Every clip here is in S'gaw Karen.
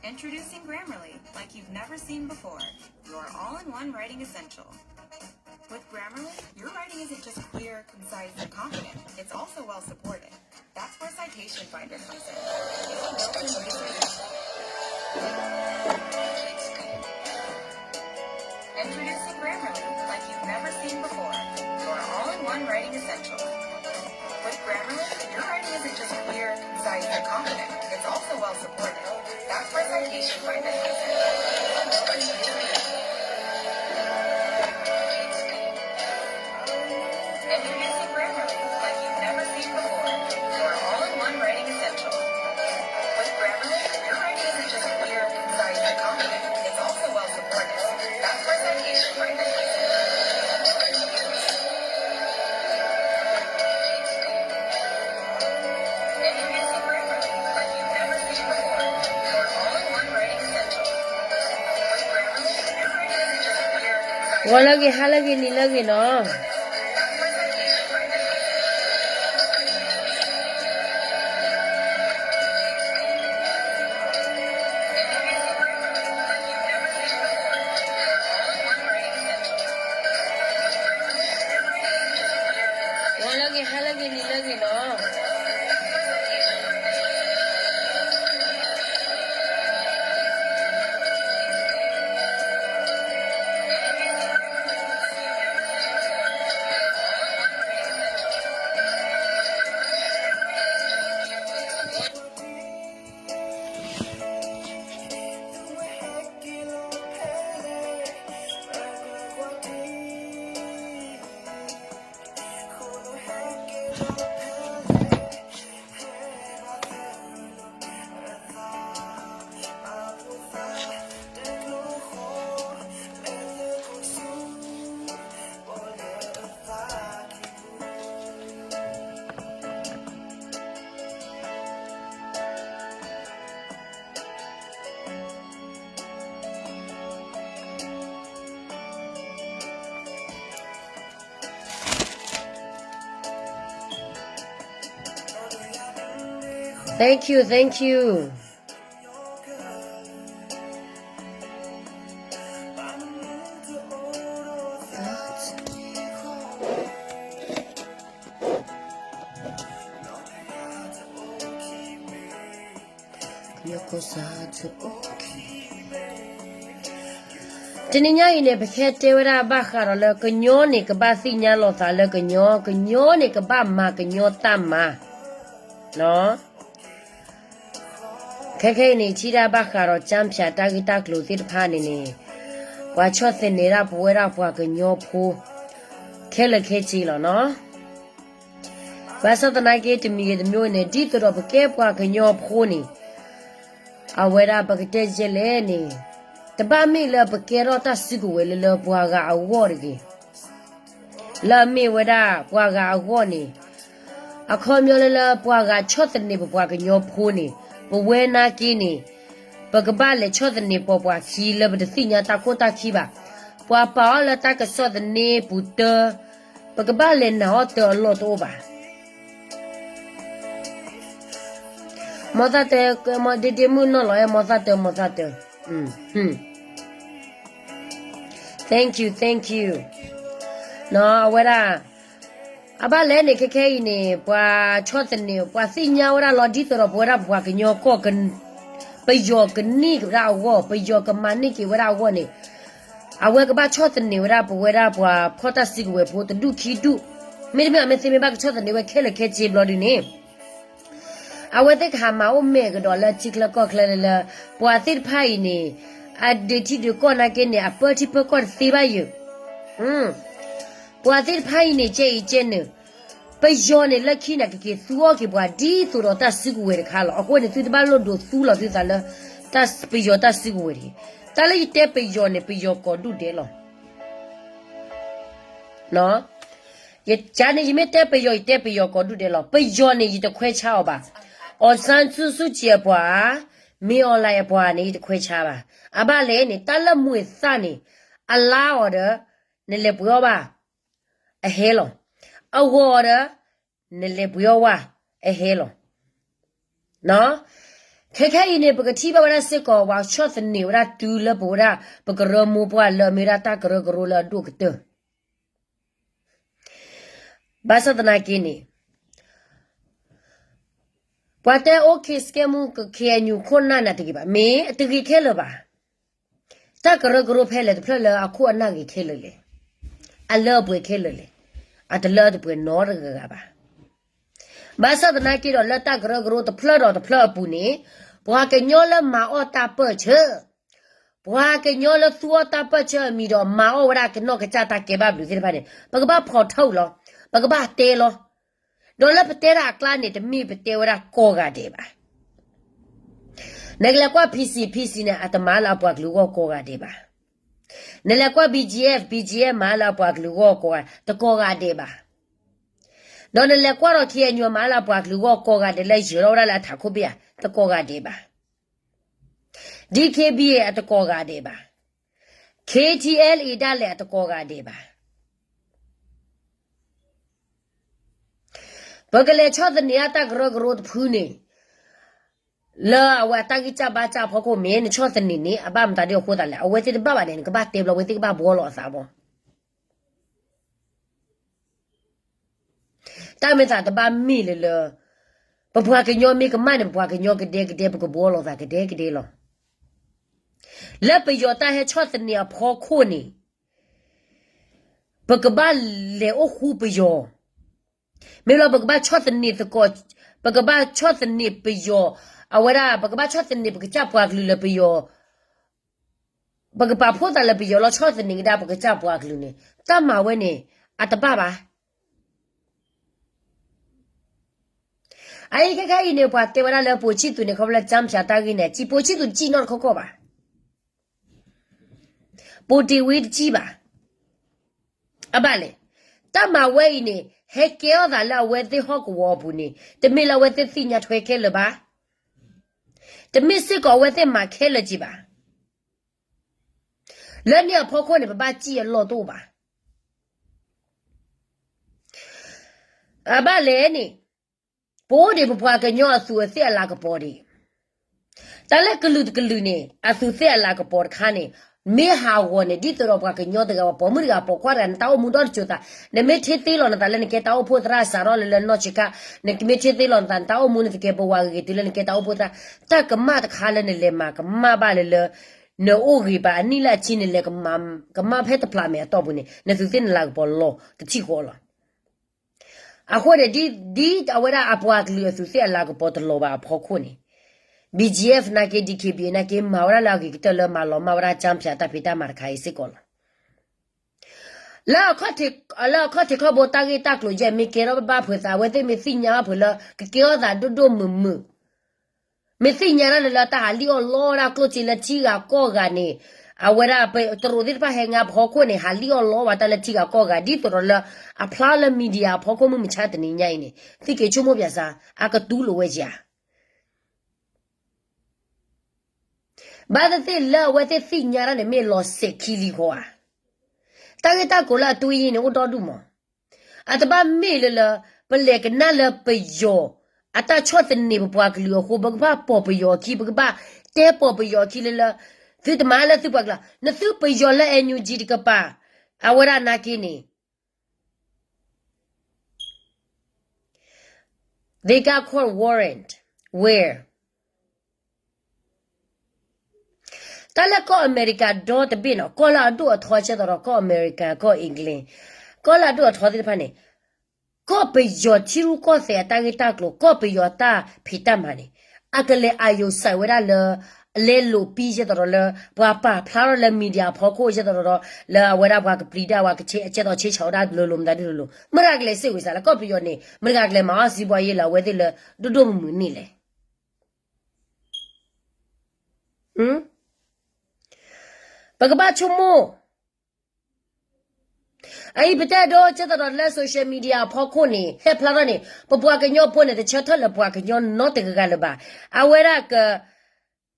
Introducing Grammarly, like you've never seen before. Your all-in-one writing essential. With Grammarly, your writing isn't just clear, concise, and confident. It's also well supported. That's where Citation Finder comes in. It's a built-in resource. Introducing Grammarly, like you've never seen before. Your all-in-one writing essential. With Grammarly, your writing isn't just clear, concise, and confident. It's also well supported. That's where Citation Finder comes in. Introducing Grammarly, like you've never seen before. Your all-in-one writing essential. With Grammarly, your writing isn't just clear, concise, and confident. It's also well supported. That's where Citation Finder comes in. Introducing Grammarly, like you've never seen before. Your all-in-one writing essential. With Grammarly, your writing isn't just clear, concise, ဂီၤလၢအဂ့ၤ ဟါလၢအဂ့ၤ နံၤလၢအဂ့ၤနီၤ. Introducing Grammarly, like you've never seen before. Your all-in-one writing essential. With Grammarly, your writing isn't just clear, concise, ဂီၤလၢအဂ့ၤ ဟါလၢအဂ့ၤ နံၤလၢအဂ့ၤနီၤ. Thank you, thank you. တနံၤညါအံၤန့ၣ် ပကဟဲတဲဝဲဒၣ်ဘၣ်ဃးဒီးလၢကညီန့ၣ် ကဘၣ်သ့ၣ်ညါလီၤသးလၢကညီ, ကညီန့ၣ် ကဘၣ်မၤကညီတၢ်မၤ. ခဲခဲအံၤန့ၣ် ထံၣ်ဒၣ်ဘၣ်ဃးဒီး ကၠၢ်ဖၠး တၢ်ဂ့ၢ်တၢ်ကျိၤသ့ၣ်တဖၣ်န့ၣ်န့ၣ် ပှၤဆီၣ်သနံးဒၣ်ပဝဲဒၣ်ပှၤကညီဖိ ခဲလၢာ်ခဲဆ့လီၤနီၤ. ဘၣ်ဆၣ်သနာ်က့ တမံၤဂ့ၤတမံၤဂ့ၤန့ၣ် ဒ်သိးဒီးပကဲပှၤကညီဖိန့ၣ် အဝဲဒၣ်ပကတဲယဲလဲၣ်န့ၣ် တဘၣ်မ့ၢ်လၢပကဲထီၣ်တၢ်စုကဝဲၤလၢလၢပှၤဂၤအဂီၢ်တဂ့ၤ. လၢအမ့ၢ်ဝဲဒၣ်ပှၤဂၤအဂီၢ်န့ၣ် အခီပညီလၢလၢပှၤဂၤဆီၣ်သနံးပပှၤကညီဖိန့ၣ် ပဝဲနာ်က့န့ၣ် ပကဘၣ်လဲၤဆီၣ်သနံးပိာ်ပှၤခံလၢပတသ့ၣ်ညါတၢ်ခိၣ်တၢ်ခံဘၣ်. ပှၤပာ်အီၤလၢတၢ်ကစီၣ်သန့ပူၤတၢ် ပကဘၣ်လဲၤနာ်အီၤတၢ်အလီၢ်တအိၣ်ဘၣ်. မီသၣ်တၢ် ဒ့ဒ့မုၣ်နီၢ်လီၤအဲၣ် မီသၣ်တၢ် မီသၣ်တၢ် Thank you, thank you. နီၤ အဝဲဒၣ် အဘၣ်လဲၣ်န့ၣ် ခဲခဲအံၤန့ၣ် ပှၤဆီၣ်သနံး ပှၤသ့ၣ်ညါဝဲဒၣ်လီၤ ဒ်သိးဒီးပဝဲဒၣ်ပပှၤကညီကီၢ် ပယီၤကန့ၢ်က့ၤဝဲဒၣ်အဂီၢ် ပယီၤကမၤန့ၢ်က့ၤဝဲဒၣ်အဂီၢ်န့ၣ် အဝဲကဘၣ်ဆီၣ်သနံးဝဲဒၣ်ပဝဲဒၣ်ပှၤဖီၣ်တၢ်စုကဝဲၤဖိတဒူၣ်ခံဒူၣ် မ့တမ့ၢ်အမ့ၢ်သ့မ့ၢ်ဘၣ်ကဆီၣ်သနံးဝဲခဲလၢာ်ခဲဆ့ဘျီဒုန့ၣ် အဝဲသ့ၣ်ကဟးမၤအိၣ်မဲာ်ကဒီးလၢထံချၢကီၢ်ချၢလၢ ပှၤသ့ၣ်တဖၣ်အံၤန့ၣ် အဒုးထံဒုးကီၢ်နာ်က့န့ၣ် အပၢထံပၢကီၢ်တသ့ဘၣ်ယုာ် ပှၤသ့ၣ်တဖၣ်အံၤန့ၣ် ကဲအံၤကဲနုာ် ပယီၤန့ၣ် လၢခံန့ၣ် ကက့ၤသူအီၣ်က့ၤပှၤဒ်သိးဒီးတၢ်စုကဝဲၤတခါလီၤ. အဃိန့ၣ် သုတဘၣ်လိၣ်ဒိးသူလီၤသုသးလၢ ပယီၤတၢ်စုကဝဲၤတဂ့ၤ. တၢ်လၢယတဲပယီၤန့ၣ် ပယီၤကိးဒူၣ်ဒဲးလီၤ. ယကန့ၣ် ယမ့ၢ်တဲပယီၤ ယတဲပယီၤကိးဒူၣ်ဒဲးလီၤ. ပယီၤန့ၣ် ယတခွဲးဆါအီၤဘၣ်. အောင်ဆန်းစုကြည် အပှၤ, မင်းအောင်လှိုင် အပှၤန့ၣ် ယတခွဲးဆါဘၣ်. အဘၣ်လဲၣ်န့ၣ် တၢ်လၢမူၤသၣ်န့ၣ် အလါအီၤဒီး နလဲၤပှ့ၤအီၣ်ဘၣ် အဟဲလီၤ. အဂီၤအီၤဒီး နလဲၤပှ့ၤအီၣ်ဝဲ အဟဲလီၤ. ခဲခဲအံၤန့ၣ် ပကထံၣ်ဘၣ်ဝဲဒၣ်စ့ၢ်ကီး ပှၤဆီၣ်သနံးဝဲဒၣ်တုၤလၢပဝဲဒၣ် ပကရၢမိၢ်ပှၢ်လၢအမ့ၢ်ဝဲဒၣ်တၢ်ကရၢကရိလၢအဒိၣ်ကတၢၢ် ဘၣ်ဆၣ်သနာ်က့န့ၣ် ပှၤတဲအိၣ်ခ့စကဲမူ KNU ခိၣ်နၢ်န့ၣ်တဂ့ၤဘၣ်, မ့ၢ်အတဂ့ၤခဲလၢာ်ဘၣ်. တၢ်ကရၢကရိဖဲလဲၣ်တဖျၢၣ်လၢအခိၣ်အနၢ်ဂ့ၤခဲလၢာ်လဲၣ်, အလၢအပှဲၤခဲလၢာ်လဲၣ်, အတလၢအတပှဲၤနီတဂၤဂၤဘၣ်. ဘၣ်ဆၣ်သနာ်က့ဒီး လၢတၢ်ကရၢကရိတဖျၢၣ်ဒီးတဖျၢၣ်အပူၤန့ၣ် ပှၤကညီလၢမၤအီၣ်တၢ်ပၢၢ်ဆၢ ပှၤကညီလၢသူအီၣ်တၢ်ပၢၢ်ဆၢအမံၤဒီးမၤအီၣ်ဝဲဒၣ်ကနီၢ်ကစၢ်တၢ်ကဲဘၣ်ဘျုးသ့ၣ်တဖၣ်န့ၣ် ပကဘၣ်ဖီၣ်ထုးလီၤ, ပကဘၣ်တဲလီၤ. ဒီးလၢပတဲတၢ်အကျါန့ၣ် တမ့ၢ်ပတဲဝဲဒၣ်ကိးဂၤဒဲးဘၣ်. နကလဲၤကွၢ် PC, PC န့ၣ် အတမၤလၢအပှၤကလုာ်အဂီၢ်ကိးဂၤဒဲးဘၣ်. နလဲၤကွၢ် BGF, BGF မၤလၢအပှၤကလုာ်အဂီၢ်ကိးဂၤ, တကိးဂၤဒဲးဘၣ်. ဒီးနလဲၤကွၢ်ဒီး KNU မၤလၢအပှၤကလုာ်အဂီၢ်ကိးဂၤဒဲးလၢယၢၤထီၣ်ဝဲဒၣ်လၢအထးခိၣ်ဘ့ၣ်ဧါ, တကိးဂၤဒဲးဘၣ်. DKBA အတကိးဂၤဒဲးဘၣ်. KTLA ဒၣ်လဲာ်အတကိးဂၤဒဲးဘၣ်. ပကလဲၤဆီၣ်သနံးအတၢ်ကရၢကရိတဖုန့ၣ် လၢအဝဲအတၢ်ဂံၢ်စၢ်ဘါစၢ်အဖီခိၣ် မ့ၢ်နဆီၣ်သနံးန့ၣ် အဘၣ်မတၤဒ်အဃိသတးလဲၣ်, အဝဲသ့ၣ်တဘၣ်ဘၣ်န့ၣ် နကဘၣ်တဲဘျီ အဝဲသ့ၣ်ကဘၣ်ဘှီလီၤအသးဘၣ်. တၢ်မ့ၢ်သးတဘၣ်မ့ၢ်လၢလၢ ပပှၤကညီမ့ၢ်ကမၣ်န့ၣ် ပပှၤကညီကဒဲကဒဲ ပကဘှီလီၤသးကဒဲကဒဲလီၤ. လၢပယီၤတၢ်ဟဲဆီၣ်သနံးအဖီခိၣ်န့ၣ် ပကဘၣ်လဲၤအိၣ်ဃူပယီၤ, မ့ၢ်လီၤ ပကဘၣ်ဆီၣ်သနံးသကိး, ပကဘၣ်ဆီၣ်သနံးပယီၤ, အဝဲဒၣ် ပကဘၣ်ဆီၣ်သနံးပကစၢ်ပှၤကလုာ်လၢပယီၤ, ပကပာ်ဖှိၣ်သးလၢပယီၤလီၤ ဆီၣ်သနံးကဒါပကစၢ်ပှၤကလုာ်န့ၣ် တၢ်မၤဝဲန့ၣ် အတဘၣ်ဘၣ်. အအံၤခဲခဲအံၤန့ၣ် ပှၤတဲဝဲဒၣ်လၢပိာ်ခၠံၣ်သူးန့ၣ် ခီဖျိလၢကၠၢဖၠးတၢ်ဂ့ၢ်န့ၣ် ပိာ်ခၠံၣ်သူးတစံၣ်နီတခီခီဘၣ်, ပိာ်တ့ၢ်ဝံတစံၣ်ဘၣ်. အဘၣ်လဲၣ်, တၢ်မၤဝဲအံၤန့ၣ် ဟဲကဲထီၣ်သးလၢအဝဲသ့ၣ်ဟီၣ်ကဝီၤအပူၤန့ၣ် တမ့ၢ်လၢအဝဲသ့ၣ်သ့ၣ်ညါထွဲခဲလၢာ်ဘၣ်, တမ့ၢ်စ့ၢ်ကီးအဝဲသ့ၣ်မၤခဲလၢာ်က့ၤဘၣ်. လၢန့ၣ်အဖီခိၣ်န့ၣ် ပဘၣ်စံၣ်အလီၢ်တအိၣ်ဘၣ်. အဘၣ်လဲၣ်န့ၣ်, ပအိၣ်ဒံးပပှၤကညီအသူးအသ့ၣ်အလၤကပီၤဒံး, တၢ်လၢကလုာ်တကလုာ်န့ၣ် အသူးသ့ၣ်အလၤကပီၤတခါန့ၣ် မ့ၢ်ဟးဂီၤန့ၣ် ဒ်သိးဒီးပှၤကညီတဂၤ ပှၤပိာ်မုၣ်တဂၤ ပိာ်ခွါတဂၤ နတၢ်အိၣ်မူဒီတစိၤသး, နမ့ၢ်ထံၣ်သ့လီၤနသးလၢနကဲတၢ်အိၣ်ဖှိၣ်သရၣ်စးထီၣ်လၢလၢနီၢ်ဆံးခါ, နမ့ၢ်ထံၣ်သ့လီၤနသး နတၢ်အိၣ်မူန့ၣ်သကဲးပဝးဂ့ၤဂ့ၤတုၤလၢနကဲတၢ်အိၣ်ဖှိၣ်သရၣ်, တၢ်ကမၣ်တခါလၢနလဲၤမၤကမၣ်ဘၣ်လၢလၢ နအိၣ်ဂ့ၤဘၣ်အနံၣ်လၢအဆံ နလဲၤကမၣ်ဖဲတဖျးမဲာ်အတီၢ်ပူၤန့ၣ် နသူးသ့ၣ်နလၤကပီၤလီၤတထံၣ်ဃီလီၤ. အဃိန့ၣ် ဒ်အဝဲဒၣ်အပှၤကလုာ်အသူးသ့ၣ်အလၤကပီၤတလီၤဘၣ်အဖီခိၣ်န့ၣ် BGF နာ်က့ DKBA နာ်က့ မၤဝဲဒၣ်လၢအဂ့ၤကတၢၢ်လၢမၤလီၤမၢ်ဝဲဒၣ်ကၠၢဖၠးတၢ်ဖံးတၢ်မၤတခါအံၤစ့ၢ်ကီးလီၤ. လၢအခီၣ်ထံးခီၣ်ဘိတၢ်ဂ့ၢ်တၢ်ကျိၤယဲၢ် မ့ၢ်ကဲထီၣ်ဘၣ်ဖုးသး အဝဲသ့ၣ်မ့ၢ်သ့ၣ်ညါဘၣ်ဖုးလၢ ကကဲထီၣ်သးဒိၣ်ဒိၣ်မုၢ်မုၢ်, မ့ၢ်သ့ၣ်ညါဒၣ်လၢလၢတၢ်ဟးလံၣ်အီၣ်လီအီၣ်ဝဲဒၣ်ကျိၣ်စ့လၢထံဂၤကီၢ်ဂၤန့ၣ်, အဝဲဒၣ်ပတရူးသ့ၣ်တဖၣ်ဟဲငါဖီခိၣ်န့ၣ် ဟးလံၣ်အီၣ်လီအီၣ်ဝဲတၢ်လၢထံဂၤကီၢ်ဂၤ ဒ်သိးဒီးလၢ အဖျါလၢ media အဖီခိၣ်မုၢ်မဆါတနံၤညါအံၤန့ၣ် သုက့ၤဆိကမိၣ်ပၠးစၢ် အကတူၢ်လိာ်ဝဲဧါ. ဘၣ်သ့ၣ်သ့ၣ်လၢအဝဲသ့ၣ်သ့ၣ်ညါတၢ်န့ၣ် မ့ၢ်လီၤစဲးခံလံဃီဧါ. တၢ်ဂ့ၢ်တၢ်ကျိၤလၢအတွဲယံၤန့ၣ် အိၣ်ဒီဒူၣ်မး. အတဘၣ်မ့ၢ်လၢလၢ ပလဲၤကနၣ်လၢပယီၤ အတၢ်ဆီၣ်သနံးပပှၤကလုာ်အဃိ ပကဘၣ်ပိာ်ပယီၤအခံ, ပကဘၣ်တဲပိာ်ပယီၤအခံလၢလၢ သုတမၤလၢသုပှၤကလုာ်, နသုပယီၤလၢ NUG တကပၤ, အဝဲဒၣ်နာ်က့န့ၣ် They got court warrant where? တၢ်လၢကီၢ်အမဲရကၤဒီတဘ့ၣ်နီၤ, ကီၢ်လၢအဒိၣ်အထီကဲသိးဒီး ကီၢ်အမဲရကၤ, ကီၢ် England, ကီၢ်လၢအဒိၣ်အထီသ့ၣ်တဖၣ်န့ၣ်, ကီၢ်ပယီၤထံရူၢ်ကီၢ်သဲးအတၢ်ဂ့ၢ်တၢ်ကျိၤ, ကီၢ်ပယီၤတၢ်ဖံးတၢ်မၤန့ၣ်, အကလဲၤအာရုံစိုက်ဝဲဒၣ်လၢ အလဲလိာ်ပံကဲသိးဒီးလၢ ပှၤပာ်ဖျါထီၣ်လၢ media အဖီခိၣ်ကဲသိးဒီး လၢအဝဲဒၣ်ပှၤကပျံၤတၢ် ပှၤကဆဲးအကဲသိးဆဲးဆးဝဲဒၣ်လိၤလိၤမတၤဒ်လိၤလိၤ, မတၤတဂၤကလဲၤစံးဝဲစ့ၢ်လၢ ကီၢ်ပယီၤန့ၣ် မတၤတဂၤကလဲၤမၤအီၣ်စံးဘှီယ့လၢအဝဲသ့ၣ်လၢ ဒိၣ်ဒိၣ်မုၢ်မုၢ်န့ၣ်လဲၣ်. ပကဘၣ်ဆိကမိၣ် အအံၤပတဲဒိကဲသိးဒီးလၢ social media အဖီခိၣ်န့ၣ် ဟဲဖျါထီၣ်န့ၣ် ပပှၤကညီဖိန့ၣ် တဆၢထၢၣ်လၢပှၤကညီနီတဂၤဂၤလၢၤဘၣ်. အဝဲဒၣ်က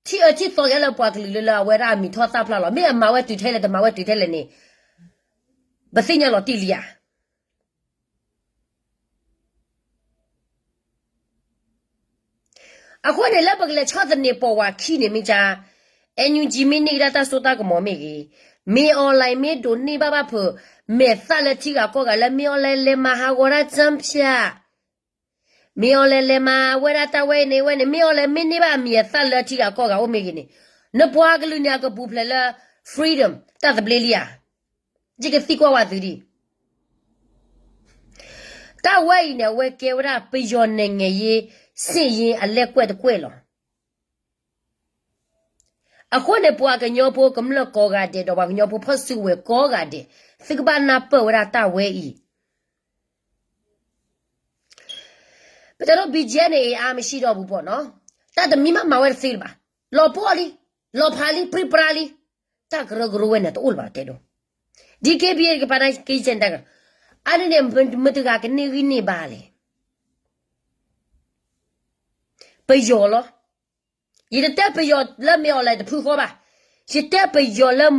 ထံၣ်အၢထံၣ်သီက့ၤလၢပှၤကလုာ်လၢလၢအဝဲဒၣ်အမံၤထီၣ်သၣ်ဖျါလီၤ. မ့ၢ်အမၤဝဲတုၤထဲလဲၣ် တမၤဝဲတုၤထဲလဲၣ်န့ၣ် ပသ့ၣ်ညါလီၤတံၢ်လံဧါ. အဃိန့ၣ်လၢပကလဲၤဆီၣ်သနံးပိာ်ဝဲခံန့ၣ်မ့ၢ်ကါ, NUG မ့ၢ်န့ၢ်ကဒါတၢ်စိတၢ်ကမီၤမ့ၢ်ဂ့ၤ, မ့ၢ် online မ့ၢ်ဒိးန့ၢ်ဘၣ်ဘၣ်ဖုး, မဲာ်သၣ်လၢထံဂၤကီၢ်ဂၤလၢမ့ၢ် online လဲၤမၤဟးဂီၤတၢ်စၢဖၠၣ်, မ့ၢ် online လဲၤမၤဝဲဒၣ်တၢ်ဝဲအံၤန့ၣ်ဝဲန့ၣ်, မ့ၢ် online မ့ၢ်န့ၢ်ဘၣ်အမံၤအသၣ်လၢထံဂၤကီၢ်ဂၤအိၣ်မ့ၢ်ဂ့ၤန့ၣ်, နပှၤကလုာ်န့ၣ်အကပူၤဖျဲးလၢ freedom တၢ်သဘျ့လံဧါ. ယကသံကွၢ်ဝဲသုဒံး တၢ်ဝဲအံၤန့ၣ် အဝဲကဲဝဲဒၣ်ပယီၤ နိုင်ငံရေး စစ်ရေးအလဲကွက်တကွက်လီၤ. အဃိန့ၣ် ပှၤကညီဖိကမျၢၢ်ကိးဂၤဒဲး ဒီးပှၤကညီဖိဖီၣ်စုကဝဲၤကိးဂၤဒဲး, သုကဘၣ်နၢ်ပၢၢ်ဝဲဒၣ်တၢ်ဝဲအံၤ. ပတဲဒိ BGF န့ၣ် အင်အားမရှိတော့ဘူးပေါ့နော်, တၢ်တမံၤမးမၤဝဲတသ့လၢၤဘၣ်, လီၤပှီၢ်လံ, လီၤဖးလံ, ပြံပြါလံ, တၢ်ကရၢကရိဝဲန့ၣ်တအိၣ်လၢၤဘၣ် ပတဲဒိ. DKBA တကပၤန့ၣ် က့ၤစဲၣ်တၢ်ကရၢ, အါန့ၣ်န့ၣ် မတဂၤကန့ၢ်ဂံၢ်န့ၢ်ဘါလဲၣ်. ပယီၤလီၤ. ယတတဲပယီၤလၢမ့ၢ် online တဖုဃီဘၣ်, ယတဲပယီၤလၢ,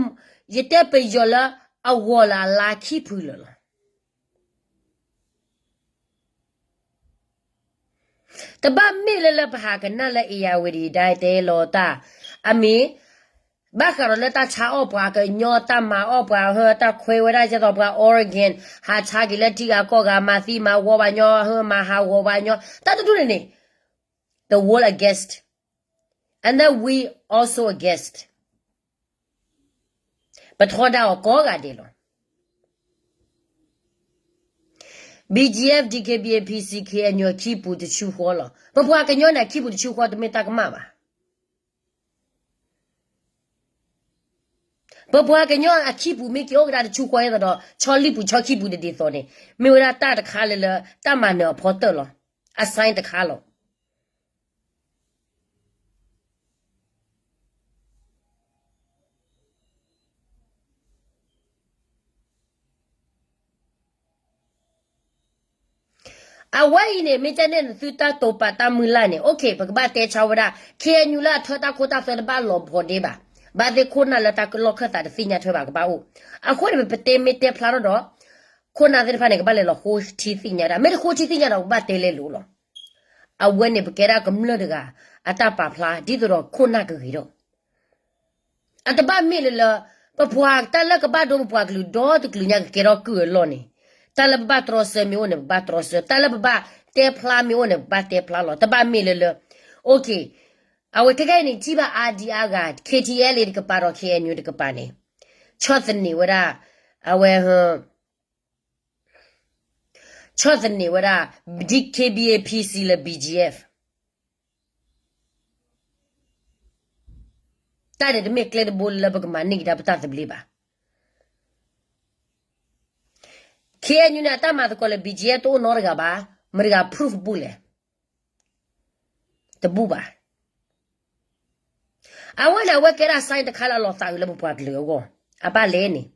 ယတဲပယီၤလၢအဂီၤလၢအလါခံဖုလၢာ်လီၤ. တဘၣ်မ့ၢ်လၢလၢပဟးကနၣ်လၢ အ့ၣ်ယၣ်ဝတံၤ ဒၣ်တဲလီၤတၢ်, အမ့ၢ် ဘၣ်ဃးဒီးလၢတၢ်ဆါအီၣ်ပှၤကညီ တၢ်မၤအီၣ်ပှၤဟၢ တၢ်ခွဲဝဲဒၣ်ကဲသိးပှၤ organ ဟးဆါက့ၤလၢထံဂၤကီၢ်ဂၤ မၤသံမၤဝီပှၤညီ ဟၢမၤဟးဂီၤပှၤညီ တၢ်တဒူၣ်န့ၣ်န့ၣ် the world against, and then we also against. ပထီဒါအီၤကိးဂၤဒဲးလီၤ. BGF, DKBA, PC, KNU အခံပူၤတဆူဃီလီၤ. ပပှၤကညီန့ၣ် အခံပူၤတဆူဃီတမ့ၢ်တၢ်ကမၣ်ဘၣ်. ပပှၤကညီအခံပူၤမ့ၢ်က့ၤအိၣ်ကဒါတဆူဃီအသိးဒီး ဆီလံပူၤဆီခံပူၤတဒ်သိးန့ၣ် မ့ၢ်ဝဲဒၣ်တၢ်တခါလၢလၢတၢ်မၤနၢၤအဖီတၢၣ်လီၤ. အ sign တခါလီၤ. အဝဲအံၤန့ၣ် မ့ၢ်ကဲန့ၣ် နသုတၢ်တိာ်ပာ်တၢ်မုၢ်လၢ်န့ၣ် okay ပကဘၣ်တဲဆါဝဲဒၣ် KNU လၢအထၢတၢ်ခိတၢ်သွဲတဘၣ်လီၤဘှီဒ့ဘၣ်. ဘၣ်သ့ၣ်ခိၣ်နၢ်လၢတၢ်လီၢ်ခၢၣ်သးတသ့ၣ်ညါထွဲဘၣ်ကဘၣ်အိၣ်. အဃိန့ၣ် ပတဲမ့ၢ်တဲဖျါထီၣ်ဒီး ခိၣ်နၢ်သ့ၣ်တဖၣ်န့ၣ် ကဘၣ်လဲၤလီၤဃိထံသ့ၣ်ညါဒၣ်, မ့ၢ်တဃိထံသ့ၣ်ညါဒီး ကဘၣ်တဲလဲလိာ်လီၤ. အဝဲန့ၣ်ပကဲဒၣ်ကမျၢၢ်တဂၤ အတၢ်ပာ်ဖျါ ဒ်သိးဒီးခိၣ်နၢ်ကဂ့ၤထီၣ် အတဘၣ်မ့ၢ်လၢလၢ ပပှၤတၢ်လၢကဘၣ်ဒိပပှၤကလုာ်ဒီတကလုာ်ညါကကဲထီၣ်ကုၢ်အလီၢ်န့ၣ်, တၢ်လၢပဘၣ်တြီဆၢမ့ၢ်အိၣ်န့ၣ် ပဘၣ်တြီဆၢ, တၢ်လၢပဘၣ်တဲဖျါမ့ၢ်အိၣ်န့ၣ် ပဘၣ်တဲဖျါလီၤ. တဘၣ်မ့ၢ်လၢလၢ okay အဝဲခဲကနံၣ်အံၤန့ၣ် ထံၣ်ဘၣ်အါဒံအါဂၤ KTLA တကပၤဒီး KNU တကပၤန့ၣ် ဆီၣ်သနံးဝဲဒၣ် အဝဲ ဆီၣ်သနံးဝဲဒၣ် DKBA PC လၢ BGF တၢ်န့ၣ်တမ့ၢ်ကျဲတဘိလၢပကမၤန့ၢ်က့ၤဒၣ်ပတၢ်သဘျ့ဘၣ်. KNU န့ၣ် အတၢ်မၤသကိးလၢ BGF တအိၣ်နီတဂၤဘၣ်, မတၤတဂၤ proof ဘူးလဲၣ်, တဘူးဘၣ်. အဝဲန့ၣ် အဝဲကဲဒၣ် sign တခါလၢအလီၤသးအုးလၢပပှၤကလုာ်အဂီၢ်, အဘၣ်လဲၣ်န့ၣ်,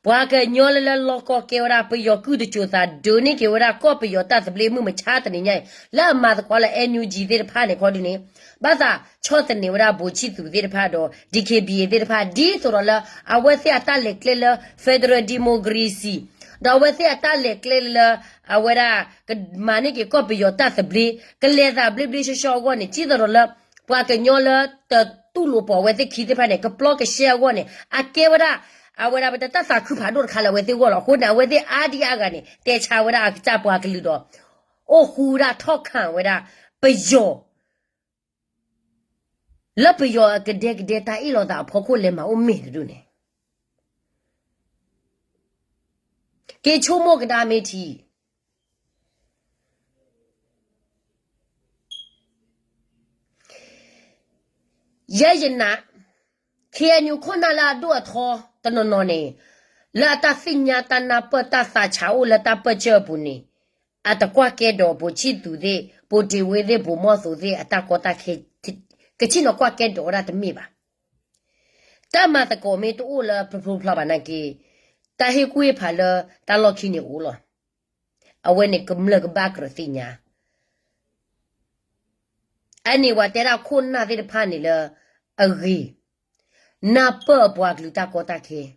ပှၤကညီလၢလၢလီၢ်ကီၢ်ကဲဝဲဒၣ် ပယီၤကုၢ်တစိၤသးဒုးန့ၢ်က့ၤဝဲဒၣ်ကီၢ်ပယီၤတၢ်သဘျ့မုၢ်မဆါတနံၤညါအံၤ လၢအမၤသကိးလၢ NUG သ့ၣ်တဖၣ်န့ၣ်ခီဒုန့ၣ်, ဘၣ်သးဆီၣ်သနံးဝဲဒၣ် ဗိုလ်ချစ်သူ သ့ၣ်တဖၣ်ဒီး DKBA သ့ၣ်တဖၣ် ဒ်သိးဒီးလၢ အဝဲသ့ၣ်အတၢ်လဲၤကျဲလၢ federal democracy ဒီးအဝဲသ့ၣ်အတၢ်လဲၤကျဲလၢ အဝဲဒၣ် ကမၤန့ၢ်က့ၤကီၢ်ပယီၤတၢ်သဘျ့ ကလဲၤသးဘျ့ဘျ့ဆှီဆှီအဂီၢ်န့ၣ် ဒ်သိးဒီးလၢ ပှၤကညီလၢတတူၢ်လိာ်ပိာ်အဝဲသ့ၣ်ခံသ့ၣ်တဖၣ်န့ၣ် ကပျီကရှဲအဂီၢ်န့ၣ် အကဲဝဲဒၣ် အဝဲဒၣ်ပတၢ်သးခုဖးဒိၣ်တခါလၢအဝဲသ့ၣ်အဂီၢ်လီၤ. အဃိန့ၣ် အဝဲသ့ၣ်အါဒံအါဂၤန့ၣ် တဲဆါဝဲဒၣ်အကစၢ်ပှၤကလုာ်ဒီး အိၣ်ဃူဝဲဒၣ်ထီၣ်ခၣ်ဝဲဒၣ် ပယီၤ လၢပယီၤအကဒဲကဒဲတၢ်အ့ၣ်လိာ်သးအဖီခိၣ်လဲၤမၤအိၣ်မ့ၢ်တဒူၣ်န့ၣ် က့ၤဆိကမိၣ်ကဒါမ့ၢ်ထံ ယဲယနာ် KNU ခိၣ်နၢ်လၢအဒိၣ်အထီတနီၤနီၤန့ၣ် လၢအတၢ်သ့ၣ်ညါတၢ်နၢ်ပၢၢ်တၢ်သးဆးအိၣ်လၢတၢ်ပၢၢ်ဆၢအပူၤန့ၣ် အတကွၢ်ကဲဒီး ဗိုလ်ချစ်သူ သ့ၣ် ဗိုလ်တင်ဝင်း သ့ၣ် ဗိုလ်မောင်သိန်း သ့ၣ် အတၢ်ကီတၢ်ခဲ ကဆ့ၣ်နီၤကွၢ်ကဲဒီးဝဲဒၣ်တမ့ၢ်ဘၣ်. တၢ်မၤသကိးမ့ၢ်တအိၣ်လၢဖျိဖျိဖျါဖျါဘၣ်နာ်က့ တၢ်ဟ့ၣ်ကူၣ်ဟ့ၣ်ဖးလၢတၢ်လီၢ်ခံန့ၣ်အိၣ်လီၤ. အဝဲန့ၣ်ကမျၢၢ်ကဘၣ်ကြၢးသ့ၣ်ညါ အန့ၣ်ပှၤတဲဒၣ်ခိၣ်နၢ်သ့ၣ်တဖၣ်န့ၣ်လၢအဂ့ၤ နၢ်ပၢၢ်အပှၤကလုာ်တၢ်ကီတၢ်ခဲ ယဲယန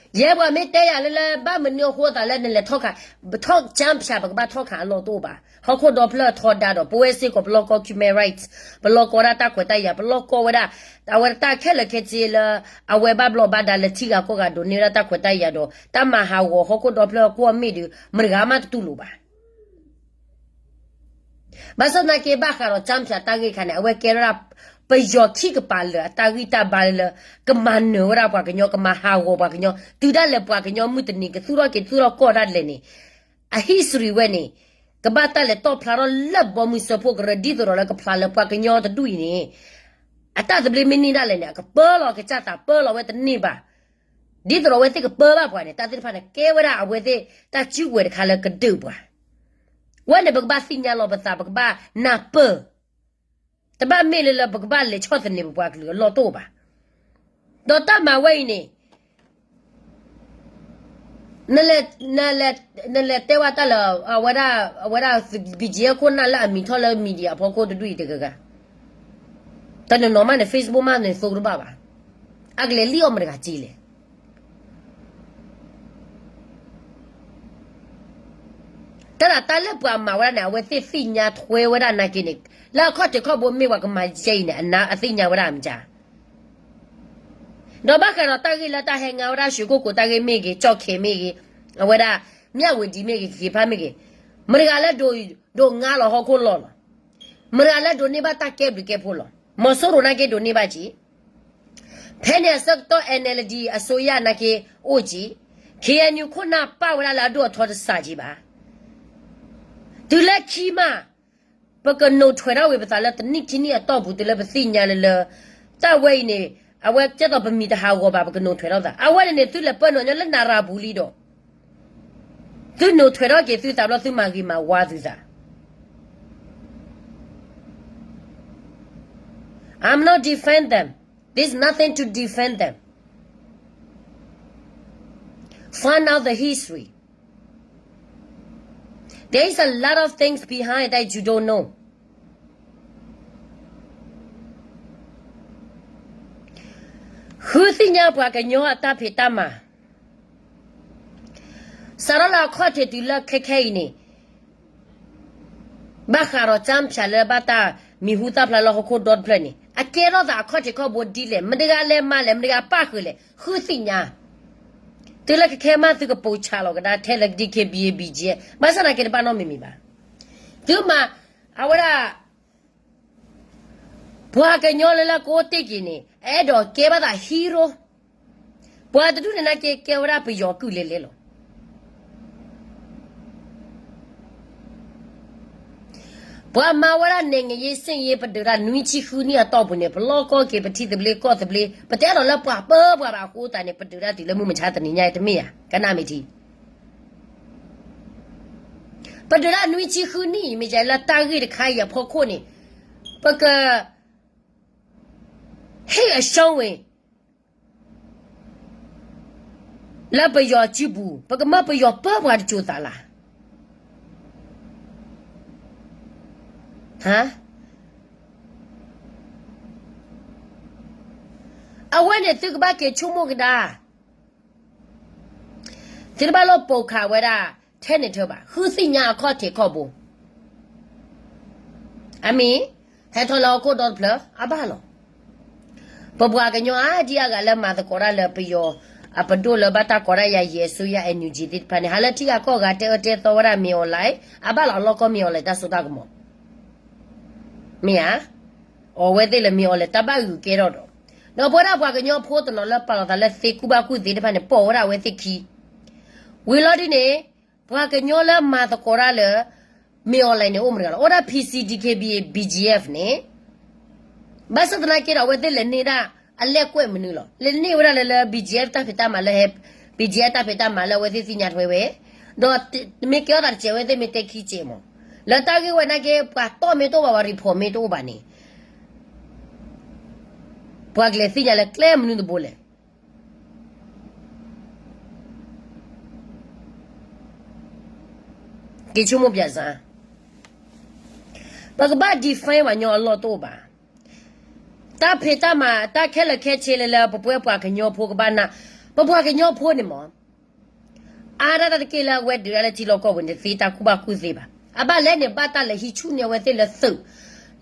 ာ် ယဲပှၤမ့ၢ်တဲယၤလၢလၢ ဘၣ်မနုၤအဃိသးလၢနလဲၤထီၣ်ခး, ထီၣ်ကၠၢဖၠး ပကဘၣ်ထီၣ်ခးအလီၢ်တအိၣ်ဘၣ်. ဟီၣ်ခိၣ်ဒီဖျၢၣ်ထီဒါဒီး ပဝဲစ့ၢ်ကီး ပလီၢ်ကီၢ် human rights, ပလီၢ်ကီၢ်ဝဲဒၣ်တၢ်ခွဲးတၢ်ယာ်, ပလီၢ်ကီၢ်ဝဲဒၣ် အဝဲတၢ်ခဲလၢာ်ခဲဆ့လၢ အဝဲဘၣ်ဘျီးဘၣ်ဒါလၢထံဂၤကီၢ်ဂၤဒိးန့ၢ်ဝဲဒၣ်တၢ်ခွဲးတၢ်ယာ်ဒီး တၢ်မၤဟးဂီၤဟီၣ်ခိၣ်ဒီဖျၢၣ်ကွီၢ်မ့ၢ်ဒီး မတဂၤမးတတူၢ်လိာ်ဘၣ်. ဘၣ်ဆၣ်သနာ်က့ ဘၣ်ဃးဒီးကၠၢဖၠးတၢ်ဂ့ၢ်တခါန့ၣ် အဝဲကဲထီၣ်ဒၣ် ပယီၤခံကပၤလၢာ်အတၢ်ဂံၢ်တၢ်ဘါလၢ ကမၤနၢၤဝဲဒၣ်ပှၤကညီ, ကမၤဟးဂီၤပှၤကညီ, တုၤဒၣ်လဲာ်ပှၤကညီမုၢ်တနံၤ ကသူၣ်ထီၣ်က့ၤသူၣ်ထီၣ်ကီၢ်ဒၣ်လဲာ်န့ၣ်, အ history ဝဲန့ၣ် ကဘၣ်တၢ်လဲၤတီၣ်ဖျါထီၣ်လၢဘီမုၢ်စၢဖှိၣ်ကရၢ ဒ်သိးဒီးလၢကဖျါလၢပှၤကညီတဒူၣ်အံၤန့ၣ် အတၢ်သဘျ့မ့ၢ်န့ၢ်ဒၣ်လဲာ်န့ၣ် အကပၢလီၤကစၢ်သး ပၢလီၤဝဲတန့ၢ်ဘၣ်. ဒ်သိးဒီးအဝဲသ့ၣ်ကပၢဘၣ်ပှၤန့ၣ် တၢ်သ့ၣ်တဖၣ်န့ၣ် ကဲဝဲဒၣ်အဝဲသ့ၣ်တၢ်စုကဝဲၤတခါလၢကဒုးပှၤ. ဝဲန့ၣ် ပကဘၣ်သ့ၣ်ညါလီၤပသး, ပကဘၣ်နၢ်ပၢၢ်, တဘၣ်မ့ၢ်လၢလၢပကဘၣ်လဲၤဆီၣ်သနံးပပှၤကလုာ်အလီၢ်တအိၣ်ဘၣ်. ဒီးတၢ်မၤဝဲအံၤန့ၣ် နလဲၤတဲဝဲတၢ်လၢ အဝဲဒၣ် အဝဲဒၣ် ဘံၣ်ကၠံအခိၣ်နၢ်လၢအမံၤထီၣ်လၢ media အဖီခိၣ်တဒူၣ်အံၤတဂၤဂၤ, တနီၤနီၤမးန့ၣ် Facebook မးန့ၣ် သိတဘၣ်ဘၣ်. အကလဲၤလံၣ်အီၣ်မတဂၤက့လဲၣ်. တၢ်လၢတၢ်လၢပှၤမၤဝဲဒၣ်န့ၣ် အဝဲသ့ၣ်သ့ၣ်ညါထွဲဝဲဒၣ်နာ်က့န့ၣ် လၢအခီၣ်ထံးခီၣ်ဘိမ့ၢ်ပှၤကမၤယဲအံၤန့ၣ် အနၢ်အသ့ၣ်ညါဝဲဒၣ်မ့ၢ်ကါ ဒီးဘၣ်ဃးဒီးတၢ်ဂ့ၢ်လၢတၢ်ဟဲငါဝဲဒၣ် ရွှေကုက္ကို တၢ်ဂ့ၢ်မ့ၢ်ဂ့ၤ, ကၠီၣ်ခဲမ့ၢ်ဂ့ၤ, အဝဲဒၣ် မြဝတီ မ့ၢ်ဂ့ၤ, ကခ့ဖါမ့ၢ်ဂ့ၤ, မတဂၤလၢ ဒိးငါလီၤဟီၣ်ခိၣ်လီၢ်လီၤ. မတဂၤလၢဒိးန့ၢ်ဘၣ်တၢ်ကဲဘျုးကဲဖှိၣ်လီၤ. မီၤစိရိၤနာ်က့ဒိးန့ၢ်ဘၣ်က့ ဖဲန့ၣ်အဆၢကတီၢ် NLD အစိုးရနာ်က့အိၣ်က့, KNU ခိၣ်နၢ်ပၢ်ဝဲဒၣ်လၢအဒိၣ်အထီတစးက့ဘၣ်. တုၤလၢခံမး ပကနိးထွဲထီၣ်ဝံၤပသးလၢတနံၣ်ခံနံၣ်အတီၢ်ပူၤ တုၤလၢပသ့ၣ်ညါလၢလၢ တၢ်ဝဲအံၤန့ၣ် အဝဲကဲသိးပမံၤတဟးဂီၤဘၣ် ပကနိးထွဲထီၣ်သး. အဝဲန့ၣ်န့ၣ် သုလဲၤပၢနုာ်ညီလၢနရၤပူၤလံဒီး သုနိးထွဲထီၣ်က့ၤသုသးဘျီ သုမၤဂ့ၤမၤဝါသုသး. I'm not defend them. There's nothing to defend them. Find out the history. There is a lot of things behind that you don't know. ဃုသ့ၣ်ညါပှၤကညီအတၢ်ဖံးတၢ်မၤ စးထီၣ်လၢအခီၣ်ထံးတုၤလၢခဲခဲအံၤန့ၣ် ဘၣ်ဃးဒီးကၠၢဖၠးလၢဘၣ်တၢ်မံၤဟူသၣ်ဖျါလၢဟီၣ်ခိၣ်ဒီတဖျၢၣ်န့ၣ် အကဲထီၣ်သးအခီၣ်ထံးခီၣ်ဘိဒ်လဲၣ်, မတဂၤလဲၤမၤလဲၣ်, မတဂၤပၣ်ဃုာ်လဲၣ်, ဃုသ့ၣ်ညါ. တုၤလၢခဲခဲမးသုကပိာ်ဆးလီၤကဒါထဲလၢ DKBA BGF ဘၣ်ဆၣ်သနာ်က့တဘၣ်နီတမံၤမံၤဘၣ်. သုမၤ အဝဲဒၣ် ပှၤကညီလၢလၢကအိၣ်တ့ၢ်က့ၤန့ၣ် အအဲၣ်ဒိးကဲဘၣ်သး hero. ပှၤတဒူၣ်န့ၣ်နာ်က့ကဲဝဲဒၣ်ပယီၤကုၢ်လဲၤလဲၤလီၤ. ပှၤမၤဝဲဒၣ် နိုင်ငံရေးစစ်ရေး ပဒုးတၢ်နွံဆံဃုနံၣ်အတီၢ်ပူၤန့ၣ် ပလီၢ်ကီၢ်က့ၤ ပထံသဘျ့ကီၢ်သဘျ့ ပတဲဒီးလၢပှၤပၢပှၤဘၣ်အဃိသတးန့ၣ် ပဒုးတၢ်တုၤလၢမုၢ်မဆါတနံၤညါတမ့ၢ်ဧါ, ကနၣ်မ့ၢ်ထံ ပဒုးတၢ်နွံဆံဃုနံၣ်အံၤ မ့ၢ်ကဲလၢတၢ်ဂ့ၢ်တခါအံၤအဖီခိၣ်န့ၣ် ပက ဟ့ၣ်အရှုံးဝဲ လၢပယီၤစုပူၤ ပကမၢပယီၤပၢပှၤတစိၤသးလၢ်. အဝဲန့ၣ်သုကဘၣ်က့ၤဆိကမိၣ်ကဒါ သုတဘၣ်လိၣ်ပိာ်ခးဝဲဒၣ် ထဲန့ၣ်ထၢဘၣ် ဃုသ့ၣ်ညါအခီၣ်ထံးခီၣ်ဘိ အမ့ၢ် ဟဲထီၣ်လၢဟီၣ်ခိၣ်ဒီတဖျၢၣ်အဘၣ်လီၤ. ပပှၤကညီအါဒံအါဂၤလၢမၤသကိးတၢ်လၢပယီၤ အပဒိၣ်လၢဘၣ်တၢ်ကိးဒၣ်ယၤ ယဲၢ်အစိုးရ NUG သ့ၣ်တဖၣ်န့ၣ် ဟးလၢထံဂၤကီၢ်ဂၤတဲအၢတဲသီဝဲဒၣ် မင်းအောင်လှိုင် အဘၣ်လီၤ အလီၢ်ကီၢ် မင်းအောင်လှိုင် တၢ်စိတၢ်ကမီၤ မ့ၢ်ဧါ. အီၤဝဲသ့ၣ်လၢ မင်းအောင်လှိုင် တၢ်ဘၣ်ဂုာ်ကဲထီၣ်ဒီး ဒီးပဝဲဒၣ်ပှၤကညီဖိတနီၤလၢပာ်လီၤသးလၢသ့ကူၣ်ဘၣ်ကူၣ်သ့တဖၣ်န့ၣ် ပိာ်ဝဲဒၣ်အဝဲသ့ၣ်ခံ ဝံၤလီၤဒ်န့ၣ် ပှၤကညီလၢမၤသကိးတၢ်လၢ မင်းအောင်လှိုင် န့ၣ် အိၣ်မတဂၤလီၤ. အိၣ်ဒၣ် PC DKBA BGF န့ၣ် ဘၣ်ဆၣ်သနာ်က့ဒီး အဝဲသ့ၣ်လဲၤန့ၢ်ဒၣ်အလဲၢ်ကွဲးမနုၤလီၤ. လဲၤန့ၢ်ဝဲဒၣ်လၢလၢ BGF တၢ်ဖံးတၢ်မၤလၢဟဲ BGF တၢ်ဖံးတၢ်မၤလၢအဝဲသ့ၣ်သ့ၣ်ညါထွဲဝဲ ဒီးမ့ၢ်ကဲထီၣ်သးတစဲး အဝဲသ့ၣ်မ့ၢ်တဲခံစဲးမး လၢတၢ်ဂ့ၢ်ဝဲနာ်က့ ပှၤတီၢ်မ့ၢ်တအိၣ်ဘၣ် ပှၤ report မ့ၢ်တအိၣ်ဘၣ်န့ၣ် ပှၤကလဲၤသ့ၣ်ညါလၢကျဲမနုၤတဘိလဲၣ်. က့ၤဆိကမိၣ်ပၠးစၢ်, ပကဘၣ် defend ပှၤကညီအလီၢ်တအိၣ်ဘၣ်. တၢ်ဖံးတၢ်မၤ တၢ်ခဲလၢာ်ခဲဆ့လၢလၢ ပပှဲပှၤကညီဖိကဘၣ်နၢ် ပပှၤကညီဖိန့ၣ်မး, အါဒၣ်တၢ်တက့ၢ်လၢအဝဲဒုးဒၣ်လၢထံလီၢ်ကီၢ်ပူၤန့ၣ် တသ့တၢ်ကူၣ်ဘၣ်ကူၣ်သ့ဘၣ်. အဘၣ်လဲၣ်န့ၣ် ဘၣ်တၢ်လဲၤဟံးဆူၣ်န့ၢ်အဝဲသ့ၣ်လၢသုး,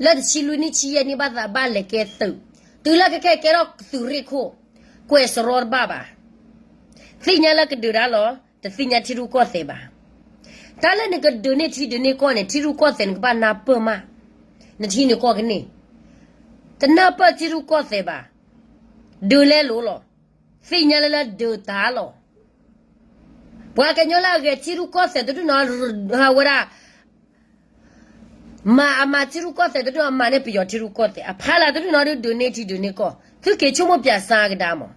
လၢတဆံလွံၢ်နံၣ်ဆံယဲၢ်နံၣ်ဘၣ်သးဘၣ်လဲၤကဲသုး, တုၤလၢကခဲကဲထီၣ်သုးရ့ၣ်ခိၣ်, ကွဲးစရီတဘၣ်ဘၣ်. သ့ၣ်ညါလၢကဒုးဒၣ်လီၤ, တသ့ၣ်ညါထံရူၢ်ကီၢ်သဲးဘၣ်. တၢ်လၢနကဒုးန့ၢ်ထံဒုးန့ၢ်ကီၢ်န့ၣ် ထံရူၢ်ကီၢ်သဲးနကဘၣ်နၢ်ပၢၢ်မး, နထံနကီၢ်ကန့ၢ်, တနၢ်ပၢၢ်ထံရူၢ်ကီၢ်သဲးဘၣ်, ဒုးလဲလိာ်လီၤ, သ့ၣ်ညါလၢလၢဒုးတၢ်လီၤ. ပှၤကညီလၢအဂဲၤထံရူၢ်ကီၢ်သဲးတဒူၣ်နီၤ, ဟးဝဲဒၣ် မၤအမၤထံရူၢ်ကီၢ်သဲးတဒူၣ် အမၤန့ၢ်ပယီၤထံရူၢ်ကီၢ်သဲး, အဖီလာ်တဒူၣ်နီၤဒုးဒုးန့ၢ်ထံဒုးန့ၢ်ကီၢ်, သုက့ၤဆိကမိၣ်ပၠးစါကဒါမး.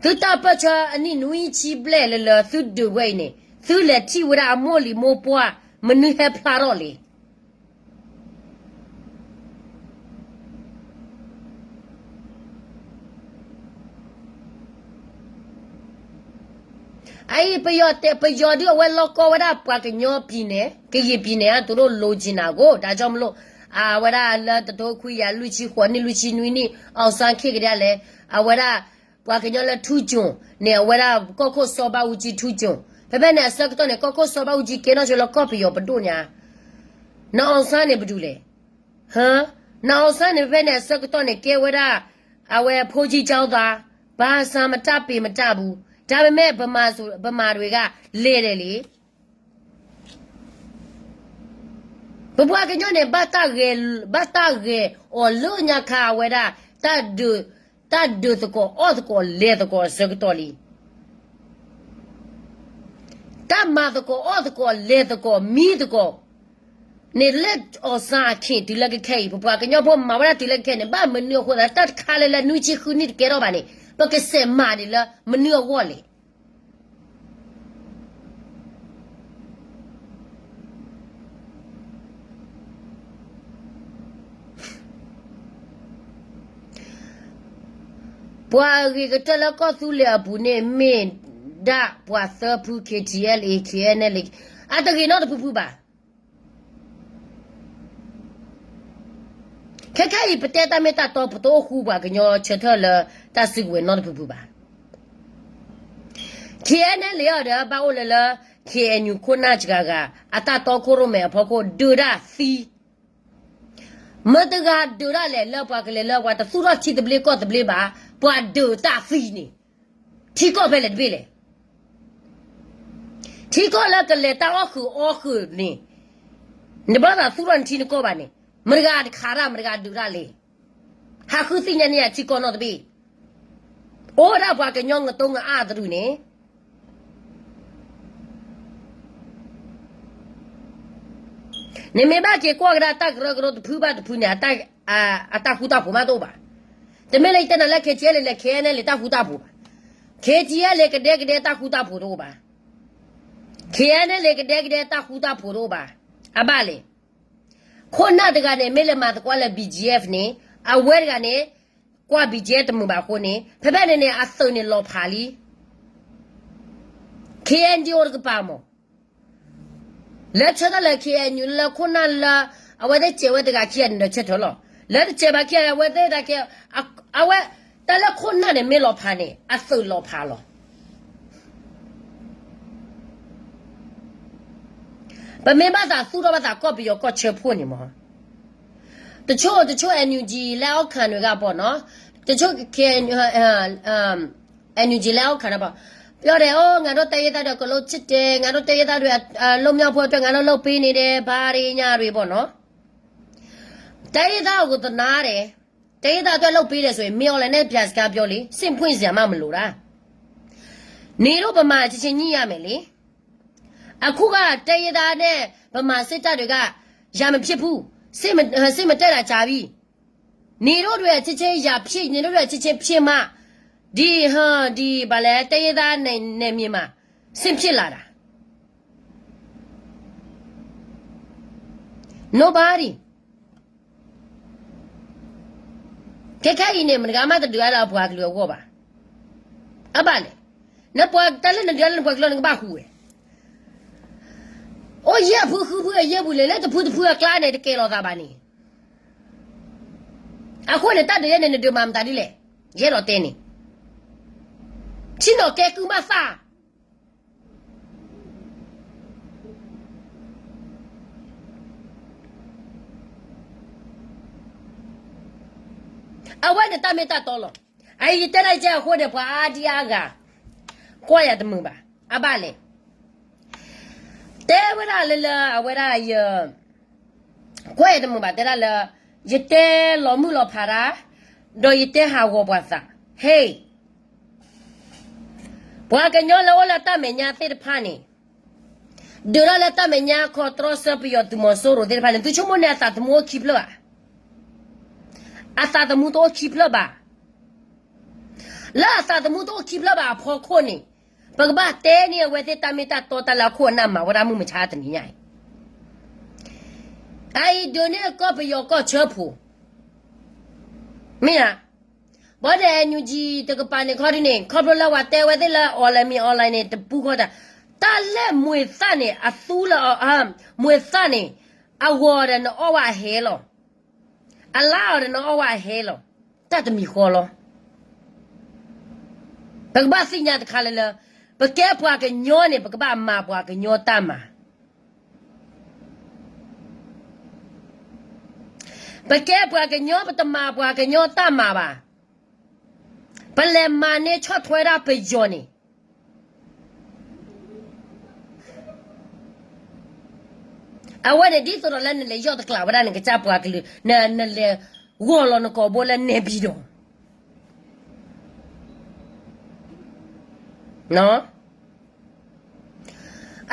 သုတၢ်ပၢၢ်ဆၢအနံၣ်နွံဆံဘျဲၣ်လၢလၢသုဒုးဝဲအံၤန့ၣ် သုလဲၤထံၣ်ဝဲဒၣ်အမိၢ်လံၤမိၢ်ပှၢ် မနုၤဟဲဖျါထီၣ်လံ အအံၤ ပယီၤတဲ ပယီၤဒုးအဝဲလီၢ်ကီၢ်ဝဲဒၣ်ပှၤကညီပံၤနဲၣ် ကယံာ်ပံၤနဲၣ် အတူတူၢ်လိကံနၤကိၣ် ဒါကြောင့်မလို့ အဝဲဒၣ်လၢတထိခွံကယၤလွံၢ်ဆံဃိးနံၣ်လွံၢ်ဆံနွံနံၣ် အောင်ဆန်းခေတ်ကဒဲလဲၣ် အဝဲဒၣ် ပှၤကညီလၢထူကၠိၣ်န့ၣ် အဝဲဒၣ်ကီၢ်ခိၣ်စီၤဘးအူကၠံထူကၠိၣ် ဖဲဖဲန့ၣ် အဆၢကတီၢ်န့ၣ် ကီၢ်ခိၣ်စီၤဘးအူကၠံကဲထီၣ်ဆိလၢကီၢ်ပယီၤပဒိၣ်ညါ နီၢ်အောင်ဆန်းန့ၣ်ပဒုးလဲၣ် နီၢ်အောင်ဆန်းန့ၣ် ဖဲဖဲန့ၣ် အဆၢကတီၢ်န့ၣ် ကဲဝဲဒၣ် အဝဲ ဘၣ်ဆၣ်မတၢ်ပ့ၤမတၢ်ဘူး ဒါပေမဲ့ ဗမာတွေက လဲၤတယ်လေ ပပှၤကညီန့ၣ် ဘၣ်တၢ်ဂဲၤအီၤလၢညါခါအဝဲဒၣ် တၢ်ဒုးသကိးအီၣ်သကိးလဲၤသကိးအဆၢကတီၢ်လံ တၢ်မၤသကိးအီၣ်သကိးလဲၤသကိးမံသကိးန့ၣ် လၢအောင်ဆန်းခေတ်တုၤလၢကခဲအံၤ ပပှၤကညီဖိမၤဝဲဒၣ်တုၤလၢကခဲန့ၣ် ဘၣ်မနုၤအဃိသတး တၢ်တခါလၢလၢနွံဆံဃုနံၣ်တကဲထီၣ်ဘၣ်န့ၣ် ပကစဲးမၤန့ၣ်လၢမနုၤအဂီၢ်လဲၣ် ပှၤအဂ့ၤကတၢၢ်လၢကီၢ်သူလ့ၤအပူၤန့ၣ် မ့ၢ်ဒၣ်ပှၤသၢဖု KTLA KNLA အတဂ့ၤနီတဖုဖုဘၣ်. ခဲခဲအံၤ ပတဲတၢ်မ့ၢ်တၢ်တီ ပတအိၣ်ဃူပှၤကညီဆၢထၢၣ်လၢတၢ်စုကဝဲၤနီတဖုဖုဘၣ်. KNLA အံၤဒီး ဘၣ်အိၣ်လၢလၢ KNU ခိၣ်နၢ်စှၤဂၤ အတၢ်တီခိၣ်ရိၣ်မဲအဖီခိၣ် ဒုးတၢ်သံ မတၤတဂၤဒုးတၢ်လဲၣ် လၢပှၤကလဲၤလၢပှၤတသူၣ်ထီၣ်ထံသဘျ့ကီၢ်သဘျ့ဘၣ်, ပှၤဒုးတၢ်သံန့ၣ် ထံကီၢ်ဖဲလဲၣ်တဘ့ၣ်လဲၣ်. ထံကီၢ်လၢကလဲၤတၢ်အီၣ်ဃုာ်အီဃုာ်န့ၣ် နဘၣ်သးသူၣ်ထီၣ်နထံနကီၢ်ဘၣ်န့ၣ် မတၤတဂၤတခးတၢ် မတၤတဂၤဒုးတၢ်လဲၣ်. ဟးဃုသ့ၣ်ညါန့ၢ်ယၤထံကီၢ်နီတဘ့ၣ်. အိၣ်ဒၣ်ပှၤကညီငတိငအါတရူးန့ၣ် နမ့ၢ်ဘၣ်က့ၤကွၢ်ကဒါတၢ်ကရၢကရိတဖုဘၣ်တဖုန့ၣ် အတၢ်ဃူတၢ်ဖိးမးတအိၣ်ဘၣ်. တမ့ၢ်လၢယတဲနၤလၢ KTLA လဲၣ် KNLA တၢ်ဃူတၢ်ဖိးဘၣ်. KTLA ကဒဲကဒဲတၢ်ဃူတၢ်ဖိးတအိၣ်ဘၣ်. KNLA ကဒဲကဒဲတၢ်ဃူတၢ်ဖိးတအိၣ်ဘၣ်. အဘၣ်လဲၣ်. ခိၣ်နၢ်တဂၤန့ၣ် မ့ၢ်လဲၤမၤသကိးလၢ BGF န့ၣ် အဝဲတဂၤန့ၣ် ကွၢ် BGF တမုာ်ဘၣ်အဃိန့ၣ် ဖဲဖဲန့ၣ်န့ၣ် အသုးန့ၣ်လီၤဖးလံ. KNDO တကပၤမး လၢဆၢထၢၣ်လၢ KNU လၢခိၣ်နၢ်လၢ အဝဲသ့ၣ်စဲးဝဲတဂၤခံဂၤန့ၣ်ဒီးဆၢထၢၣ်လီၤ. လၢတစဲးဘၣ်ခံဂၤန့ၣ် အဝဲသ့ၣ်တၢ်ကဲ အဝဲ တၢ်လၢခိၣ်နၢ်န့ၣ်မ့ၢ်လီၤဖးန့ၣ် အသုးလီၤဖးလီၤ. ပမ့ၢ်ဘၣ်သးသူၣ်ထီၣ်ဘၣ်သးကီၢ်ပယီၤကီၢ်ဆၢဖိန့ၣ်မး တဆိၣ်တဆိၣ် NUG လၢအီၣ်ခးနွံဂၤပီၤနီၤ, တဆိၣ် NUG လၢအီၣ်ခးနွံဂၤပီၤ, ပြောတယ်, အိ ငါတို့တိုင်းရင်းသားတွေကို အလုပ်ချစ်တယ်, ငါတို့တိုင်းရင်းသားတွေ အလုပ်များဖို့အတွက် ငါတို့လုပ်ပေးနေတယ်, ဘာတွေညာတွေပေါ့နော်. တိုင်းရင်းသားကိုသနားတယ်, တိုင်းရင်းသားအတွက်လုပ်ပေးတယ်ဆိုရင် မင်းအောင်လှိုင်နဲ့ ပြန်စကားပြောလေ, စိတ်ဖွင့်စရာမှမလိုတာ. နေတို့ဗမာအချင်းချင်းညှိရမယ်လေ. အခုက တိုင်းရင်းသားနဲ့ ဗမာစစ်တပ်တွေက ရန်မဖြစ်ဘူး, စစ်မ, စစ်မတိုက်တာကြာပြီ. နေတို့တွေအချင်းချင်းရန်ဖြစ်, နေတို့တွေအချင်းချင်းဖြစ်မှ, ဒီ, ဟ, ဒီ, ဘာလဲ, တိုင်းရင်းသားနယ်မြေမှာ စစ်ဖြစ်လာတာ. Nobody. ခဲခဲအံၤန့ၣ် မတဂၤမးတဒုးအါလၢအပှၤကလုာ်အဂီၢ်ဘၣ်. အဘၣ်လဲၣ်. နပှၤတၢ်လၢနဒုးအါလၢနပှၤကလုာ် နကဘၣ်ဟူးဝဲ. အိၣ်ယဲၢ်ဖုဃုဖုအယဲၢ်ပူၤလဲၣ်, လၢတဖုတဖုအကျါန့ၣ် တကဲလီၤသးဘၣ်န့ၣ်. အဃိန့ၣ် တၢ်ဒုးယဲန့ၣ် နဒုးမၤမတၤဒ်လဲၣ်. ယအဲၣ်ဒိးတဲန့ၣ်. ဆ့ၣ်နီၤကဲကုၢ်မးသး အဝဲန့ၣ်တၢ်မ့ၢ်တၢ်တီလီၤ. အအံၤယတဲဒၣ်ကဲအဃိန့ၣ် ပှၤအါဒံအါဂၤ ကွၢ်ယၤတမုာ်ဘၣ်. အဘၣ်လဲၣ်. တဲဝဲဒၣ်လၢလၢအဝဲဒၣ်ယ ကွၢ်ယၤတမုာ်ဘၣ် တဲဒၣ်လၢ ယတဲလီၤမုၢ်လီၤဖးတၢ် ဒီးယတဲဟးဂီၤပှၤသး ဟ့ၣ် ပှၤကညီလၢအိၣ်လၢတၢ်မဲာ်ညါသ့ၣ်တဖၣ်န့ၣ် ဒုးထီၣ်လၢတၢ်မဲာ်ညါခီတြီဆၢပယီၤသုးမီၤစိရိၤသ့ၣ်တဖၣ်န့ၣ် သုဆိကမိၣ်န့ၣ်အသးသမူအိၣ်ခံဖျၢၣ်ဧါ. အသးသမူတအိၣ်ခံဖျၢၣ်ဘၣ်. လၢအသးသမူတအိၣ်ခံဖျၢၣ်ဘၣ်အဖီခိၣ်န့ၣ် ပကဘၣ်တဲန့ၢ်အဝဲသ့ၣ်တၢ်မ့ၢ်တၢ်တီတၢ်လၢအခိၣ်အနၢ်မၤဝဲဒၣ်မုၢ်မဆါတနံၤညါအံၤ အအံၤဒုးန့ၢ်ကီၢ်ပယီၤကီၢ်ဆၢဖိ မ့ၢ်ဧါ. ဘၣ်ဒီး NUG တကပၤန့ၣ်ခီဒုန့ၣ် ခီဖျိလၢပှၤတဲဝဲသ့ၣ်လၢ online မ့ၢ် online န့ၣ် တပူၤဃီတၢ် တၢ်လၢမွေသၣ်န့ၣ် အသူလၢ မွေသၣ်န့ၣ် အဂီၤဒီးနအီၣ်ဝဲအဟဲလီၤ. အလါအီၤဒီးနအီၣ်ဝဲအဟဲလီၤ. တၢ်တမံၤဃီလီၤ. ပကဘၣ်သ့ၣ်ညါတခါလၢလၢ ပကဲပှၤကညီန့ၣ် ပကဘၣ်မၤပှၤကညီတၢ်မၤ ပကဲပှၤကညီ ပတမၤပှၤကညီတၢ်မၤဘၣ်. ပလဲၤမၤန့ၢ်ဆီၣ်ထွဲဒၣ်ပယီၤန့ၣ် အဝဲန့ၣ်ဒ်သိးဒီးလၢနလဲၤယီၢ်တကျးဝဲဒၣ်နကစၢ်ပှၤကလုာ် နလဲၤဂီၢ်လီၤနကိာ်ဘိလၢနဲဘံဒီး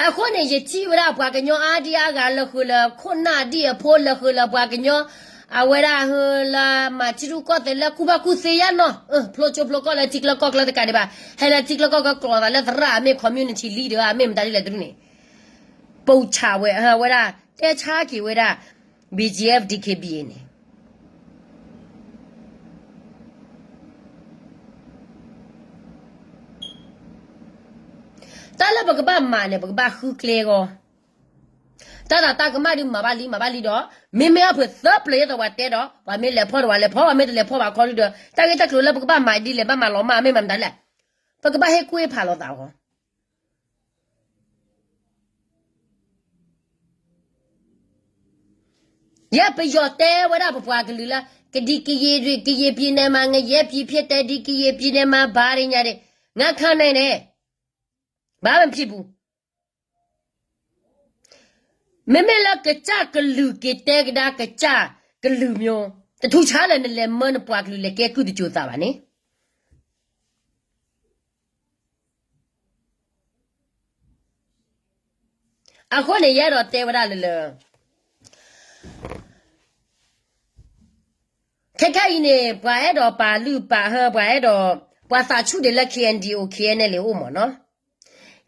အဃိန့ၣ် ယထံၣ်ဝဲဒၣ်ပှၤကညီအါဒံအါဂၤလၢဃုာ်လၢခိၣ်နၢ်ဒံၣ်အဖိ လၢဃုာ်လၢပှၤကညီ အဝဲဒၣ်ဟဲလၢမၤထံရူၢ်ကီၢ်သဲးလၢကူၣ်ဘၣ်ကူၣ်သ့ယါနီၤ ဖျိကၠိဖျိကီၢ်လၢထံကျၢၢ်ကီၢ်ကျၢၢ်တကးဒံးဘၣ် ဟဲလၢထံကျၢၢ်ကီၢ်ကျၢၢ်ကျီသးလၢသရၣ်အမ့ၢ် community leader အမ့ၢ်မတၤဒ်လဲၣ်တဒူၣ်န့ၣ် ပိာ်ဆးဝဲ ဝဲဒၣ် တဲဆါက့ၤဝဲဒၣ် BGF DKBA န့ၣ် တၢ်လၢပကဘၣ်မၤန့ၣ် ပကဘၣ်ဃုကျဲဂီၢ် တၢ်သးတၢ်ကမၣ်ဒုးမၤဘၣ်လံ မၤဘၣ်လံဒီး မ့မ့ၢ်အဖုးသၢပျၢၤယဲၢ်သီးပှၤတဲဒီး ပှၤမ့ၢ်လဲၤဖီၣ်ဒီးပှၤလဲၤဖီၣ် ပှၤမ့ၢ်တလဲၤဖီၣ်ဘၣ်ခီဒုဒီး တၢ်ဂ့ၢ်တၢ်ကျိၤလၢပကဘၣ်မၤဒ်လဲၣ် ဘၣ်မၤလီၤမၢ် မ့ၢ်မတၤလဲၣ် ပကဘၣ်ဟ့ၣ်ကူၣ်ဟ့ၣ်ဖးလိာ်သးဂီၢ် ယဲပယီၤတဲဝဲဒၣ်ပပှၤကလုာ်လၢ ကဒံကယံာ် ကယံာ်ပံၤနဲမၤ ငရဲပံၤဖျဲတဲဒံကယံာ်ပံၤနဲမၤ ဘၣ်ဒ်ညါဒံး ငါခါန့ၣ်န့ၣ် ဘၣ်မဖံးပူၤ မ့မ့ၢ်လၢကစၢ်ကလုာ်က့ၤတဲကဒါကစၢ်ကလုာ်မျိုး တထူးဆါလၢနလဲၤမၢနပှၤကလုာ်လဲၤကဲကုၢ်တစိၤသးဘၣ်န့ၣ် အဃိန့ၣ် ယအဲၣ်ဒိးတဲဝဲဒၣ်လၢလၢ ခဲခဲအံၤန့ၣ် ပှၤအဲၣ်ဒိးပာ်လုၢ်ပာ်ဟၢ ပှၤအဲၣ်ဒိး ပှၤသးဆူၣ်ဒံးလၢ KNDO KNLA အိၣ်မးနီၤ,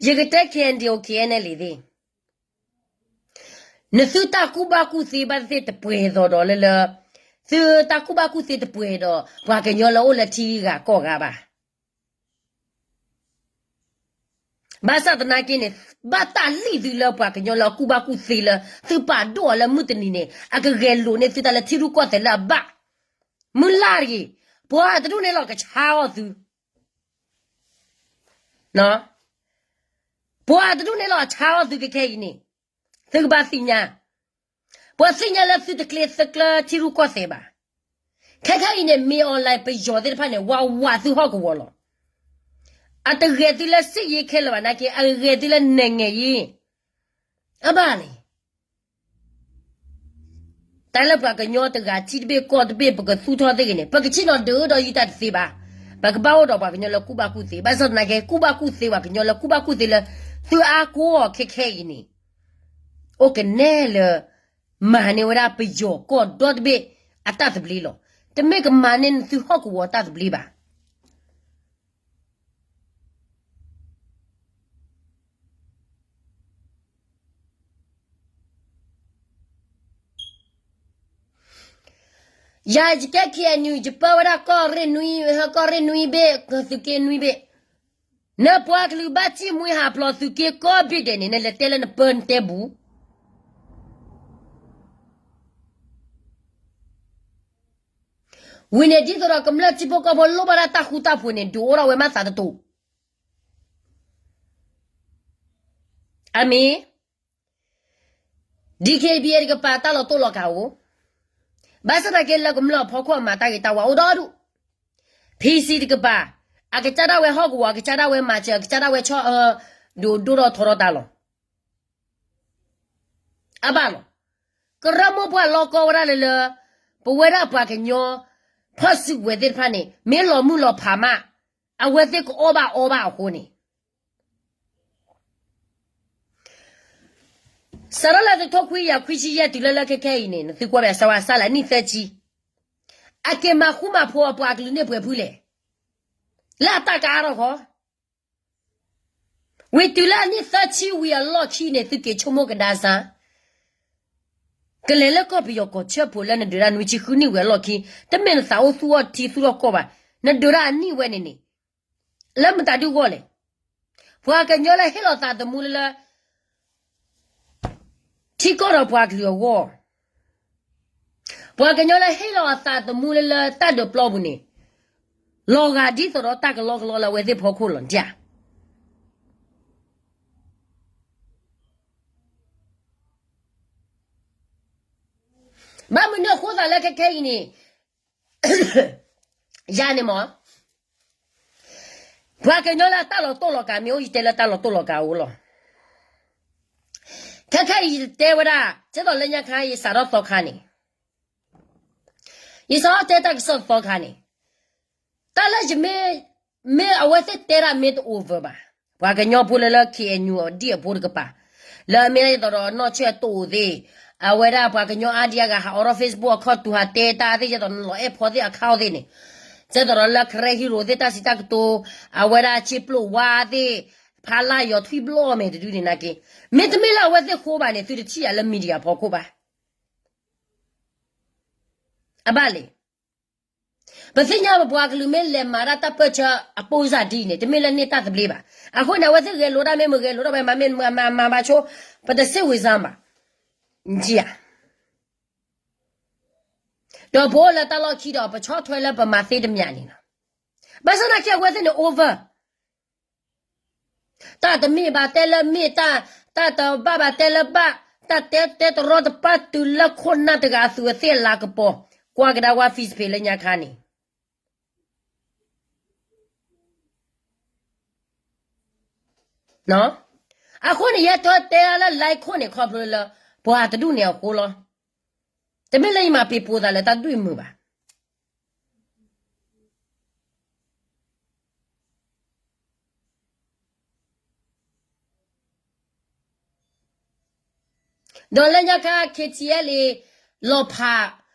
ယကတဲ KNDO KNLA သ့ၣ်, နသုတၢ်ကူၣ်ဘၣ်ကူၣ်သ့ဘၣ်သ့ၣ်တပှဲၤသိးဒီးလၢလၢ, သုတၢ်ကူၣ်ဘၣ်ကူၣ်သ့တပှဲၤဒီး ပှၤကညီလၢအိၣ်လၢထံဂၤကီၢ်ဂၤဘၣ်. ဘၣ်ဆၣ်သနာ်က့န့ၣ် ဘၣ်တၢ်လံၣ်သုလၢပှၤကညီလၢအကူၣ်ဘၣ်ကူၣ်သ့လၢ သုပာ်ဒိၣ်အီၤလၢမုၢ်တနံၤန့ၣ် အကဂဲၤလိာ်န့ၢ်သုတၢ်လၢထံရူၢ်ကီၢ်သဲးလၢအဘၣ်, မုၢ်လၢ်တဂ့ၤ, ပှၤတဒူၣ်န့ၣ်လီၤကဆါအီၣ်သု ပှၤတဒူၣ်န့ၣ်လီၤအဆါအီၣ်သုကခဲအံၤန့ၣ်, သုကဘၣ်သ့ၣ်ညါ, ပှၤသ့ၣ်ညါလၢသုတကျဲသကျၢထံရူၢ်ကီၢ်သဲးဘၣ်. ခဲခဲအံၤန့ၣ် မ့ၢ် online ပယီၤသ့ၣ်တဖၣ်န့ၣ် ဝးဝးသုဟီၣ်ကဝီၤလီၤ. အတဂဲၤသုလၢစစ်ရေးခဲလၢာ်ဘၣ်နာ်က့ အဂဲၤသုလၢ နိုင်ငံရေး, အဘၣ်န့ၣ် တၢ်လၢပှၤကညီတဂၤထံတဘ့ၣ်ကီၢ်တဘ့ၣ် ပကသူၣ်ထီၣ်သ့ၣ်ဂ့ၤန့ၣ် ပကဆ့ၣ်နီၤဒုးဒီးယုၢ်တၢ်တသ့ဘၣ်. ပကဘၣ်အိၣ်ဒီးပှၤကညီလၢကူၣ်ဘၣ်ကူၣ်သ့, ဘၣ်ဆၣ်သနာ်က့ ကူၣ်ဘၣ်ကူၣ်သ့ပှၤကညီလၢကူၣ်ဘၣ်ကူၣ်သ့လၢ သုအါကိးအီၤခဲခဲအံၤန့ၣ် အိၣ်ကနဲလၢ မၤန့ၢ်ဝဲဒၣ်ပယီၤကီၢ်ဒီတဘ့ၣ်အတၢ်သဘျ့လီၤ. တမ့ၢ်ကမၤန့ၢ်သုဟီၣ်ကဝီၤတၢ်သဘျ့ဘၣ်. ယၤယကဲ KNU ယပၢဝဲဒၣ်ကီၢ်ရ့ၣ်နွံ, ကီၢ်ရ့ၣ်နွံဘ့ၣ်, သုးက့နွံဘ့ၣ်, နပှၤကလုာ်ဘၣ်စံၣ်မှံဟးဖျိးသုးက့ကိးဘ့ၣ်ဒဲးန့ၣ် နလဲၤတဲလၢနပၢနတဲပူၤ ဝံၤန့ၣ် ဒ်သိးဒီးကမျၢၢ်ထံဖိကီၢ်ဖိလိၣ်ဘၣ်ဒၣ်တၢ်ဃူတၢ်ဖိးန့ၣ် ဒုးအိၣ်ထီၣ်ဝဲမးသးတတိၤ. အမ့ၢ် DKBA တကပၤတၢ်လီၤတိၢ်လီၤကးအိၣ်, ဘၣ်ဆၣ်သနာ်က့လၢကမျၢၢ်အဖီခိၣ်အမၤတၢ်ဂ့ၤတၢ်ဝါအိၣ်ဒီဒူၣ်, PC တကပၤ, အကစၢ်ဒၣ်ဝဲဟီၣ်ကဝီၤ အကစၢ်ဒၣ်ဝဲမၤစၢၤ အကစၢ်ဒၣ်ဝဲဆီၣ်အၢ ဒိၣ်ဒိၣ်ထီၣ်ထီထီၣ်တၢ်လီၤ. အဘၣ်လီၤ. ကရၢမိၢ်ပှၢ်လီၢ်ကီဝဲဒၣ်လၢလၢ ပဝဲဒၣ်ပှၤကညီ ဖီၣ်စုကဝဲၤသ့ၣ်တဖၣ်န့ၣ် မ့ၢ်လီၤမုၢ်လီၤဖးမး အဝဲသ့ၣ်ကအီၣ်ဘၣ်အီဘၣ်အဃိန့ၣ် စးထီၣ်လၢတထိခွံကယၤခွံဆံယဲၢ်တုၤလၢလၢခဲခဲအံၤန့ၣ် နသုကွၢ်ဘၣ်စၢၤဝဲစးလၢအနံၣ်သၢဆံ, အက့ၤမၤဃူမၤဖိးအပှၤကလုာ်န့ၣ်ပှဲၤဖုလဲၣ်. လၢအတၢ်ကအါထီၣ်ဃီ, ဝံၤတုၤလၢအနံၣ်သၢဆံဝံၤအလီၢ်ခံန့ၣ် သုက့ၤဆိကမိၣ်ကဒါစၢ်, ကလဲၤလၢကီၢ်ပယီၤကီၢ်ဆၢဖိးလၢနဒုးဒၣ်နွံဆံဃုနံၣ်ဝံၤအလီၢ်ခံ, တမ့ၢ်နသးအိၣ်သူၣ်အီၣ်ထံသူၣ်ထီၣ်ကီၢ်ဘၣ်, နဒုးဒၣ်အနံၣ်ဝဲန့ၣ်န့ၣ် လၢမတၤဒုဂီၢ်လဲၣ်. ပှၤကညီလၢဟ့ၣ်လီၤသးသမူလၢလၢ ထံကီၢ်ဒီးပှၤကလုာ်အဂီၢ်, ပှၤကညီလၢဟ့ၣ်လီၤအသးသမူလၢလၢတၢ်ဒုးပျီပူၤန့ၣ်, လီၤဂာ်ဒ်သိးဒီးတၢ်ကလီကလီလၢအဝဲသ့ၣ်ဖီခိၣ်လီၤဒၣ်. ဘၣ်မနုၤအဃိသးလၢခဲခဲအံၤန့ၣ်, ယၤန့ၣ်မ့ၢ် ပှၤကညီလၢတၢ်လီၤတိၢ်လီၤကးမ့ၢ်အိၣ် ယတဲလၢတၢ်လီၤတိၢ်လီၤကးအိၣ်လီၤ. ခဲခဲအံၤယတဲဝဲဒၣ် ကဲသိးလၢညါခါ ယစးထီၣ်သီခါန့ၣ်, ယစးထီၣ်တဲတၢ်ကစီၣ်သီခါန့ၣ်, တၢ်လၢယမ့ၢ်, မ့ၢ်အဝဲသ့ၣ်တဲဒၣ်မ့ၢ်တ over ဘၣ်, ပှၤကညီဖိလၢလၢ KNU ဒ်အဖိတကပၤ, လၢအမ့ၢ်ဒ်သိးဒီးနီၢ်ဆၢၣ်တိၣ်သ့ၣ်, အဝဲဒၣ်ပှၤကညီအါဒံအါဂၤ ဟးအိးထီၣ် Facebook အခီၣ်တူာ်ဟးတဲတၢ်သ့ၣ် ကဲသိးနလီၤအဲၣ်ဖီသ့ၣ်အခါအီၤသ့ၣ်န့ၣ်, ကဲသိးဒီးလၢ Karen Hero သ့ၣ်တၢ်စံးတၢ်ကတိၤ, အဝဲဒၣ်ဆ့ပျိၣ်ဝါသ့ၣ်, ဖါလၢ်ယီၤထွံၣ်ဘျီၣ်မဲာ်တဒုန့ၣ်နာ်က့, မ့တမ့ၢ်လၢအဝဲသ့ၣ်ဃိဘၣ်န့ၣ် သုတထံၣ်ယၤလၢ media ဖီခိၣ်ဘၣ်. အဘၣ်လဲၣ်. ပသ့ၣ်ညါပပှၤကလုာ်မ့ၢ်လဲၤမၤဒၣ်တၢ်ပၢၢ်ဆၢအပိၢ်စၢ်ဒ်အံၤန့ၣ် တမ့ၢ်လၢန့ၢ်တၢ်သဘျ့ဘၣ်. အဃိန့ၣ် အဝဲသ့ၣ်ဂဲၤလိာ်ဒၣ်မ့ၢ်မ့ၢ်ဂဲၤလိာ်ဒၣ်ဝဲမၤမ့ၢ်မၤမၤမၤဆိ, ပတစ့ၣ်ဝံၤစၢ်ဘၣ်, နထံၣ်ဧါ. ဒီးပအိၣ်လၢတၢ်လီၢ်ခံဒီး ပဆီၣ်ထွဲလၢပမၤသ့တမံၤန့ၣ်လီၤ. ဘၣ်ဆၣ်သနာ်က့အဝဲသ့ၣ်န့ၣ် over တၢ်တမ့ၢ်ဘၣ်တဲလၢမ့ၢ်, တၢ်တဘၣ်ဘၣ်တဲလၢဘၣ်, တၢ်တဲတဲတရီတပါတုၤလၢခိၣ်နၢ်တဂၤအသူးအသ့ၣ်အလၤကပီၤ, ကွၢ်ကဒါဝါ Facebook လၢညါခါန့ၣ် အဃိန့ၣ် ယဲတဲလၢ live ခိၣ်န့ၣ် ခီဖျိလၢ ပှၤတဒူၣ်န့ၣ်အဃိလီၤ. တမ့ၢ်လၢယမၤပ့ၤပိာ်သးလၢတၢ်ဒူၣ်မုာ်ဘၣ်. ဒီးလၢညါခါ KTLA လီၤဖး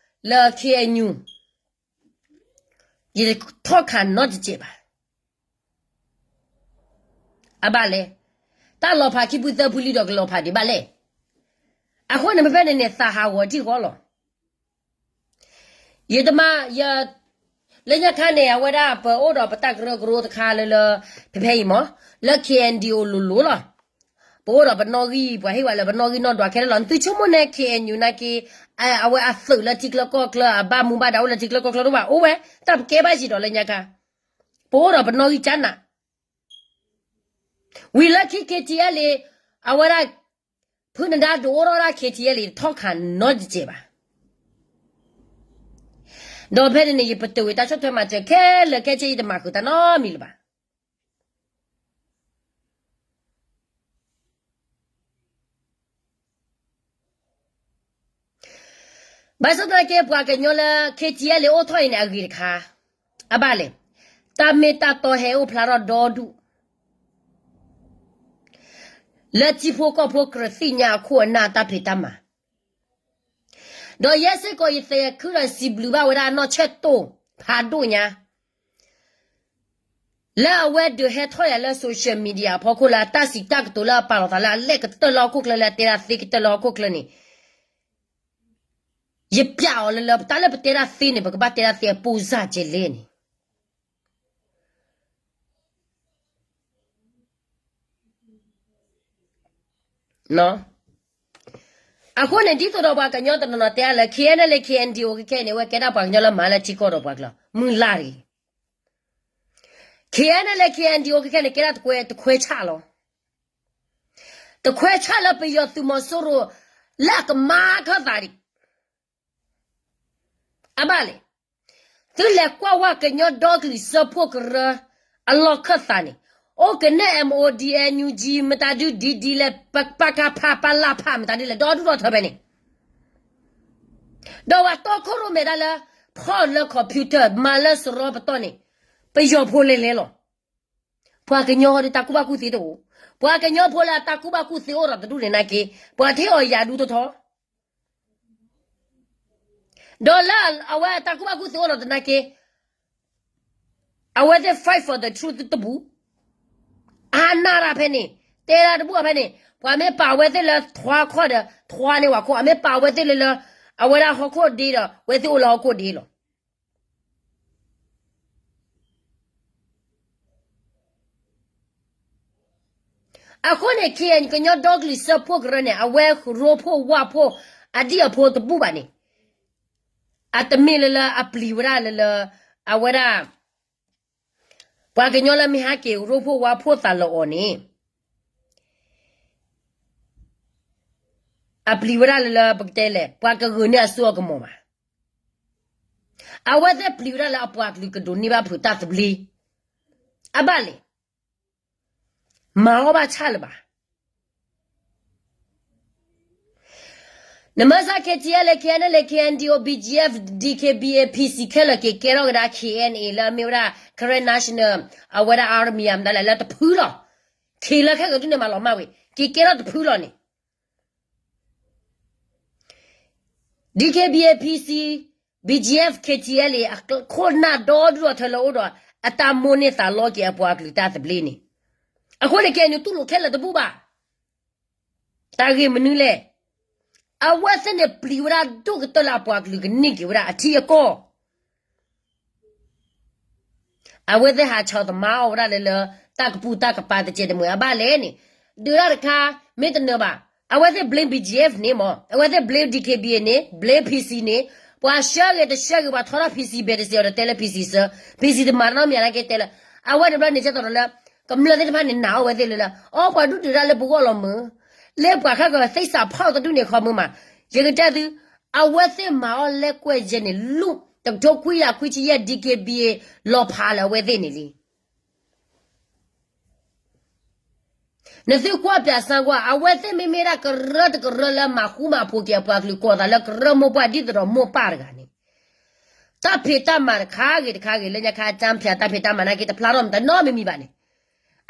လၢ KNU ယထီၣ်ခးနီတစဲးဘၣ်. အဘၣ်လဲၣ်. တၢ်လီၤဖးခံဖုသၢဖုလံဒီးကလီၤဖးဒံးဘၣ်လဲၣ်. အဃိန့ၣ် မ့ၢ်ဖဲန့ၣ်န့ၣ် သးဟးဂီၤထံၣ်ဃီလီၤ. ယတမၤ, လၢညါခါန့ၣ် အဝဲဒၣ်ပအိၣ်ဒီးပတၢ်ကရၢကရိတခါလၢလၢ ဖဲဖဲအံၤမး, လၢ KNDO လိၤလိၤလီၤ. ပအိၣ်ဒီးပနီၣ်ဂံၢ်, ပှၤဟ့ၣ်ဝဲလၢပနီၣ်ဂံၢ်နီၣ်ဒွးခဲလၢာ်လီၤ. နသုဆိကမိၣ်န့ၣ် KNU နာ်က့, အဝဲအသုးလၢထံချၢကီၢ်ချၢ အဘၣ်မူဘၣ်ဒါအိၣ်လၢထံချၢကီၢ်ချၢတအိၣ်ဘၣ်, အိၣ်ဝဲ, တၢ်ပကဲဘၣ်ယံၤဒီးလၢညါခါ, ပအိၣ်ဒီးပနီၣ်ဂံၢ်ကၠါနး ဝံၤလၢခံ KTLA အဝဲဒၣ် ဖုနဒါဒိးအိၣ်ထီၣ်ဒၣ် KTLA ထီၣ်ခးနီတစဲးဘၣ်. ဒီးဖဲန့ၣ်န့ၣ် ယပတုာ်ဝံၤတၢ်ဆီၣ်ထွဲမၤစၢၤခဲလၢာ်ခဲဆ့ ယတမၤဃုာ်တၢ်နီတမံၤလၢၤဘၣ်. ဘၣ်ဆၣ်သနာ်က့ ပှၤကညီလၢ KTLA အိၣ်ထီၣ်အံၤန့ၣ် အဂ့ၤတခါ, အဘၣ်လဲၣ်, တၢ်မ့ၢ်တၢ်တီဟဲအိၣ်ဖျါထီၣ်ဒီဒူၣ် လၢထံဖိကီၢ်ဖိကြၢးသ့ၣ်ညါအခိၣ်အနၢ်တၢ်ဖံးတၢ်မၤ, ဒီးယဲစ့ၢ်ကီးယသဲခုဒီးစံးဘျုးဘၣ်ဝဲဒၣ်နီၢ်ဆၢၣ်တိၣ်ဖးဒိၣ်ညါ လၢအဝဲဒုးဟဲထီၣ်ယၤလၢ social media အဖီခိၣ်လၢအတၢ်စံးတၢ်ကတိၤလၢအပာ်လီၤသးလၢ အလဲၣ်ကတၢၢ်လၢဟီၣ်ခိၣ်ချၢ လၢအတဲဒၣ်သ့ကတၢၢ်လၢဟီၣ်ခိၣ်ချၢန့ၣ်, ယပျးအီၤလၢလၢ ပတၢ်လၢပတဲဒၣ်သ့န့ၣ် ပကဘၣ်တဲဒၣ်သ့အပိၢ်စၢ်ကဲလဲၣ်န့ၣ် အဃိန့ၣ် ဒ်သိးဒီးပှၤကညီတနီၤနီၤတဲအါလၢ KNLA KNDO ခဲခဲအံၤန့ၣ် အဝဲကဲဒၣ်ပှၤကညီလၢမၤလၢထံကီၢ်ဒီးပှၤကလုာ် မုၢ်လၢ်တဂ့ၤ. KNLA KNDO ခဲခဲန့ၣ် ကဲဒၣ်တခွဲဆၣ်လီၤ. တခွဲးဆၣ်လၢပယီၤသုးမီၤစိရိၤ လၢအကမၤခၢၣ်သးဒံး အဘၣ်လဲၣ်. သုလဲၤကွၢ်ဝဲကညီဒီကလုာ်စၢဖှိၣ်ကရၢ အလီၢ်ခၢၣ်သးန့ၣ်, အိၣ်ကနဲၣ် MOD NUG မတၤဒု ဒ်ဒ်လဲၣ် ပကဖ ပလဖ မတၤဒ်လဲၣ် ဒီဒူၣ်ဒီထၢဖဲန့ၣ်, ဒီးပှၤတီခိၣ်ရိၣ်မဲာ်ဒၣ်လၢ ဖီၣ်လၢ computer မၤလၢစရီပတီၢ်န့ၣ်, ပယီၤဖိလဲၤလဲၤလီၤ. ပှၤကညီဒီးတၢ်ကူၣ်ဘၣ်ကူၣ်သ့တအိၣ်, ပှၤကညီဖိလၢအတၢ်ကူၣ်ဘၣ်ကူၣ်သ့အိၣ်ဒီးတဒူၣ်န့ၣ်နာ်က့, ပှၤထံၣ်အီၤယၤဒူတထီ ဒီးလၢအဝဲအတၢ်ကူၣ်ဘၣ်ကူၣ်သ့အိၣ်ဒီးတနာ်က့, အဝဲသ့ၣ် fight for the truth တဘူၣ်, အနၢ်ရၢ်ဖဲန့ၣ်, တဲဒၣ်တဘူၣ်အဖဲန့ၣ်, ပှၤမ့ၢ်ပာ်ဝဲသ့ၣ်လၢထွါခီၣ်ဒီး ထွါန့ၢ်ဝဲခိၣ်, အမ့ၢ်ပာ်ဝဲသ့ၣ်လၢလၢ အဝဲဒၣ်ဟီၣ်ခိၣ်ဒ့ဒီး ဝဲသ့ၣ်အိၣ်လၢဟီၣ်ခိၣ်ဒ့လီၤ. အဃိန့ၣ် ကညီဒီကလုာ်စၢဖှိၣ်ကရၢန့ၣ် အဝဲရိဖှိၣ်ဝၣ်ဖှိၣ် အဒံၣ်အဖိတဘူၣ်ဘၣ်န့ၣ်, အတမ့ၢ်လၢလၢအပျံၤဝဲဒၣ်လၢလၢ အဝဲဒၣ် ပှၤကညီလၢမ့ၢ်ဟဲက့ၤရိဖှိၣ်ဝၣ်ဖှိၣ်သးလီၤအီၤန့ၣ်, အပျံၤဝဲဒၣ်လၢလၢပကတဲလဲၣ် ပှၤကဂုာ်န့ၢ်အစိအကမီၤဘၣ်. အဝဲသ့ၣ်ပျံၤဝဲဒၣ်လၢအပှၤကလုာ်ကဒိးန့ၢ်ဘၣ်ဖုးတၢ်သဘျ့, အဘၣ်လဲၣ်. မၤအီၣ်ဘၣ်ဆၣ်လၢၤဘၣ်. နမ့ၢ်စး KTLA KNLA KNDO BGF DKBA PC ခဲလၢာ်က့ၤကဲထီၣ်ကဒါ KNA လၢအမ့ၢ်ဝဲဒၣ် Karen National အဝဲဒၣ် Army မတၤလဲၣ်လၢတဖုလီၤ. ခ့လၢခဲကဒုန့ၣ်မၤလီၤမၢ်ဝံၤ က့ၤကဲထီၣ်တဖုလီၤန့ၣ် DKBA PC BGF KTLA အခိၣ်နၢ်ဒီဒူၣ်ဒီထၢလၢအိၣ်ဒီး အတၢ်မိၣ်န့ၢ်သးလီက့ၤအပှၤကလုာ်တၢ်သဘျ့န့ၣ်, အဃိန့ၣ် KNU တူၢ်လိာ်ခဲလၢာ်တဘူၣ်ဘၣ်. တၢ်ဂ့ၢ်မနုၤလဲၣ်. အဝဲသ့ၣ်န့ၣ်ပျံၤဝဲဒၣ်ဒိၣ်ကတၢၢ်လၢအပှၤကလုာ်ကန့ၢ်က့ၤဝဲဒၣ်အထံအကီၢ် အဝဲသ့ၣ်ဟးဆီၣ်သမါအီၣ်ဝဲဒၣ်လၢလၢ တၢ်ကပုာ်တၢ်ကပၤတစဲးတမှဲၤအဘၣ်လဲၣ်န့ၣ်, ဒုးတၢ်တခါ မ့ၢ်တနၢၤဘၣ်, အဝဲသ့ၣ် blame BGF န့ၣ်မး, အဝဲသ့ၣ် blame DKBA န့ၣ် blame PC န့ၣ်, ပှၤဆှၢဂ့ၤတဆှၢဂ့ၤ ပှၤထီထီၣ် PC ဘဲတစဲးအီၤဒီးတဲလၢ PC ဆှၢ, PC တမၤနီတမံၤနာ်က့တဲလၢ, အဝဲန့ၣ်ဘျီန့ၣ် ကဲသိးဒီးလၢ ကမျၢၢ်သ့ၣ်တဖၣ်န့ၣ်နာ်အီၣ်ဝဲသ့ၣ်လၢလၢ အီပှၤဒုးဒုးတၢ်လၢပဂီၢ်လီၤမုၢ်, လၢပှၤခဲကသ့စးဖီၣ်တဒူၣ်န့ၣ်ခီမုၢ်မး, ယကတဲသု, အဝဲသ့ၣ်မၤအီၣ်လဲကွဲးယဲန့ၣ် လူၢ်တကထိခွံကယၤခွံဆံယဲၢ် DKBA လီၤဖးလၢအဝဲသ့ၣ်န့ၣ်လံ. နသုကွၢ်ပၠးစၢ်ကွၢ် အဝဲသ့ၣ်မ့မ့ၢ်ဒၣ်ကရၢတကရၢလၢမၤဃူမၤဖိးက့ၤအပှၤကလုာ် ကိးသးလၢကရၢမိၢ်ပှၢ်ဒ်သိးဒီးမိၢ်ပၢ်တဂၤန့ၣ်, တၢ်ဖံးတၢ်မၤတခါဂ့ၤတခါဂ့ၤ လၢညါခါအတၢ်ဖံးတၢ်မၤနာ်က့တဖျါထီၣ်မတၤနီတမံၤဘၣ်န့ၣ်,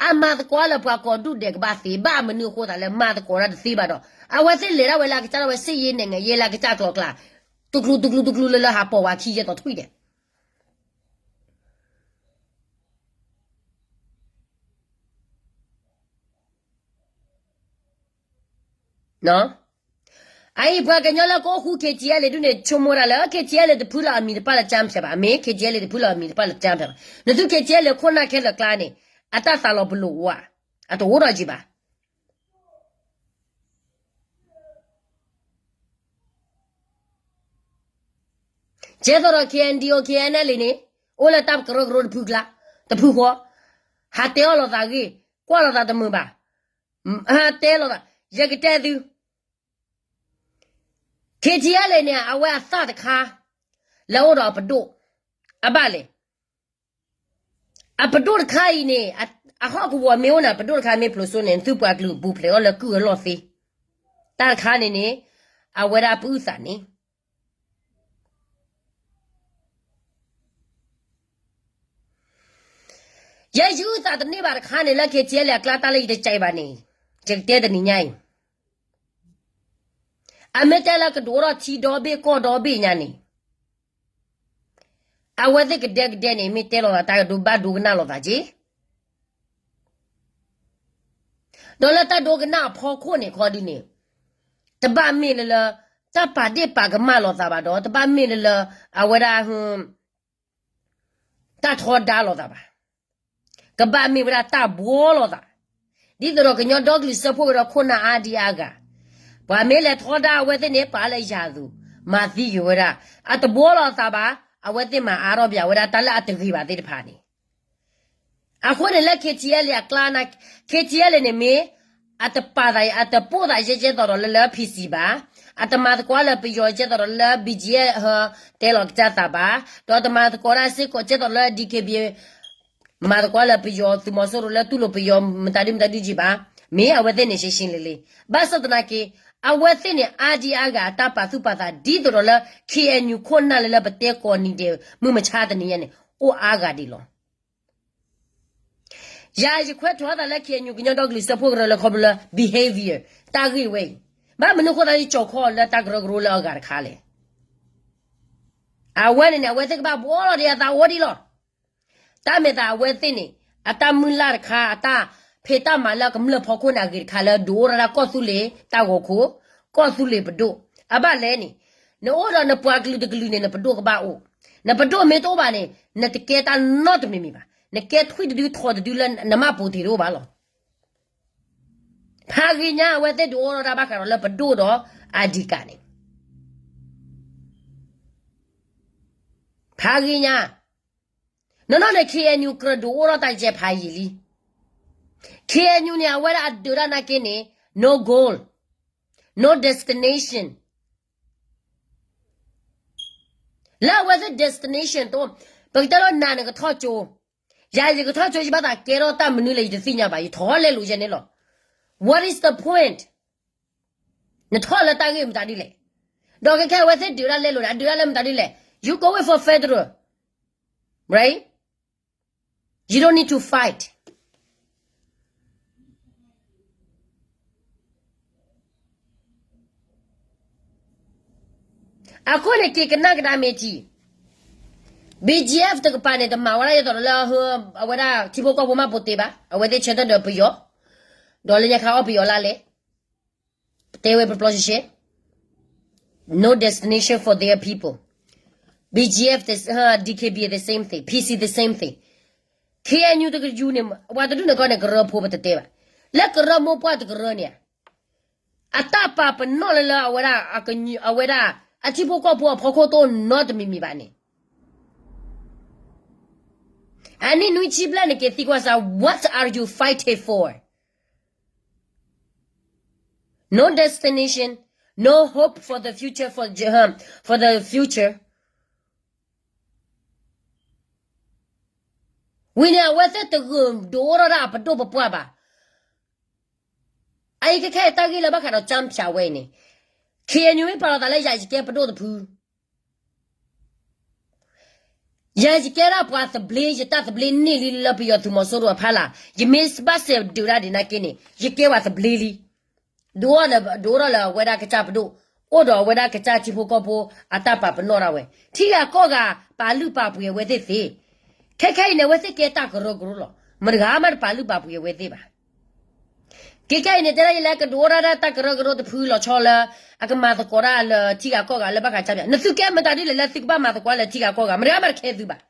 အမၤသကိးလၢပှၤကိးဒူၣ်ဒဲးကဘၣ်သ့ ဘၣ်မနုၤအဃိသးလၢမၤသကိးတၢ်တသ့ဘၣ်ဒီး အဝဲသ့ၣ်လဲၤဒၣ်ဝဲလၢအကစၢ်ဒၣ်ဝဲ စစ်ရေးနိုင်ငံရေး လၢအကစၢ်ကျိၤကျါ, တကျူတကျူတကျူလၢလၢဟးပိာ်ဝဲခံယဲၢ်တီထွံၣ်ဒဲး အအံၤပှၤကညီလၢကအိၣ်ဃူ KTLA ဒ်န့ၣ် ဆိကမိၣ်ဒၣ်လၢ KTLA တဖုလီၤအမံၤတဖၣ်လၢကၠၢဖဲးဘၣ်, အမ့ၢ် KTLA တဖုလီၤအမံၤတဖၣ်လၢကၠၢဖဲးဘၣ်, နသု KTLA ခိၣ်နၢ်ခဲလၢာ်ကျါန့ၣ် အတၢ်သးလီၤပလိာ်ဝါ အတအိၣ်ဒီးယံၤဘၣ်. ကဲသိးဒီး KNDO KNLA န့ၣ် အိၣ်လၢတၢ်ကရၢကရိတဖုကျါ, တဖုဃီ, ဟးတဲအီၣ်လိာ်သးဂ့ၢ်, ကွၢ်လိာ်သးတမုာ်ဘၣ်, ဟးတဲလိာ်သး, ယကတဲသု, KTLA န့ၣ် အဝဲအသၣ်တခါ လၢအအိၣ်ဒီးအပဒိၣ်, အဘၣ်လဲၣ်. အပဒိၣ်တခါအံၤန့ၣ် အဟီၣ်ကဝီၤမ့ၢ်အိၣ်န့ၣ် ပဒိၣ်တခါမ့ၢ်ဖျိးစိန့ၣ် သုပှၤကလုာ်ပူၤဖျဲးအီၤလၢကုၢ်အလီၢ်သ့, တၢ်တခါန့ၣ်န့ၣ် အဝဲဒၣ်ပအုၣ်သးန့ၣ် ယဲယုၢ်သးတန့ၢ်ဘၣ်တခါန့ၣ် လၢ KTLA အကျါတၢ်လၢယတကဲဘၣ်န့ၣ်, ယကတဲတနံၤညါအံၤ, အမ့ၢ်တဲလၢကဒိးထီၣ်ထံဒီဘ့ၣ်ကီၢ်ဒီဘ့ၣ်ညါန့ၣ်, အဝဲသ့ၣ်ကဒဲကဒဲန့ၣ် မ့ၢ်တဲလီၤသးတၢ်ကဒိးဘၣ်ဒိကနၣ်လိာ်သးက့ ဒီးလၢတၢ်ဒိကနၣ်အဖီခိၣ်န့ၣ်ခီဒုန့ၣ်, တဘၣ်မ့ၢ်လၢလၢ တၢ်ပာ်ဒ့ၣ်ပာ်ကမၣ်လိာ်သးဘၣ်ဒီး တဘၣ်မ့ၢ်လၢလၢ အဝဲဒၣ် တၢ်ထီဒါလိာ်သးဘၣ်. ကဘၣ်မ့ၢ်ဝဲဒၣ်တၢ်ဘှီလိာ်သး, ဒ်သိးဒီးကညီဒီကလုာ်စၢဖှိၣ်ကရၢခိၣ်နၢ်အါဒံအါဂၤ, ပှၤမ့ၢ်လဲၤထီဒါအဝဲသ့ၣ်န့ၣ် ပာ်လၢယၤသူး, မၤသံက့ၤဝဲဒၣ်, အတဘှီလိာ်သးဘၣ်, အဝဲသ့ၣ်မၤအါထီၣ်ပၠးဝဲဒၣ်တၢ်လၢအတဂ့ၤဘၣ်သ့ၣ်တဖၣ်န့ၣ် အဃိန့ၣ်လၢ KTLA အကျါန့ၣ်, KTLA န့ၣ်မ့ၢ် အတပာ်သး အတပိာ်သးယဲကဲသိးဒီးလၢလၢ P C ဘၣ်, အတမၤသကိးလၢပယီၤကဲသိးဒီးလၢ B G F တဲလီၤကစၢ်သးဘၣ်, ဒီးတမၤသကိးတၢ်စ့ၢ်ကီးကဲသိးလၢ D K B A မၤသကိးလၢပယီၤသုးမီၤစိရိၤလၢတူၢ်လိာ်ပယီၤမတၤဒုမတၤဒုကံဘၣ်, မ့ၢ်အဝဲသ့ၣ်န့ၣ်ရှဲရှဲလ့လ့, ဘၣ်ဆၣ်သနာ်က့ အဝဲသ့ၣ်န့ၣ်အါဒံအါဂၤအတၢ်ပာ်သူၣ်ပာ်သးဒ်သိးဒီးလၢ K N U ခိၣ်နၢ်လၢလၢပတဲကိးနံၤဒဲး မုၢ်မဆါတနံၤညါန့ၣ် အိၣ်အါဂၤဒံးလီၤ. ယၤယခွဲးထီၣ်သးလၢ K N U ကညီဒီကလုာ်စၢဖှိၣ်ကရၢလၢခီဖျိလၢ behavior တၢ်ဂ့ၢ်ဝဲအံၤ, ဘၣ်မနုၤအဃိသတးလၢကၠီၤခီလၢတၢ်ကရၢကရိလၢအဂၤတခါလဲၣ်. အဝဲန့ၣ်န့ၣ် အဝဲသ့ၣ်ကဘၣ်ဘှီလီၤဒီးအသးအိၣ်ဒံးလီၤ. တၢ်မဲာ်သးအဝဲသ့ၣ်န့ၣ် အတၢ်မုၢ်လၢ်တခါ အတၢ်ဖံးတၢ်မၤလၢကမျၢၢ်ဖီခိၣ်န့ၣ်အဂ့ၤတခါလၢဒုးအိၣ်ထီၣ်ဒၣ်ကီၢ်သူလ့ၤတၢ်ဂီၤခိၣ်, ကီၢ်သူလ့ၤပဒိၣ်, အဘၣ်လဲၣ်န့ၣ်, နအိၣ်ဒီးနပှၤကလုာ်တကလုာ်န့ၣ် နပဒိၣ်ကဘၣ်အိၣ်, နပဒိၣ်မ့ၢ်တအိၣ်ဘၣ်န့ၣ် နတကဲတၢ်နီတမံၤမံၤဘၣ်, နကဲထွံၣ်တဒုထီတဒုလၢနမၢ်ပိာ်တ့ၢ်တအိၣ်ဘၣ်လီၤ. ဖးဂ့ၤညါ အဝဲသ့ၣ်ဒုးအိၣ်ထီၣ်တၢ်ဘၣ်ဃးဒီးလၢပဒိၣ်ဒီးအဒံးကးန့ၣ် ဖးဂ့ၤညါ, နီၢ်နီၢ်န့ၣ် K N U ကြၢးဒုးအိၣ်ထီၣ်တၢ်ကဲဖးယံာ်လံ. K N U န့ၣ် အဝဲဒၣ်အဒုးတၢ်နာ်က့န့ၣ် no goal, no destination လၢအဝဲသ့ၣ် destination တအိၣ်, ပကတဲလီၤနၤန့ၣ်ကထီၣ်ကၠိ, ယၤယကထီၣ်ကၠိယဘၣ်သးကဲထီၣ်တၢ်မနုၤလဲၣ်ယတသ့ၣ်ညါဘၣ် ယထီၣ်လဲလိာ်ယဲန့ၣ်လီၤ. What is the point? နထီၣ်လၢတၢ်ဂ့ၢ်မတၤဒ်လဲၣ်. ဒီးခဲခဲအဝဲသ့ၣ်ဒုးတၢ်လဲလိာ်န့ၣ် အဒုးတၢ်လၢမတၤဒ်လဲၣ်. You go wait for federal, right? You don't need to fight. အဃိန့ၣ် က့ၤကနၣ်ကဒါမ့ၢ်ထံ, B G F တကပၤန့ၣ် တမၤဝဲဒၣ်ဒ်သိးဒီးလၢ အဝဲဒၣ်ထံဖိကီၢ်ဖိမၢ်ပိာ်တ့ၢ်ဘၣ်, အဝဲသ့ၣ်ဆၢထၢၣ်ဒီးပယီၤ, ဒီးလၢညါခါအီၣ်ပယီၤလၢလဲၣ်, ပတဲဝဲပျီပျီရှဲရှဲ, no destination for their people. B G F, D K B A the same thing, P C the same thing. K N U တကယူၤန့ၣ် ပှၤတဒူၣ်န့ၣ်ကီန့ၣ် ကရၢဖိပတတဲဘၣ်, လၢကရၢမိၢ်ပှၢ်တကရၢန့ၣ် အတၢ်ပာ်ပနီၣ်လၢလၢအဝဲဒၣ် အဝဲဒၣ် အထံဖိကီၢ်ဖိအဖီခိၣ်တအိၣ်နီတမံၤမံၤဘၣ်န့ၣ်, အနံၣ်နွံဆံဘျဲၣ်န့ၣ်က့ၤသံကွၢ်စၢ် what are you fighting for? No destination, no hope for the future, for, for the future. ဝံၤန့ၣ် အဝဲသ့ၣ်တဂုာ်ဒုးအိၣ်ထီၣ်ဒၣ်အပဒိၣ်ပပှၢ်ဘၣ်. အအံၤခဲခဲအံၤတၢ်ဂ့ၢ်လၢဘၣ်ဃးဒီး ကၠၢဖၠး ဝဲအံၤန့ၣ်, K N U မ့ၢ်ပာ်လီၤသးလၢယၤယကဲပဒိၣ်တဖု ယၤယကဲဒၣ်ပှၤသဘျ့ ယတၢ်သဘျ့န့ၢ်လံလၢပယီၤသုးမီၤစိရိၤအဖီလာ်, ယမ့ၢ်ဘၣ်စဲးဒုးတၢ်ဒ်န့ၣ်က့န့ၣ် ယကဲပှၤသဘျ့လံ. ဒုးအိၣ်န့ၣ် ဒုးအိၣ်ထီၣ်လၢအဝဲဒၣ်ကစၢ်ပဒိၣ်, အိၣ်ဒီးအဝဲဒၣ်ကစၢ်ထံဖိကီၢ်ဖိအတၢ်ပာ်ပနီၣ်ဒၣ်ဝဲ, ထံဂၤကီၢ်ဂၤပာ်လုၢ်ပာ်ပှ့ၤအဝဲသ့ၣ်သ့, ခဲခဲအံၤန့ၣ် အဝဲသ့ၣ်ကဲတၢ်ကရၢကရိလီၤ. မတဂၤမးတပာ်လုၢ်ပာ်ပှ့ၤအဝဲသ့ၣ်ဘၣ်. ကဲခဲအံၤန့ၣ် တဲဒၣ်ယလဲၣ် ကဒုးအိၣ်ထီၣ်ဒၣ်တၢ်ကရၢကရိတဖုလီၤဆီလၢ အကမၤသကိးတၢ်လၢထံဂၤကီၢ်ဂၤလၢဘၣ်ဃးကၠၢဖၠး, နသုကဲမတၤဒ်လဲၣ်လၢသုကဘၣ်မၤသကိးလၢထံဂၤကီၢ်ဂၤ, မတဂၤမးတခဲသုဘၣ်.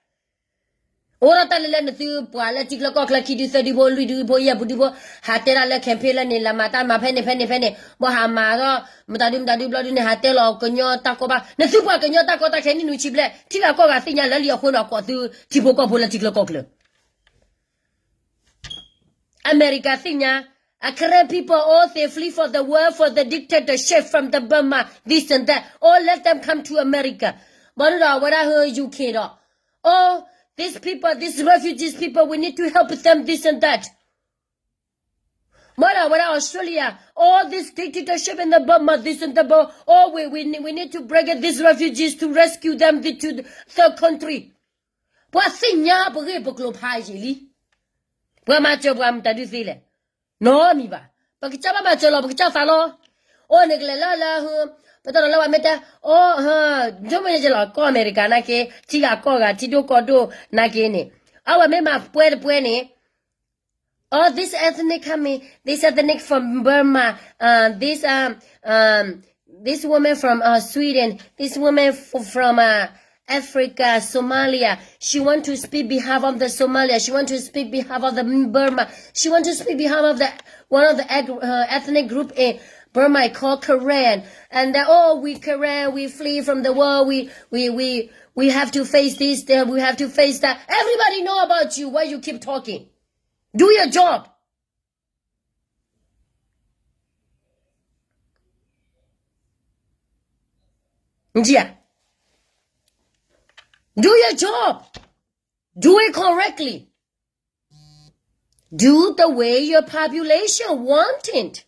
အိၣ်ဒီးတၢ်လၢလၢနသုပှၤလၢထံချၢကီၢ်ချၢ ခံဒုသၢဒုဖိ လွံၢ်ဒုဖိ ယဲၢ်ပူၤဒုဖိ ဟးတဲဒၣ်လၢ campaign လၢန့ၣ် လၢမၤတၢ်မၤဖဲန့ၣ်ဖဲန့ၣ်ဖဲန့ၣ် ဘၣ်ဟးမၤဒီး မတၤဒုမတၤဒုဘျီဒုန့ၣ် ဟးတဲလီၤကညီတၢ်ကီဘၣ်, နသုပှၤကညီတၢ်ကီတၢ်ခဲနံၣ်နွံဆံဘျဲၣ် ထံဂၤကီၢ်ဂၤသ့ၣ်ညါလၢလံအဃိန့ၣ် အကိးသုထံဖိကီၢ်ဖိလၢထံချၢကီၢ်ချၢ America သ့ၣ်ညါ, a Karen people, oh, they flee for the world, for the dictatorship from the Burma, this and that. Oh, let them come to America. ဘၣ်ဒီးအဝဲဒၣ်ဟၢ U K ဒီး, oh, these people, these refugees people, we need to help them, this and that. ဘၣ်ဒီးအဝဲဒၣ် Australia, oh, this dictatorship in the Burma, this and that, oh, we, we, we need to bring these refugees to rescue them to the third country. ပှၤသ့ၣ်ညါပဂ့ၢ်ပကျိၤဖးယံာ်လံ. ပှၤမၤစၢၤပှၤမတၤဒုသ့လဲၣ်. နီတမံၤဘၣ်. ပကစၢ်ဘၣ်မၤစၢၤလီၤ ပကစၢ်သးလီၤ. အိၣ်န့ၣ်ကလဲၤလၢလၢ, ပတၢ်လီၤလၢပှၤမ့ၢ်တဲ, အိ, ဆိကမိၣ်န့ၣ်ကလီၤ ကီၢ်အမဲရကၤနာ်က့, ထံဂၤကီၢ်ဂၤ ထံဒိၣ်ကီၢ်ဒိၣ်နာ်က့န့ၣ်, အဝဲမ့ၢ်မၤပှဲၤတပှဲၤန့ၣ်, oh, this ethnic coming, this ethnic from Burma, uh, this, um, um, this woman from, uh, Sweden, this woman f-, from, uh, Africa, Somalia, she want to speak behalf of the Somalia, she want to speak behalf of the Burma, she want to speak behalf of the, one of the eth-, uh, ethnic group in Burma called Karen. And then, oh, we Karen, we flee from the war, we, we, we, we have to face this, then we have to face that. Everybody know about you, why you keep talking? Do your job. Do your job. Do it correctly. Do the way your population want it.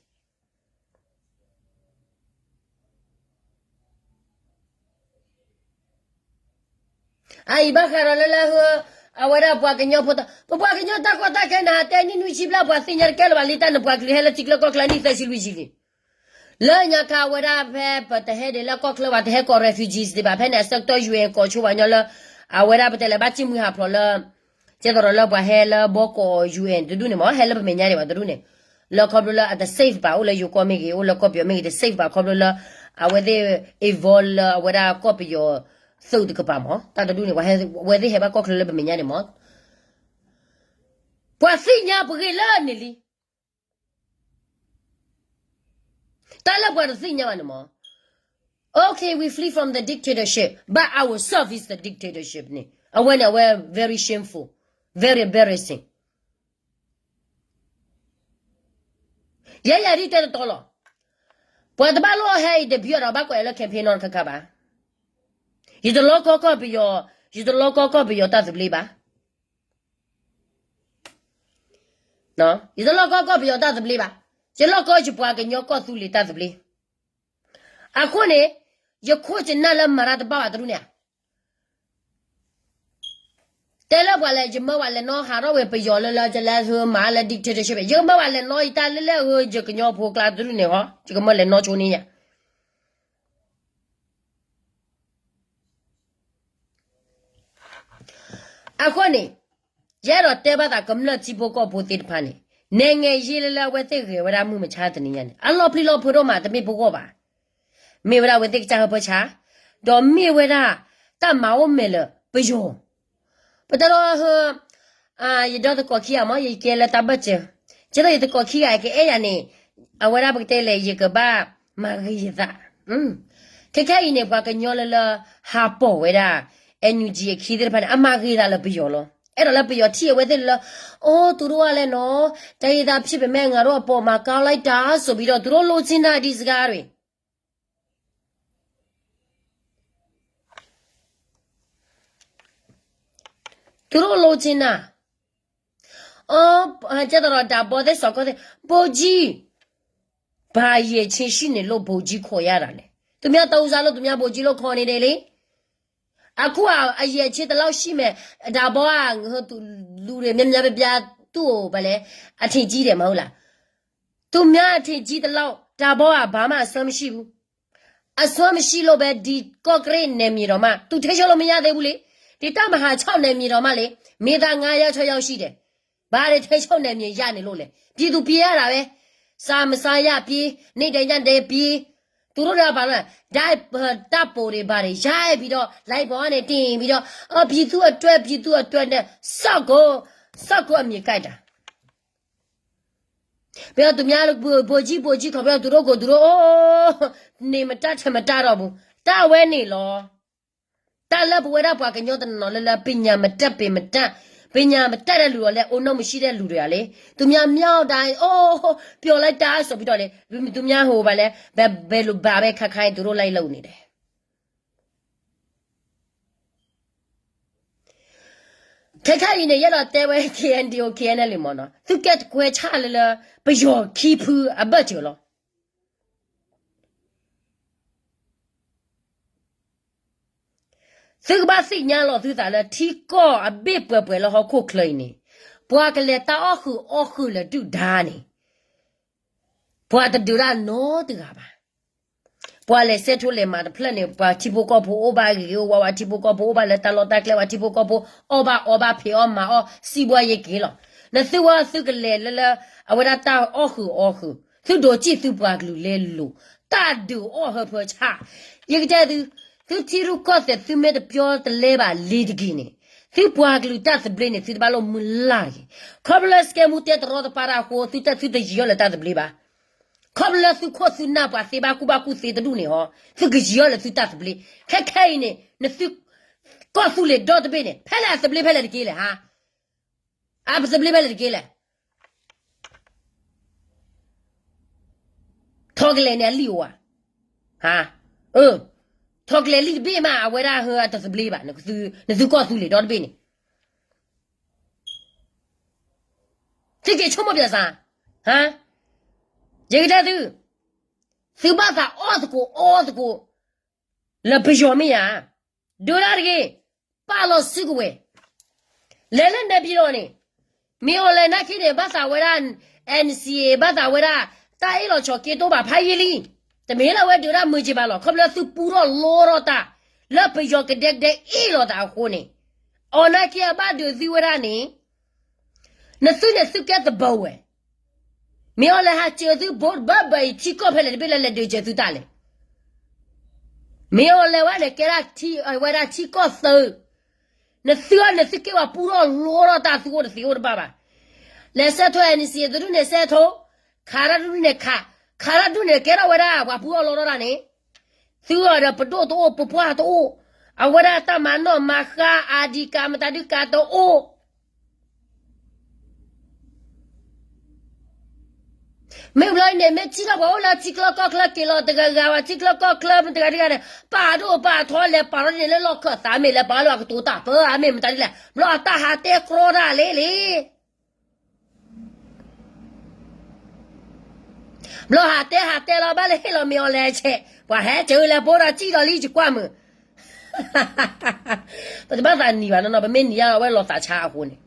အအံၤဘၣ်ဃးဒီးလၢလၢဟၢ, အဝဲဒၣ်ပှၤကညီဖိတၢ်, ပပှၤကညီတၢ်ကီတၢ်ခဲန့ၣ် ဟးတဲနံၣ်နွံဆံဘျဲၣ် ပှၤသ့ၣ်ညါတကဲလၢၤဘၣ်လံ တၢ်နပှၤကလုာ်ဟဲလၢထံကျါကီၢ်ကျါနံၣ်သၢဆံလွံၢ်ဆံလံ. လၢညါခါအဝဲဒၣ်ဖဲပတဟဲဒံးလၢကီၢ်ချၢ ပှၤတဟဲကိး refugees ဒံးဘၣ် ဖဲန့ၣ်အဆၢကတီၢ် ယူၣ်အ့ၣ် ကိးဆိပှၤကညီလၢ အဝဲဒၣ်ပတဲလဲၤဘၣ်စံၣ်မှံဟးဖျိးလၢ ကဲသိးဒီးလၢပှၤဟဲလၢဘီကီး ယူၣ်အ့ၣ် တဒူၣ်န့ၣ်မ့ၢ် ဟဲလၢပမဲာ်ညါဒံးဘၣ်တဒူၣ်န့ၣ်, လၢခီဖျိလၢအတ safe ဘၣ် အိၣ်လၢယိၤကီၢ်မ့ၢ်ဂ့ၤ အိၣ်လၢကီၢ်ပယီၤမ့ၢ်ဂ့ၤ တ safe ဘၣ် ခီဖျိလၢ အဝဲသ့ၣ် involve လၢအဝဲဒၣ်ကီၢ်ပယီၤသုးတကပၤမ့ၢ် တၢ်တဒူၣ်န့ၣ် ပှၤဟဲဘၣ်ကီၢ်ချၢလၢပမဲာ်ညါန့ၣ်မ့ၢ် ပှၤသ့ၣ်ညါပဂ့ၢ်လၢန့ၣ်လံ. တၢ်လၢပှၤတသ့ၣ်ညါဘၣ်န့ၣ်မ့ၢ် Okay, we flee from the dictatorship, but our self is the dictatorship န့ၣ် အဝဲန့ၣ် အဝဲ very shameful, very embarrassing. ယဲယၤဒ်တဲတတီလီၤ. ပှၤတဘၣ်လိၣ်ဟဲအံၤတဘျီဒီး ဘၣ်ကွၢ်အီၤလၢ campaign နီတခါခါဘၣ်. ယတလီကီကီၢ်ပယီၤ, ယတလီကီကီၢ်ပယီၤတၢ်သဘျ့ဘၣ်. ယတလီကီကီၢ်ပယီၤတၢ်သဘျ့ဘၣ်. ယလီကီယပှၤကညီကီၢ်သူလ့ၤတၢ်သဘျ့. အဃိန့ၣ် ယခိၣ်ကနၣ်လၢမၤတၢ်တဘၣ်ဘၣ်တဒူၣ်န့ၣ်ဧါ. တဲလၢပှၤလဲၣ် ယမၢပှၤလဲၤနီဟးထီၣ်ဝဲပယီၤလၢလၢ ယလဲၤမၤလၢ dictatorship ယကမၢပှၤလဲၤနီအံၤတၢ်လၢလၢအဂ့ၤ ယကညီဖိကျါတဒူၣ်န့ၣ်ဟီ ယကမၢလဲၤနီဆိန့ၣ်ယါ. အဃိန့ၣ် ယအဲၣ်ဒိးတဲဘၣ်သးကမျၢၢ်ထံဖိကီၢ်ဖိသ့ၣ်တဖၣ်န့ၣ် နဲငဲယ့လၢလၢအဝဲသ့ၣ်ဂဲၤဝဲဒၣ်မုၢ်မဆါတနံၤညါန့ၣ် အလီၤပျံၤလီၤဖုးဒိၣ်မး တမ့ၢ်ပဂီၢ်ဘၣ်. မ့ၢ်ဝဲဒၣ်အဝဲသ့ၣ်ကစၢ်ဟၢဖၢဆါ, ဒီးမ့ၢ်ဝဲဒၣ် တၢ်မၤအိၣ်မဲာ်လၢပယီၤ ပတဲလီၤဟၢ ယဒီသကိးခံဂၤမ့ၢ် ယကဲလၢတၢ်ဘၢၣ်စၢၤ, ကဲသိးယသကိးခံဂၤကအဲၣ်ယၤန့ၣ် အဝဲဒၣ်ပကတဲလဲၣ် ယကဘၣ်မၤဂ့ၤယသး. ခဲခဲအံၤန့ၣ် ပှၤကညီလၢလၢ ဟးပိာ်ဝဲဒၣ် NUG အခံသ့ၣ်တဖၣ်န့ၣ် အမၤဂ့ၤသးလၢပယီၤလီၤ. အဲၣ်ဒိးလၢပယီၤထံၣ်အဝဲသ့ၣ်လၢ အိ သူတို့ကလည်းနော် တိုင်းရင်းသားဖြစ်ပေမဲ့ ငါတို့အပေါ်မှာ ကောင်းလိုက်တာ ဆိုပြီးတော့ သူတို့လိုချင်တာ ဒီစကားတွေ သူတို့လိုချင်တာ အ ကဲသိးဒီး ဒါ ဗိုလ်သ့ၣ် စီၤကီၢ်သ့ၣ် ဗိုလ်ကြီး ဘာအရည်အချင်းရှိနေလို့ ဗိုလ်ကြီးခေါ်ရတာလဲ. သူများသုံးစားလို့ သူများဗိုလ်ကြီးလို့ခေါ်နေတယ်လေ. အခုက အရည်အချင်းဒီလောက်ရှိမယ် ဒါ ဗိုလ်က လူတွေများများပြပြ သူ့ကို ဘာလဲ အထင်ကြီးတယ် မဟုတ်လား. သူများအထင်ကြီးသလောက် ဒါ ဗိုလ်က ဘာမှအစွမ်းမရှိဘူး. အစွမ်းမရှိလို့ပဲ ဒီကော့ကရိတ်နယ်မြေတောင်မှ သူထိန်းချုပ်လို့မရသေးဘူးလေ. ဒီတပ်မဟာခြောက်နယ်မြေတောင်မှလေ မင်းသားငါးယောက်ခြောက်ယောက်ရှိတယ်. ဘာတွေထိန်းချုပ်နယ်မြေရနေလို့လဲ. ပြည်သူပြေးရတာပဲ. စားမစားရပြေး, နေတညံတညံပြေး. သူတို့ကဘာလဲ. ဓာတ်ပုံတွေဘာတွေရိုက်ပြီးတော့ လိုင်းပေါ်ကနေတင်ပြီးတော့ အော် ပြည်သူ့အတွက် ပြည်သူ့အတွက်နဲ့ စက္ကူ, စက္ကူအမည်ကိုက်တာ. ပြီးတော့ သူများ ဗိုလ်ကြီး ဗိုလ်ကြီး ခေါ်ပြီးတော့ သူတို့ကို သူတို့ အိုး နေမတတ် ထမတတ်တော့ဘူး. တၢ်ဝဲန့ၣ်လီၤ. တၢ်လၢပဝဲဒၣ်ပှၤကညီတနီၤလၢလၢ ပညာမတတ် ပင်မတတ်, ပညာမတတ်တဲ့လူတွေလည်း အိုး နောက်မရှိတဲ့လူတွေကလေ သူများမြောက်တိုင်း အိုး ပြောလိုက်တာ ဆိုပြီးတော့လေ သူများဟိုဘာလဲ ဘယ်လိုဘာပဲခါခါ သူတို့လိုက်လုပ်နေတယ်. ခဲခဲအံၤန့ၣ် ယအဲၣ်ဒိးတဲဝဲ KNDO KNLA မ့ၢ်နီၤ သုကဲတကွဲဆၣ်လၢလၢ ပယီၤခံဖုအဘၢၣ်စၢၤလီၤ. သုကဘၣ်သ့ၣ်ညါလီၤသုသးလၢ ထံကီၢ်အဘ့ၣ်ပှဲၤပှဲၤလၢဟီၣ်ခိၣ်ချၢအံၤန့ၣ် ပှၤကလဲၤတၢ်အီၣ်ဃုာ်အီၣ်ဃုာ်လၢဒုၣ်ဒါန့ၣ် ပှၤတဒုးတၢ်နီတဂၤဘၣ်. ပှၤလဲၤစဲးထိလဲၤမၤတဖျၢၣ်န့ၣ် ပှၤထံဖိကီၢ်ဖိအိၣ်ဘၣ်ဂ့ၤဂ့ၤဝါဝါ, ထံဖိကီၢ်ဖိအိၣ်ဘၣ်လၢတၢ်လီၢ်တၢ်ကျဲ, ပှၤထံဖိကီၢ်ဖိအီၣ်ဘၣ်အီဘၣ်ဖံးအီၣ်မၤအီၣ် စံးဘှါယက့ၤလီၤ. နသုဝဲသုကလဲၤလၢလၢ အဝဲဒၣ်တၢ်အီၣ်ဃုာ်အီၣ်ဃုာ်, သုဒိးစံၣ်သုပှၤကလုာ်လဲၤလိၤ, တၢ်ဒုးအီၣ်ဟၢဖၢဆၣ်. ယကတဲသု, သုထံရူၢ်ကီၢ်သဲး သုမ့ၢ်တပျီတလဲဘၣ်လ့ၤတက့ၢ်န့ၣ်, သုပှၤကလုာ်တၢ်သဘျ့န့ၣ် သုတဘၣ်လိၣ်မုၢ်လၢ်တဂ့ၤ. ခီဖျိလၢစကဲမူတဲတရီတပါတၢ်အဃိ သုတ သုတယံၤအီၣ်လၢတၢ်သဘျ့ဘၣ်. ခီဖျိလၢသုခိၣ်သုနၢ်ပှၤသ့ဘၣ်ကူဘၣ်ကူသ့တဒူၣ်န့ၣ်ဟီ, သုကယံၤအီၣ်လၢသုတၢ်သဘျ့. ခဲခဲအံၤန့ၣ် နသု ကီၢ်သူလ့ၤဒီတဘ့ၣ်န့ၣ် ဖဲလဲၣ်အသဘျ့ဖဲလဲၣ်တက့ၢ်လဲၣ်ဟါ. အပသဘျ့ဖဲလဲၣ်တက့ၢ်လဲၣ်. ထီကလဲၤန့ၣ်အလံၣ်အိၣ်ဧါ. ဟါ, အၢ, ထိးကျဲၤလံတဘ့ၣ်မး အဝဲဒၣ်ဟၢအတသဘျ့ဘၣ်, နသုကီၢ်သူလ့ၤဒီတဘ့ၣ်န့ၣ် သုက့ၤဆိကမိၣ်ပၠးစၢ်, ယကတဲသု, သုဘၣ်သးအီၣ်သကိးအီသကိး လၢပယီၤမ့ၢ်ဧါ, ဒုးတၢ်တဂ့ၤ, ပာ်လီၤစုကဝဲၤ, လဲၤလၢနဲပံၤဒီးန့ၣ်, မ့ၢ်အီၤလဲၤနာ်က့န့ၣ် ဘၣ်သးဝဲဒၣ် N C A ဘၣ်သးဝဲဒၣ် တၢ်အ့ၣ်လိာ်ဆိးက့တအိၣ်ဘၣ်ဖးယံာ်လံ, တမ့ၢ်လၢအဝဲဒုးတၢ်မုာ်က့ၤဘၣ်လီၤ, ခီဖျိသုပူထီၣ်လီထီၣ်တၢ် လၢပယီၤကဒဲကဒဲအ့ၣ်လိာ်သးအဃိန့ၣ်, အီၤနာ်က့အဘၣ်ဒုးသုဝဲဒၣ်န့ၣ် နသုန့ၣ်သုကဲသဘၢဝဲ, မ့ၢ်အီၤလဲၤဟးစၢၤသုဘိတဘၢဘၢအံၤ ထံကီၢ်ဖဲလဲၣ်တဘ့ၣ်လၢလဲၤဒုးစၢၤသုတၢ်လဲၣ်, မ့ၢ်အီၤလဲၤဝဲန့ၣ်ကဲဒၣ်ထံ အဝဲဒၣ်ထံကီၢ်သၢ, နသုအီၤန့ၣ်သုကဲပှၤပူထီၣ်လီထီၣ်တၢ်သုအိၣ်တသ့အိၣ်တဘၣ်ဘၣ်, လဲၤဆဲးထိး N C A တဒူၣ်န့ၣ်ဆဲးထိး, ခးတၢ်တဒူၣ်န့ၣ်ခး, ခးတၢ်တဒူၣ်န့ၣ်ကဲထီၣ်ဝဲဒၣ်ပှၤပူထီၣ်လီထီၣ်တၢ်န့ၣ်, သုအီၤဒီးပဒိၣ်တအိၣ် ပပှၢ်တအိၣ်, အဝဲဒၣ်တၢ်မၤနီၣ်မၤဃါ ID card မတၤဒုး card တအိၣ် မ့ၢ်ဘျီအံၤန့ၣ် မ့ၢ်ထံၣ်ထီၣ်ပှၤအိၣ်လၢထံချၢကီၢ်ချၢက့ၤလီၤတဂၤဂၤဝဲ ထံချၢကီၢ်ချၢမတၤတဂၤတဂၤန့ၣ် ပာ်ဒိၣ်ပာ်ထီလဲၤပာ်ထီန့ၣ်လၢလီၢ်ခၢၣ်သးမ့ၢ်လဲၤပာ်လၢအကတိၤတၢ်ပၢအါမ့ၢ်မတၤဒ်လဲၣ် ဘျီအတၢ်ဟးတဲကြီတၢ်လံလံ ဘျီဟးတဲဟးတဲလီၤဘၣ်လၢဟ့ၣ်လီၤမ့ၢ်အီၤလဲၤဆဲး ပှၤဟဲစၢၤလၢဘိဒီးစံၣ်ဒီးလံယကွၢ်မုာ် ပတဘၣ်သးနံၤဘၣ်နီၢ်နီၢ် ပမ့ၢ်နံၤယါလီၤဝဲလီၤသးဆါအဃိန့ၣ်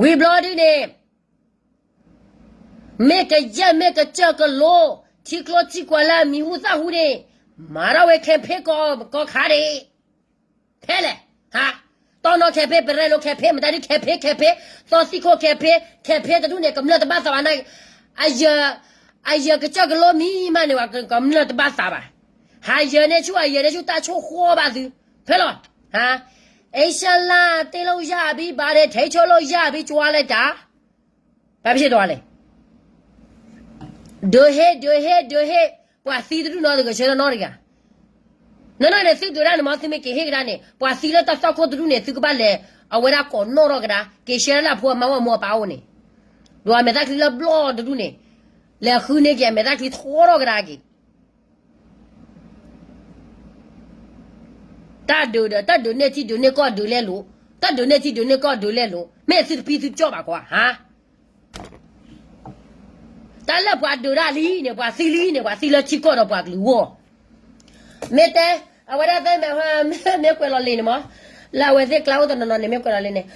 ဝံၤဘျီဒ်န့ၣ် မ့ၢ်ကယဲၢ်မ့ၢ်ကစၢၢ်ကလိ ထံကျိထံကွၢ်လၢအမံၤဟူသၣ်ဟူန့ၣ် မၤထီၣ်ဝဲ campaign ကီးကီးခါန့ၣ် ဖဲလဲၣ် ဟါ တီၢ်နီၣ် campaign ပရဲလိ campaign မတၤဒ် campaign campaign သီသံၣ်ခိၣ် campaign campaign တဒူၣ်န့ၣ် ကမျၢၢ်တဘၣ်သးဘၣ်န့ၣ် အယၢၤ အယၢၤကစၢၢ်ကလိမံၤမးန့ၣ် ကမျၢၢ်တဘၣ်သးဘၣ် ဟးယၢၤန့ၢ်ဆူၣ် ဟးယၢၤန့ၢ်ဆူၣ် တၢ်ဆိၣ်ဃီဘၣ်သု ဖဲလီၤ ဟါ အ့ရှၢလၢ်တ့ၢ်လိာ်ယၢ်ဘံဘၣ်ဒ့ ထဲဆိလိာ်ယၢ်ဘံ ကၠွါလဲတၢ် ပှၤပရှ့ၣ်တဝါလဲၣ် ဒုးဟ့ၣ် ဒုးဟ့ၣ် ဒုးဟ့ၣ် ပှၤသံတဒူၣ်နီတဂၤဆၢထၢၣ်နီတဂၤ နီၢ်နီၢ်န့ၣ် သုဒုးတၢ်န့ၣ်မ့ၢ် သုမ့ၢ်က့ၤဟ့ၣ်ကဒါန့ၣ် ပှၤသံလၢတၢ်သွၣ်ခိၣ်တဒူၣ်န့ၣ် သုကဘၣ်လဲၤ အဝဲဒၣ်ကိးနီၣ်ထီၣ်ကဒါ က့ၤဆှၢလၢအဖိအမါဝဲမိၢ်အပၢ်အိၣ်န့ၣ် ဒီးအမဲာ်သၣ်ချံလၢဘျီၣ်တဒူၣ်န့ၣ် လဲၤဃုန့ၢ်က့ၤအမဲာ်သၣ်ချံထီထီၣ်ကဒါက့ၤ တၢ်ဒုးဒီး တၢ်ဒုးန့ၢ်ထံဒုးန့ၢ်ကီၢ်ဒုးလဲလိာ်, တၢ်ဒုးန့ၢ်ထံဒုးန့ၢ်ကီၢ်ဒုးလဲလိာ်, မ့ၢ်သုတပံသုကၠီၣ်ဘၣ်ကွၢ် ဟါ, တၢ်လၢပှၤဒုးတၢ်လံန့ၣ် ပှၤသံလံန့ၣ် ပှၤသံလၢထံကီၢ်ဒီးပှၤကလုာ်ဂီၢ်, မ့ၢ်တဲ, အဝဲဒၣ်သ့ၣ်မ့ၢ် မ့ၢ်ကွဲးလီၤလံန့ၣ်မး, လၢအဝဲသ့ၣ်ကျါအိၣ်တနီၤနီၤန့ၣ် မ့ၢ်ကွဲးလီၤလံန့ၣ်,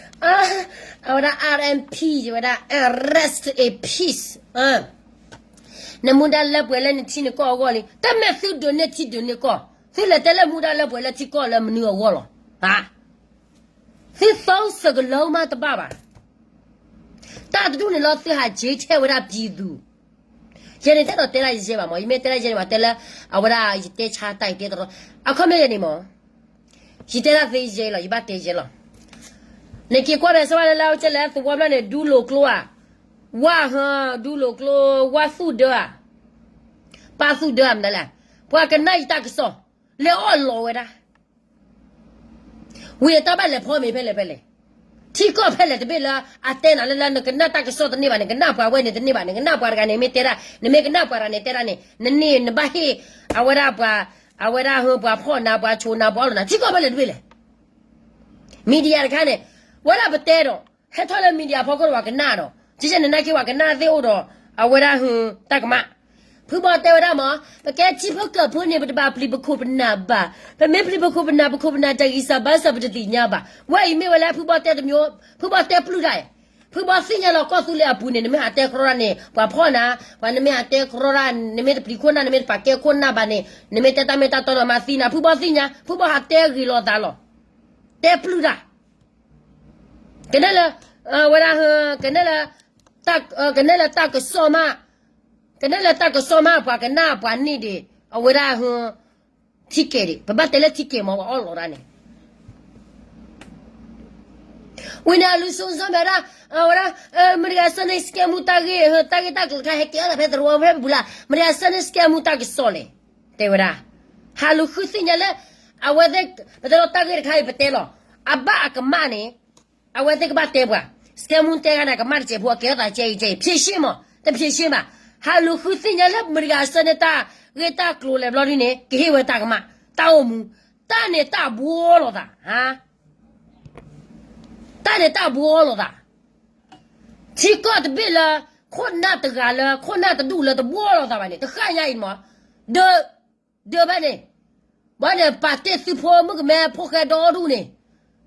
အဝဲဒၣ် R M P ဝဲဒၣ် rest in peace နမူဒါလၢပှဲၤလၢနထံနကီၢ်အဂီၢ်လံ, တမ့ၢ်သုဒုးန့ၢ်ထံဒုးန့ၢ်ကီၢ်, သုလဲၤတဲလၢမူဒါလၢပှဲၤလၢထံကီၢ်လၢမနုၤအဂီၢ်လီၤ, သုသီစကလၢမးတဘၣ်ဘၣ်, တၢ်တဒူၣ်န့ၣ်လီၤ သုဟးကၠ့ထဲဝဲဒၣ်ပံၤသူ, ယဲန့ၣ်တအဲၣ်ဒိးတဲဒၣ်ယဲဘၣ်မး, ယမ့ၢ်တဲဒၣ်ယဲန့ၣ် မးတဲလၢ အဝဲဒၣ်ယတဲဆါတၢ်ယတဲတရီ, အခီပညီယဲန့ၣ်မး ယတဲဒၣ်သ့ယဲလီၤ ယဘၣ်တဲယဲလီၤ, နက့ၤကွၢ်မဲာ်စၢၤဝဲလၢလၢအကလဲၣ်သဝီဖျၢၣ်န့ၣ် ဒူလိာ်ကျိဧါ, ဝၣ်ဟၢ ဒူလိာ်ကျိ, ဝၣ်သူၣ်ဒၢဧါ, ပၢ်သူၣ်ဒၢဧါ မနုၤလဲၣ်, ပှၤကနၣ်ယတၢ်ကစီၣ်, လဲၤအီၣ်လီၤဝဲဒၣ် ဝံၤအတၢ်ဘၣ်လဲၤဖီမ့ၤဖဲလဲၣ်ဖဲလဲၣ်, ထံကီၢ်ဖဲလဲၣ်တဘ့ၣ်လၢအတဲနၤလၢလၢ နကနၣ်တၢ်ကစီၣ်တန့ၢ်ဘၣ်န့ၣ် ကနၣ်ပှၤဝဲန့ၣ်တန့ၢ်ဘၣ်န့ၣ် ကနၣ်ပှၤတဂၤန့ၣ် မ့ၢ်တဲဒၣ် နမ့ၢ်ကနၣ်ပှၤတဂၤန့ၣ်တဲဒၣ်န့ၣ် နန့ၢ်နဘၣ်ဟ့ၣ် အဝဲဒၣ်ပှၤ, အဝဲဒၣ်ဟၢ ပှၤဖီၣ်နၤ ပှၤဆိးနၤ ပှၤအီၣ်လိာ်နၤ ထံကီၢ်ဖဲလဲၣ်တဘ့ၣ်လဲၣ်, media တခါန့ၣ်, ဝဲဒၣ်ပတဲဒီး ဟဲထီၣ်လၢ media ဖီခိၣ်ဒီးပှၤကနၣ်ဒီး ကဲကဲန့ၣ်နာ်က့ပှၤကနၣ်သ့ၣ်အိၣ်ဒီး အဝဲဒၣ်ဟၢ တၢ်ကမၣ်, ဖုဘီတဲဝဲဒၣ်မး, ပကဲထံဖိကီၢ်ဖိန့ၣ် ပတဘၣ်ပျံၤပခိၣ်ပနၢ်ဘၣ်, ပမ့ၢ်ပျံၤပခိၣ်ပနၢ် ပခိၣ်ပနၢ်တၢ်ဂံၢ်စၢ်ဘါစၢ် ပတသ့ၣ်ညါဘၣ်, ဝဲအံၤမ့ၢ်ဝဲလၢဖုဘီတဲတမျိုး, ဖုဘီတဲပျုၢ်ဒၣ်အံၤ, ဖုဘီသ့ၣ်ညါလီၤကီၢ်သူလ့ၤအပူၤန့ၣ် နမ့ၢ်ဟးတဲကြီတၢ်န့ၣ် ပှၤဖီၣ်နၤ, ပှၤနမ့ၢ်ဟးတဲကြီတၢ် နမ့ၢ်တပျံၤခိၣ်နၢ် နမ့ၢ်တပာ်ကဲခိၣ်နၢ်ဘၣ်န့ၣ် နမ့ၢ်တဲတၢ်မ့ၢ်တၢ်တီဒီးမၤသံနၤ ဖုဘီသ့ၣ်ညါ ဖုဘီဟးတဲဂ့ၤလီၤသးလီၤ, တဲပျုၢ်ဒၣ် ကနဲလၢ, ဝဲဒၣ်ဟ, ကနဲလၢ, ကနဲလၢတၢ်ကစီၣ်မး, ကနဲလၢတၢ်ကစီၣ်မး ပှၤကနၣ်ပှၤန့ၢ်ဒံး အဝဲဒၣ်ဟ, ထံကဲးဒံး ပဘၣ်တဲလၢထံကဲးမး ပှၤအီၣ်လီၤတၢ်န့ၣ် ဝံၤန့ၣ်အလူၤစိၤစိၤမဲာ်ဒၣ်, ဝဲဒၣ်, မတၤတဂၤစၢန့ၢ်စကဲမူတၢ်ဂ့ၢ်, တၢ်ဂ့ၢ်တၢ်ကျိၤတခါဟဲကဲထီၣ်ဖဲသရိာ်ဖဲပူၤလၢ်, မတၤတဂၤစၢန့ၢ်စကဲမူတၢ်ကစီၣ်လဲၣ်, တဲဝဲဒၣ်, ဟးလူၤဃုသ့ၣ်ညါလၢ, အဝဲသ့ၣ်, ပတဲလီၤတၢ်ဂ့ၢ်တခါအံၤပတဲလီၤ, အဘၣ်အကမၣ်န့ၣ် အဝဲသ့ၣ်ကဘၣ်တဲပှၤ, စကဲမူတဲဂၤန့ၣ် ကမၣ်တစဲးဖိ အကဲထီၣ်သးကဲအံၤကဲအံၤ ဖြေရှင်းမး, တဖြေရှင်းဘၣ်. ဟးလူၤဃုသ့ၣ်ညါလၢမတၤဂၤဆၢန့ၢ်တၢ်ဂ့ၢ်တၢ်ကျိၤလဲၣ်ဘျီဒ်န့ၣ် ကဟ့ၣ်ဝဲတၢ်ကမၣ်, တၢ်အိၣ်မူ, တၢ်န့ၣ်တၢ်ဘှီလိာ်သး, တၢ်န့ၣ်တၢ်ဘှီလိာ်သး ထံကီၢ်တဘ့ၣ်လၢ ခိၣ်နၢ်တဂၤလၢ ခိၣ်နၢ်တဒူၣ်လၢတဘှီလိာ်သးဘၣ်န့ၣ် တဃၣ်ညါအံၤမး, ဒၢ, ဒၢဘၣ်န့ၣ်, ဘၣ်န့ၣ် ပာ်တ့ၢ်သုဖိမုၣ်ကမဲဖိဃဲဒီဒူၣ်န့ၣ်,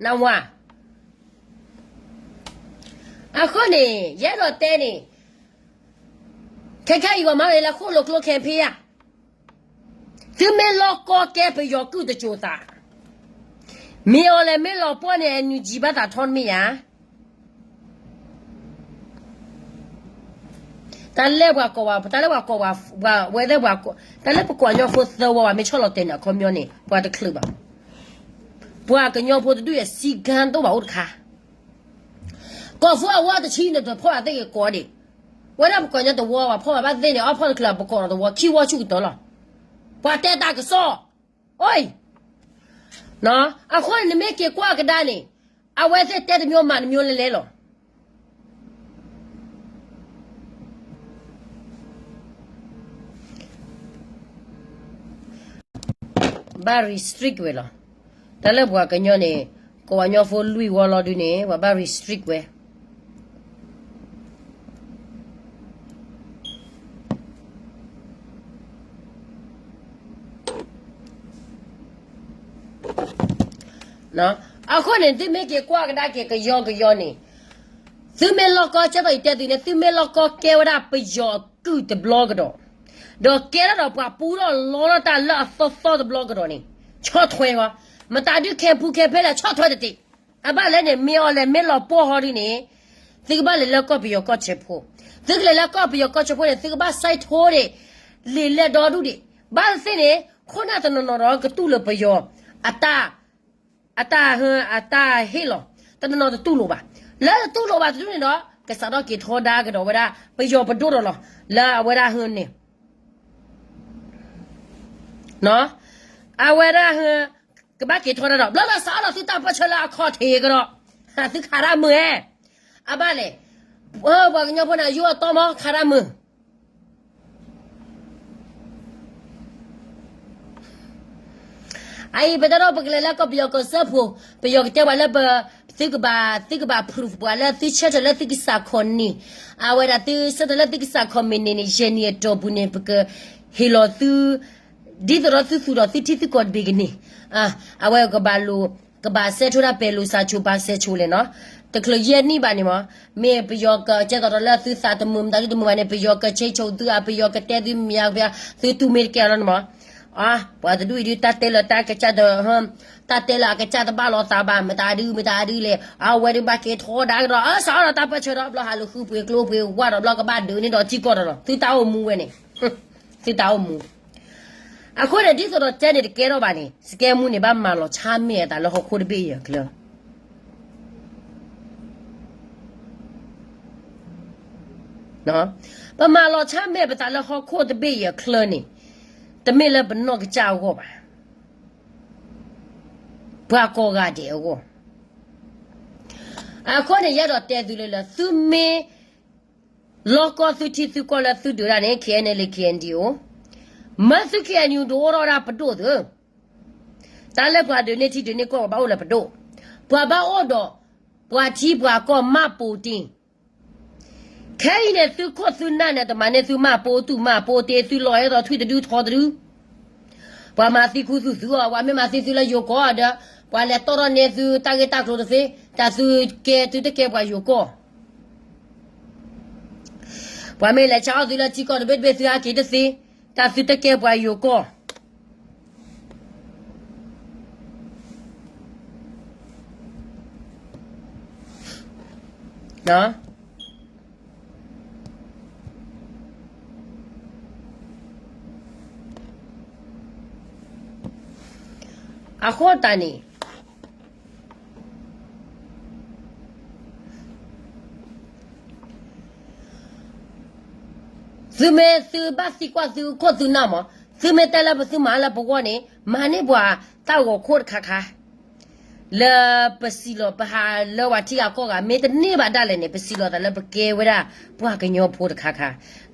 နဝၤ အဃိန့ၣ် ယအဲၣ်ဒိးတဲန့ၣ်, ခဲခဲအံၤဂီၤမးလၢဃိၣ်လိာ်ကျိ campaign ဧါ, သုမ့ၢ်လီၢ်ကီကဲပယီၤကုၢ်တစိၤသး, မ့ၢ်အီၤလဲၣ်မ့ၢ်လီၤပှီၢ်န့ၣ် NUG ဘၣ်သးထီတမ့ၢ်ဧါ. တၢ်လၢပှၤကိးဝဲ, တၢ်လၢပှၤကိးဝဲ, ဝဲသ့ၣ်ပှၤ, တၢ်လၢပကိးညီဖိသၢဝီဘၣ် မ့ၢ်ဆီၣ်လီၤတဲာ်န့ၣ် အခီပညီန့ၣ် ပှၤတချုးဘၣ်. ပှၤကညီဖိတဒူၣ်အံၤ စံကၢ်ဒိၣ်ဘၣ်အိၣ်တခါ, ကီၢ်ဖိအဝီတဆံန့ၣ် တဖီၣ်အသ့ၣ်ကကိးဒံး, ဝဲဒၣ်ပကိးညီတဝီဘၣ် ဖီၣ်ဘၣ်သ့ၣ်န့ၣ် အီၣ်ဖီၣ်တချုး ပကိးဒီးတဝီ ခံဝီဆူၣ်ကတၢၢ်လီၤ. ပှၤတဲတၢ်ကစီၣ်, အိၣ်, အဃိန့ၣ် နမ့ၢ်က့ၤကွၢ်ကဒါန့ၣ် အဝဲသ့ၣ်တဲတမျိုးမၤတမျိုးလဲၤလဲၤလီၤ. ဘၣ် restrict ဝဲလီၤ. တၢ်လၢပှၤကညီန့ၣ် ကိးဝဲညီဖိလွံၢ်ဝီလီၤဒုန့ၣ် ပှၤဘၣ် restrict ဝဲ အဃိန့ၣ် သုမ့ၢ်က့ၤကွၢ်ကဒါက့ၤကယီကယီန့ၣ်, သုမ့ၢ်လီၢ်ကီ ကဲသိးယတဲသုန့ၣ် သုမ့ၢ်လီၢ်ကီကဲဝဲဒၣ်ပယီၤအကုၢ်တဘျီကဒီး, ဒီးကဲထီၣ်ဒီးပှၤပူထီၣ်လီထီၣ်တၢ်လၢအသီသီတဘျီကဒီးန့ၣ်, ဆီၣ်ထွဲဃီ, မတၤဒုး campaign campaign လဲၣ် ဆီၣ်ထွဲတတ့ၢ်. အဘၣ်လဲၣ်န့ၣ် မ့ၢ်အီၤလဲၣ်မ့ၢ်လီၤပှီၢ်ဟီဒ်န့ၣ်, သုကဘၣ်လဲၤလၢကီၢ်ပယီၤကီၢ်ဆၢဖိ, သုကလဲၤလၢကီၢ်ပယီၤကီၢ်ဆၢဖိန့ၣ် သုကဘၣ် စဲးထိၣ် ဒ့ၣ် လံာ်လဲၢ်ဒီဒူၣ်ဒံး, ဘၣ်သ့ၣ်န့ၣ် ခိၣ်နၢ်တနီၤနီၤဒီးကတူၢ်လိာ်ပယီၤ အတၢ်, အတၢ်, အတၢ်ဟ့ၣ်လီၤ, တနီၤနီၤတတူၢ်လိာ်ဘၣ်, လၢတတူၢ်လိာ်ဘၣ်တဒူၣ်န့ၣ်ဒီး ကစးထီၣ်က့ၤထီဒါကဒီးဝဲဒၣ် ပယီၤပဒိၣ်ဒီးလီၤ, လၢအဝဲဒၣ်ဟန့ၣ် အဝဲဒၣ် ကဘၣ်က့ၤထီဒါဒီး ဘျီလၢစးအီၣ်ဒီးသုတၢ်ပၢၢ်ဆၢလၢအခီၣ်ထံးကဒီး, သုခးတၢ်မုာ်ဧဲ, အဘၣ်လဲၣ်, ပှၤကညီဖိန့ၣ် ယိအတီမီ ခးတၢ်မုာ် အအံၤ ပတဲဒီးပကလဲၤလၢကီၢ်ပယီၤကီၢ်စၢဖှိၣ်, ပယီၤကတဲပှၤလၢပ, သုကဘၣ်, သုကဘၣ် proof ပှၤလၢသုဆၢထၢၣ်လၢသုကစၢ်ခီၣ်န့ၣ်, အဝဲဒၣ်သုဆၢထၢၣ်လၢသုကစၢ်ခီၣ်မ့ၢ်န့ၢ်န့ၣ် ယဲၢ်နံၣ်အတီၢ်ပူၤန့ၣ် ပကဟ့ၣ်လီၤသု ဒ်သိးဒီးသုသူၣ်ထီၣ်သုထံသုကီၢ်တဘ့ၣ်ကန့ၢ်, အဝဲကဘၣ်လိာ်, ကဘၣ်စဲးထိၣ်တၢ်ပဲာ်လိာ်စးဆိ ဘၣ်စဲးဆိလဲၣ်နီၤ, တချုးယဲၢ်နံၣ်ဘၣ်န့ၣ်မး, မ့ၢ်ပယီၤကကဲသိးဒီးလၢသုသးတမုာ်မတၤဒုတမုာ်ဘၣ်န့ၣ် ပယီၤကဆဲးဆိသုအပယီၤကတဲသုမ့ၢ်ဧါ, သုတူၢ်မ့ၢ်တကဲလီၤန့ၣ်မး, ပှၤတဒူၣ်အံၤဒုးတၢ်တဲလၢတၢ်ကစၢ်ဒီး တၢ်တဲလၢအကစၢ်တဘၣ်လိာ်သးဘၣ် မတၤဒုမတၤဒုလဲၣ် အဝဲဒုးဘၣ်က့ၤထီဒါကဒီး အစးအီၣ်ဒီးတၢ်ပၢၢ်ဆၢဒီး ဘျီဟးလူၤဃုပှ့ၤကျိပှ့ၤဝါဒီး ဘျီကဘၣ်ဒုးန့ၢ်ဒီးထံကီၢ်ဒီးလီၤ သုတၢ်အိၣ်မူဝဲန့ၣ်, သုတၢ်အိၣ်မူ, အဃိန့ၣ် ဒ်သိးဒီးတဲန့ၣ်တကဲထီၣ်ဘၣ်န့ၣ် စကဲမူန့ၣ် ဘၣ်မၤလီၤဆါမဲာ်အသးလၢဟီၣ်ခိၣ်တဘ့ၣ်အံၤအချၢ ပမၤလီၤဆါမဲာ်ပသးလၢဟီၣ်ခိၣ်တဘ့ၣ်အံၤအချၢန့ၣ်, တမ့ၢ်လၢပနီၢ်ကစၢ်အဂီၢ်ဘၣ်, ပှၤကိးဂၤဒဲးအဂီၢ်, အဃိန့ၣ် ယအဲၣ်ဒိးတဲသုလၢလၢ သုမ့ၢ် လီၢ်ကီသုထံသုကီၢ်လၢသုဒုးတၢ်န့ၣ် KNLA KNDO, မ့ၢ်သု KNU ဒုးအိၣ်ထီၣ်ဝဲဒၣ်ပဒိၣ်သု, တၢ်လၢပှၤဒုးန့ၢ်ထံဒုးန့ၢ်ကီၢ် ပှၤဘၣ်အိၣ်လၢပဒိၣ်, ပှၤဘၣ်အိၣ်ဒီး ပှၤထံပှၤကီၢ်မၢ်ပိာ်တ့ၢ်, ခဲအံၤန့ၣ် သုခိၣ်သုနၢ်န့ၣ် တမၤန့ၢ်သုမၢ်ပိာ်တူၢ်မၢ်ပိာ်တ့ၢ် သုလီၤအဲၣ်ဒိးထွံၣ်တဒုထီတဒု, ပှၤမၤသံခူသူၣ်သုအီၤ ပှၤမ့ၢ်မၤသံသုလၢယိၤကီၢ်ဒီး ပှၤလဲၤတီၢ်ထီၣ်န့ၢ်သုတၢ်ဂ့ၢ်တၢ်ကျိၤတသ့, တၢ်သုကဲသုတကဲပှၤယိၤကီၢ် ပှၤမ့ၢ်လဲၤဆါအီၣ်သုလၢထံကီၢ်တဘ့ၣ်တဘ့ၣ်သုဟဲက့ၤတသ့, တၢ်သုတကဲပှၤယိၤကီၢ် အဃိတၢ်န့ၣ် သုမ့ၢ်သုဘၣ်သံကွၢ်သုခိၣ်သုနၢ်မး, သုမ့ၢ်တဲလၢပသုမၤလၢပဂီၢ်န့ၣ် မၤန့ၢ်ပှၤတၢ်ဂီၤခိၣ်တခါခါ, လၢပစံးလီၤ ပဟးလၢဝဲထံဂၤကီၢ်ဂၤ မ့ၢ်တန့ၢ်ဘၣ်ဒၣ်လဲာ်န့ၣ် ပစံးလီၤသးလၢပကဲဝဲဒၣ်ပှၤကညီဖိတခါခါ,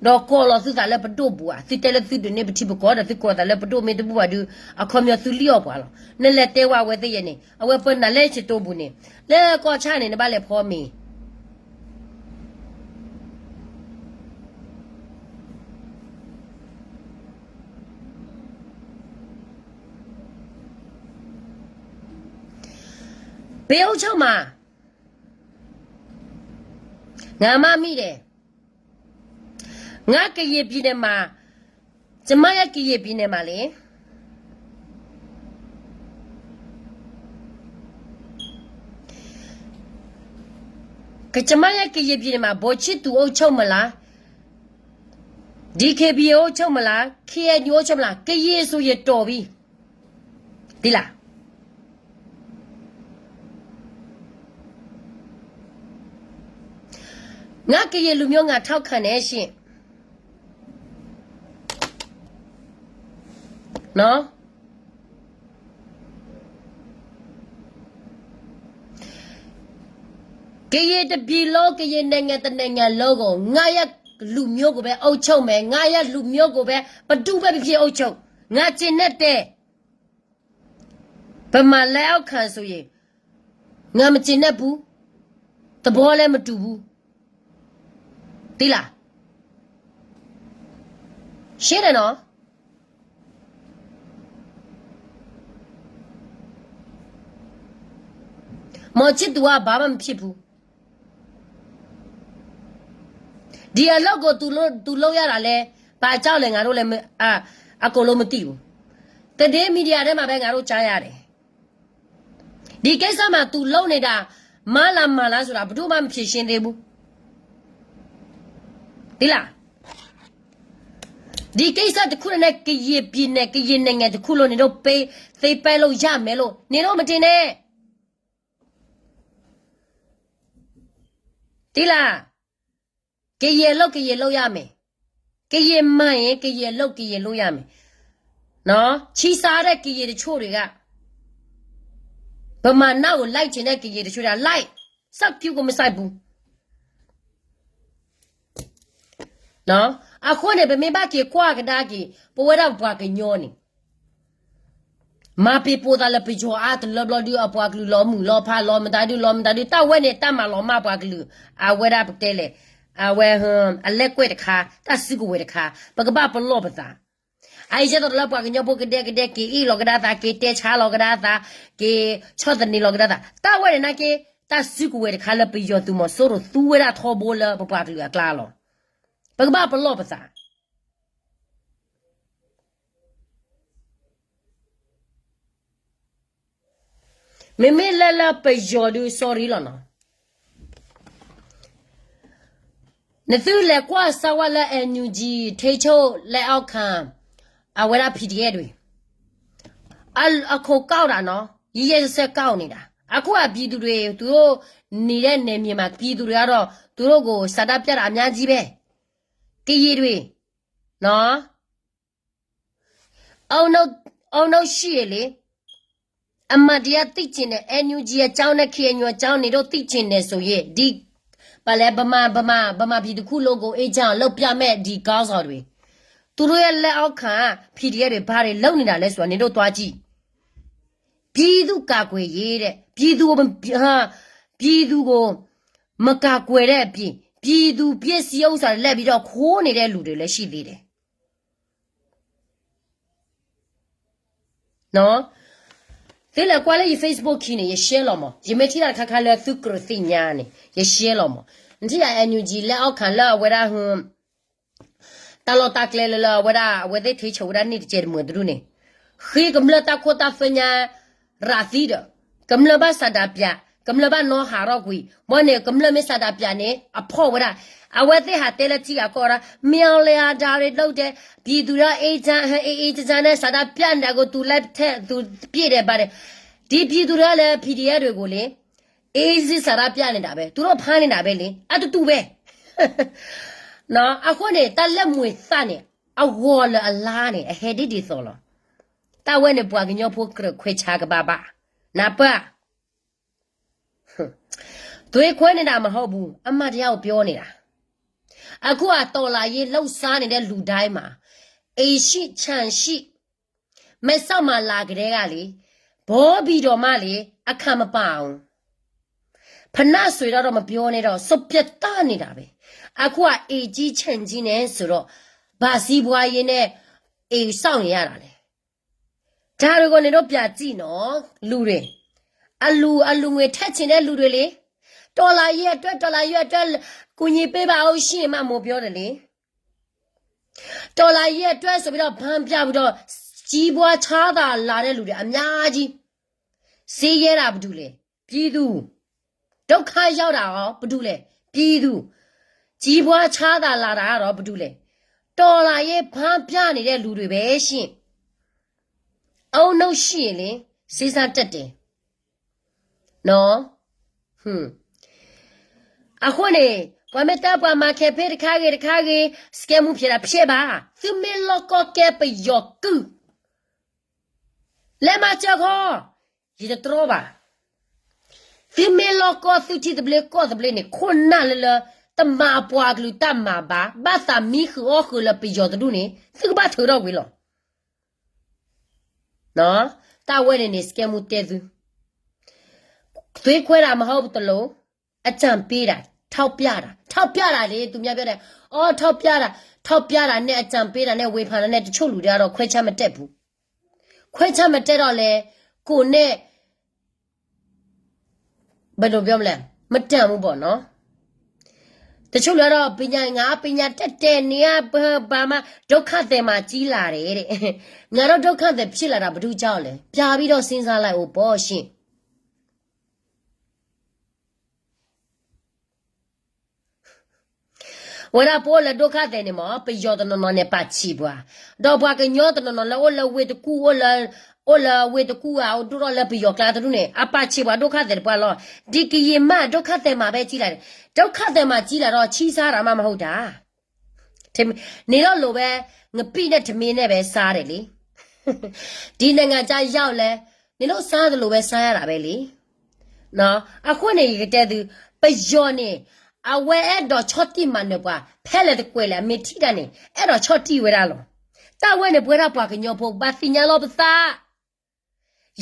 ဒီးကိးလီၤသုသးလၢပဒိၣ်ပူၤဧါ, သုတဲလၢသုဒုးန့ၢ်ပထံပကီၢ်ဒီး သုကိးသးလၢပဒိၣ်မ့ၢ်တဘူၣ်ဘၣ်ဒုး အခီပညီသုလံၣ်အီၣ်ပှၤလီၤ. နလဲၤတဲဝဲအဝဲသ့ၣ်ယဲန့ၣ် အဝဲပနၤလဲၣ်စတိပူၤန့ၣ် လၢကီၢ်ဆၣ်န့ၣ် နဘၣ်လဲၤဖီမ့ၤ ပအုပ်ချုပ်မှာ, ငါမ့ၢ်မံၤဒဲး, ငါကရင်ပြည်နယ်မှာ, ကျမရဲ့ကရင်ပြည်နယ်မှာလေ, ကျမရဲ့ကရင်ပြည်နယ်မှာ ဗိုလ်ချုပ်သူအုပ်ချုပ်မလား, DKBA အုပ်ချုပ်မလား, KNU အုပ်ချုပ်မလား, ကရင်ဆိုရင်တော်ပြီ, သိလား. ငါကရင်လူမျိုး ငါထောက်ခံတယ်ရှင်. နော်. ကရင်တစ်ပြည်လုံး ကရင်နိုင်ငံတစ်နိုင်ငံလုံးကို ငါရဲ့လူမျိုးကိုပဲအုပ်ချုပ်မယ်, ငါရဲ့လူမျိုးကိုပဲ ဘယ်သူပဲဖြစ်ဖြစ်အုပ်ချုပ်, ငါကျေနပ်တယ်. ဗမာလက်အောက်ခံဆိုရင် ငါမကျေနပ်ဘူး, သဘောလည်းမတူဘူး, သိလား. ရှင်းတယ်နော်. မောင်ချစ်သူက ဘာမှမဖြစ်ဘူး. ဒီအလုပ်ကို သူလုပ်ရတာလဲ ဘာကြောင့်လဲ ငါတို့လည်း အကုန်လုံးမသိဘူး. သတင်းမီဒီယာထဲမှာပဲ ငါတို့ကြားရတယ်. ဒီကိစ္စမှာ သူလုပ်နေတာ မှားလား မှန်လားဆိုတာ ဘယ်သူမှ မဖြေရှင်းသေးဘူး. သိလား. ဒီကိစ္စတစ်ခုနဲ့ ကရင်ပြည်နယ် ကရင်နိုင်ငံတစ်ခုလုံး နင်တို့ သိမ်းပိုက်လို့ရမယ်လို့ နင်တို့ မထင်နဲ့. သိလား. ကရင်အလုပ် ကရင်လုပ်ရမယ်. ကရင်မှန်ရင် ကရင်အလုပ် ကရင်လုပ်ရမယ်. နော်, ချီးစားတဲ့ ကရင်တချို့တွေက ဗမာနောက်ကို လိုက်ချင်တဲ့ ကရင်တချို့တွေက လိုက်, စိုက်ပျိုးကို မစိုက်ဘူး. နော်, အဃိန့ၣ် ပမ့ၢ်ဘၣ်က့ၤကွၢ်ကဒါက့ၤ ပဝဲဒၣ်ပပှၤကညီန့ၣ် မၤပ့ၤပိာ်သးလၢပယီၤအါတလၢဘျီဒုး အပှၤကလုာ်လီၤမုၢ်လီၤဖး လီၤမတၤဒုး လီၤမတၤဒုး တၢ်ဝဲန့ၣ် တၢ်မၤလီၤမၢ်ပှၤကလုာ် အဝဲဒၣ်ပတဲလဲၣ်, အဝဲ အလဲကွဲၢ်တခါ တၢ်စုကဝဲၤတခါ ပကဘၣ်ပလီၢ်ပသး. အအံၤကဲသိးလၢပှၤကညီဖိကဒဲကဒဲ က့ၤအ့ၣ်လီၤကဒါသး က့ၤတဲဆါလီၤကဒါသး က့ၤဆီၣ်သနံးလီၤကဒါသး တၢ်ဝဲန့ၣ်နာ်က့ တၢ်စုကဝဲၤတခါလၢပယီၤသုးမီၤစိရိၤသူဝဲဒၣ်ထီဘိလၢပပှၤကလုာ်အကျါလီၤ. ပကဘၣ်ပလီၢ်ပသး. မ့မ့ၢ်လၢလၢပယီၤဒုး sorry လီၤနီၤ. နသုလဲၤကွၢ်စၢ်ဝဲလၢ NUG ထိန်းချုပ်လက်အောက်ခံ အဝဲဒၣ် PDF တွေ အခိၣ်ကောက်တာနော်, ရက်ရက်စက်စက်ကောက်နေတာ. အခုက ပြည်သူတွေ သူတို့ နေတဲ့နယ်မြေမှာ ပြည်သူတွေကတော့ သူတို့ကို ဆန္ဒပြတာ အများကြီးပဲ. ကရင်တွေ နော်. အောင်လို့ရှိရင်လေ, အမှန်တရားသိချင်တယ်, NUG အကြောင်းနဲ့ KNU အကြောင်း နင်တို့သိချင်တယ်ဆိုရင် ဒီ ဘာလဲ ဗမာ ဗမာ ဗမာပြည်တစ်ခုလုံးကို အေးချမ်းအောင်လုပ်ပြမယ်, ဒီခေါင်းဆောင်တွေ. သူတို့ရဲ့လက်အောက်ခံ PDF တွေ ဘာတွေလုပ်နေတာလဲဆိုတာ နင်တို့သွားကြည့်. ပြည်သူ့ကာကွယ်ရေးတဲ့, ပြည်သူကို ပြည်သူကို မကာကွယ်တဲ့အပြင် ပြည်သူပစ္စည်းဥစ္စာတွေ လိုက်ပြီးတော့ ခိုးနေတဲ့လူတွေလည်း ရှိသေးတယ်. နော်, သုလဲၤကွၢ်လၢယ Facebook ခံန့ၣ် ယ share လီၤမး, ယမ့ၢ်ထံၣ်တၢ်တခါခါလၢသုကြၢးသ့ၣ်ညါန့ၣ် ယ share လီၤမး. နထံၣ်ယၤ NUG လက်အောက်ခံ လၢအဝဲဒၣ် တၢ်လီၢ်တၢ်ကျဲလၢလၢအဝဲဒၣ် အဝဲသ့ၣ်ထိန်းချုပ်ဝဲဒၣ်န့ၣ် တကဲတမုာ်တဒူၣ်န့ၣ်, ဃ့ကမျၢၢ်တၢ်ခိတၢ်သွဲညါ ရၤသံဒီး ကမျၢၢ်ဘၣ်ဆန္ဒပြ, ကမျၢၢ်ဘၣ်နီဟးထီၣ်ကွံာ်, ဘၣ်န့ၣ် ကမျၢၢ်မ့ၢ်ဆန္ဒပြန့ၣ် အဖီၣ်ဝဲဒၣ်. အဝဲသ့ၣ်ဟးတဲလၢထံဂၤကီၢ်ဂၤ မင်းအောင်လှိုင်က ဒါတွေလုပ်တယ်, ပြည်သူတွေ အေးချမ်း အေးအေးချမ်းချမ်းနဲ့ ဆန္ဒပြနေတာကို သူလိုက်ထည့် သူပစ်တယ် ဘာတယ်. ဒီပြည်သူတွေကလည်း PDF တွေကိုလေ အေးစစ်ဆန္ဒပြနေတာပဲ, သူတို့ဖမ်းနေတာပဲလေ, အတူတူပဲ. နော်, အဃိန့ၣ် တၢ်လၢမွေသၣ်န့ၣ် အဂီၤလၢအလါန့ၣ် အဟဲဒ်ဒ်သိးလီၤ. တၢ်ဝဲန့ၣ် ပှၤကညီဖိကြၢးခွဲးဆါကဘၣ်ဘၣ်, နၢ်ပၢၢ်. သွေးခွဲး န့ၣ်ဒၣ်မဟုတ်ဘူး အမှန်တရားကိုပြောနေတာ. အခုက တော်လှန်ရေးလုပ်စားနေတဲ့ လူတိုင်းမှာ အိမ်ရှိ ခြံရှိ မဲဆောက်မှာလာကတည်းကလေ ဘောဘီတော်မှလေ အခါမပါအောင် ဖနဆွေတော့တော့မပြောနဲ့တော့ စွန့်ပစ်တာနေတာပဲ. အခုက အိမ်ကြီး ခြံကြီး နဲ့ဆိုတော့ ဘာစီးပွားရေးနဲ့ အိမ်ဆောက်နေရတာလဲ. ဒါတွေကိုနင်တို့ပြန်ကြည့်နော် လူတွေ. အလူ အလူငွေထည့်ချင်တဲ့လူတွေလေ. တော်လှန်ရေးအတွက် တော်လှန်ရေးအတွက် ကူညီပေးပါဦးရှင် မှ မိုးပြောတယ်လေ. တော်လှန်ရေးအတွက်ဆိုပြီးတော့ ဘန်းပြပြီးတော့ ကြီးပွားချမ်းသာလာတဲ့လူတွေအများကြီး. ဆင်းရဲတာဘယ်သူလဲ. ပြည်သူ. ဒုက္ခရောက်တာရော ဘယ်သူလဲ. ပြည်သူ. ကြီးပွားချမ်းသာလာတာကတော့ ဘယ်သူလဲ. တော်လှန်ရေးဘန်းပြနေတဲ့လူတွေပဲရှင်. အုံနောက်ရှိရင်လေ စေးစားတတ်တယ်. နော်. အဃိန့ၣ် ပှၤမ့ၢ်တဲပှၤမၤခဲဖ့တခါဂ့ၤတခါဂ့ၤ စကဲမူဖျဲးတာဖျဲးဘၣ်. သုမ့ၢ်လီၢ်ကီၢ်ကဲပယီၤကုၢ် လဲၤမၤစၢၤခီ, ယတတြီဘၣ်. သုမ့ၢ်လီၢ်ကီၢ်သုထံသဘျ့ကီၢ်သဘျ့န့ၣ် ခိၣ်နၢ်လၢလၢ တမၤအပှၤကလုာ်တၢ်မၤဘၣ်, ဘၣ်သးမံဃုာ်အီၣ်ဃုာ်လၢပယီၤတဒူၣ်န့ၣ် သုကဘၣ်ထုးထီၣ်ကွံာ်လီၤ. တၢ်ဝဲန့ၣ်န့ၣ် စကဲမူတဲသု သွေးခွဲးတာမဟုတ်ဘူး တလူး အကြံပေးတာ ထောက်ပြတာ ထောက်ပြတာလေ သူများပြောတယ် အော် ထောက်ပြတာ ထောက်ပြတာနဲ့ အကြံပေးတာနဲ့ ဝေဖန်တာနဲ့ တချို့လူတွေကတော့ ခွဲခြားမတတ်ဘူး. ခွဲခြားမတတ်တော့လဲ ကိုယ်နဲ့ ဘယ်လိုပြောမလဲ မတန်ဘူးပေါ့နော်. တချို့လူကတော့ ပညာ ငါပညာတတ်တယ် နေက ဘာမှ ဒုက္ခသည်မှာကြီးလာတယ်တဲ့. ငါတို့ဒုက္ခသည်ဖြစ်လာတာ ဘယ်သူကြောင့်လဲ ပြန်ပြီးတော့စဉ်းစားလိုက်ဦးပေါ့ရှင်. ဝဲဒၣ်ပအိၣ်လၢဒုက္ခသည်န့ၣ်မ့ၢ် ပယီၤတနီၤနီၤန့ၣ် ပာ်ဆံးပှၤ, ဒီးပှၤကညီတနီၤနီၤလၢအိၣ်လၢဝ့ၢ်တကူၣ် အိၣ်လၢဝ့ၢ်တကူၣ်ဧါ အိၣ်ဒိၣ်ထီၣ်လၢပယီၤကျါတဒူၣ်န့ၣ် အပာ်ဆံးပှၤဒုက္ခသည်တပှၢ်လီၤ. ဒီကရင်မ ဒုက္ခသည်မှာပဲကြီးလာတယ်. ဒုက္ခသည်မှာကြီးလာတော့ ချီးစားတာမှမဟုတ်တာ နင်တို့လိုပဲ ငပိနဲ့ထမင်းနဲ့ပဲစားတယ်လေ. ဒီနိုင်ငံခြားရောက်လဲ နင်တို့စားသလိုပဲစားရတာပဲလေ. အဃိန့ၣ် ယကတဲသု ပယီၤန့ၣ် အဝဲအဲၣ်ဒိးဆီၣ်တံၢ်မၤနၢၤပှၤ ဖဲလဲၣ်တကွဲၤလဲၣ် အမ့ၢ်ထံၣ်တၢ်န့ၣ် အဲၣ်ဒိးဆီၣ်တံၢ်ဝဲဒၣ်လီၤ. တၢ်ဝဲန့ၣ် ပဝဲဒၣ်ပှၤကညီဖိ ဘၣ်သ့ၣ်ညါလီၤပသး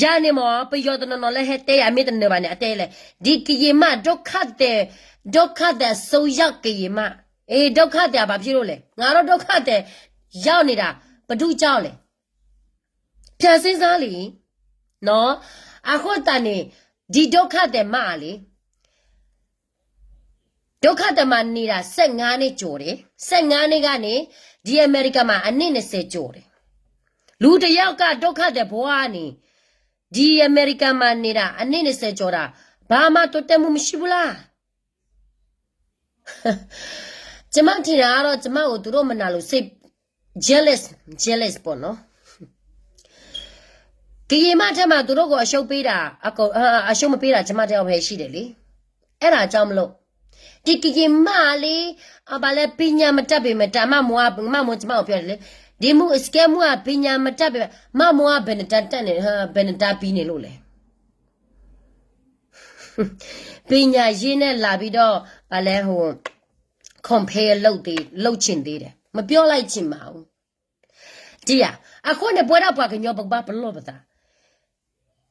ယၤန့ၣ်မ့ၢ် ပယီၤတနီၤနီၤလၢဟဲတဲယၤ မ့ၢ်တနၢၤဘၣ်န့ၣ် အတဲလဲၣ်, ဒီကရင်မ ဒုက္ခသည် ဒုက္ခသည်အစိုးရကရင်မ အေး ဒုက္ခသည် ဘာဖြစ်လို့လဲ ငါတို့ဒုက္ခသည်ရောက်နေတာ ဘယ်သူကြောင့်လဲ ပြန်စဉ်းစားလေ နော်. အဃိသတးန့ၣ် ဒီဒုက္ခသည်မ လေ ဒုက္ခသည်မှာနေတာ ဆယ့်ငါးနှစ်ကျော်တယ်. ဆယ့်ငါးနှစ်ကနေ ဒီအမေရိကန်မှာ အနှစ်နှစ်ဆယ်ကျော်တယ်. လူတစ်ယောက်က ဒုက္ခသည်ဘဝကနေ ဒီအမေရိကန်မှာနေတာ အနှစ်နှစ်ဆယ်ကျော်တာ ဘာမှတိုးတက်မှုမရှိဘူးလား? ကျမထင်တာကတော့ ကျမကိုသူတို့မနာလို့ စိတ် jealous jealous ပေါ့နော်. ကရင်မထဲမှာ သူတို့ကိုအရှုံးပေးတာ အကုန် အ အရှုံးမပေးတာ ကျမတစ်ယောက်ပဲရှိတယ်လေ. အဲ့ဒါကြောင့်မလို့ ဒီကရင်မလေး အဘလဲ ပညာမတတ်ပေမဲ့ တမမိုး မမိုး ကျမကိုပြောတယ်လေ. ဒီမူ စကဲမူက ပညာမတတ်ပေမဲ့ မမိုးက ဘယ်နှစ်တန်းတက်နေ ဘယ်နှစ်တန်းပြီးနေလို့လဲ. ပညာရေးနဲ့လာပြီးတော့ ဘာလဲ ဟို compare လုပ်သေး လုပ်ချင်သေးတယ်. မပြောလိုက်ချင်ပါဘူး. တံၢ်ဧါ, အဃိန့ၣ် ပဝဲဒၣ်ပှၤကညီ ပကဘၣ်ပလီၢ်ပသး,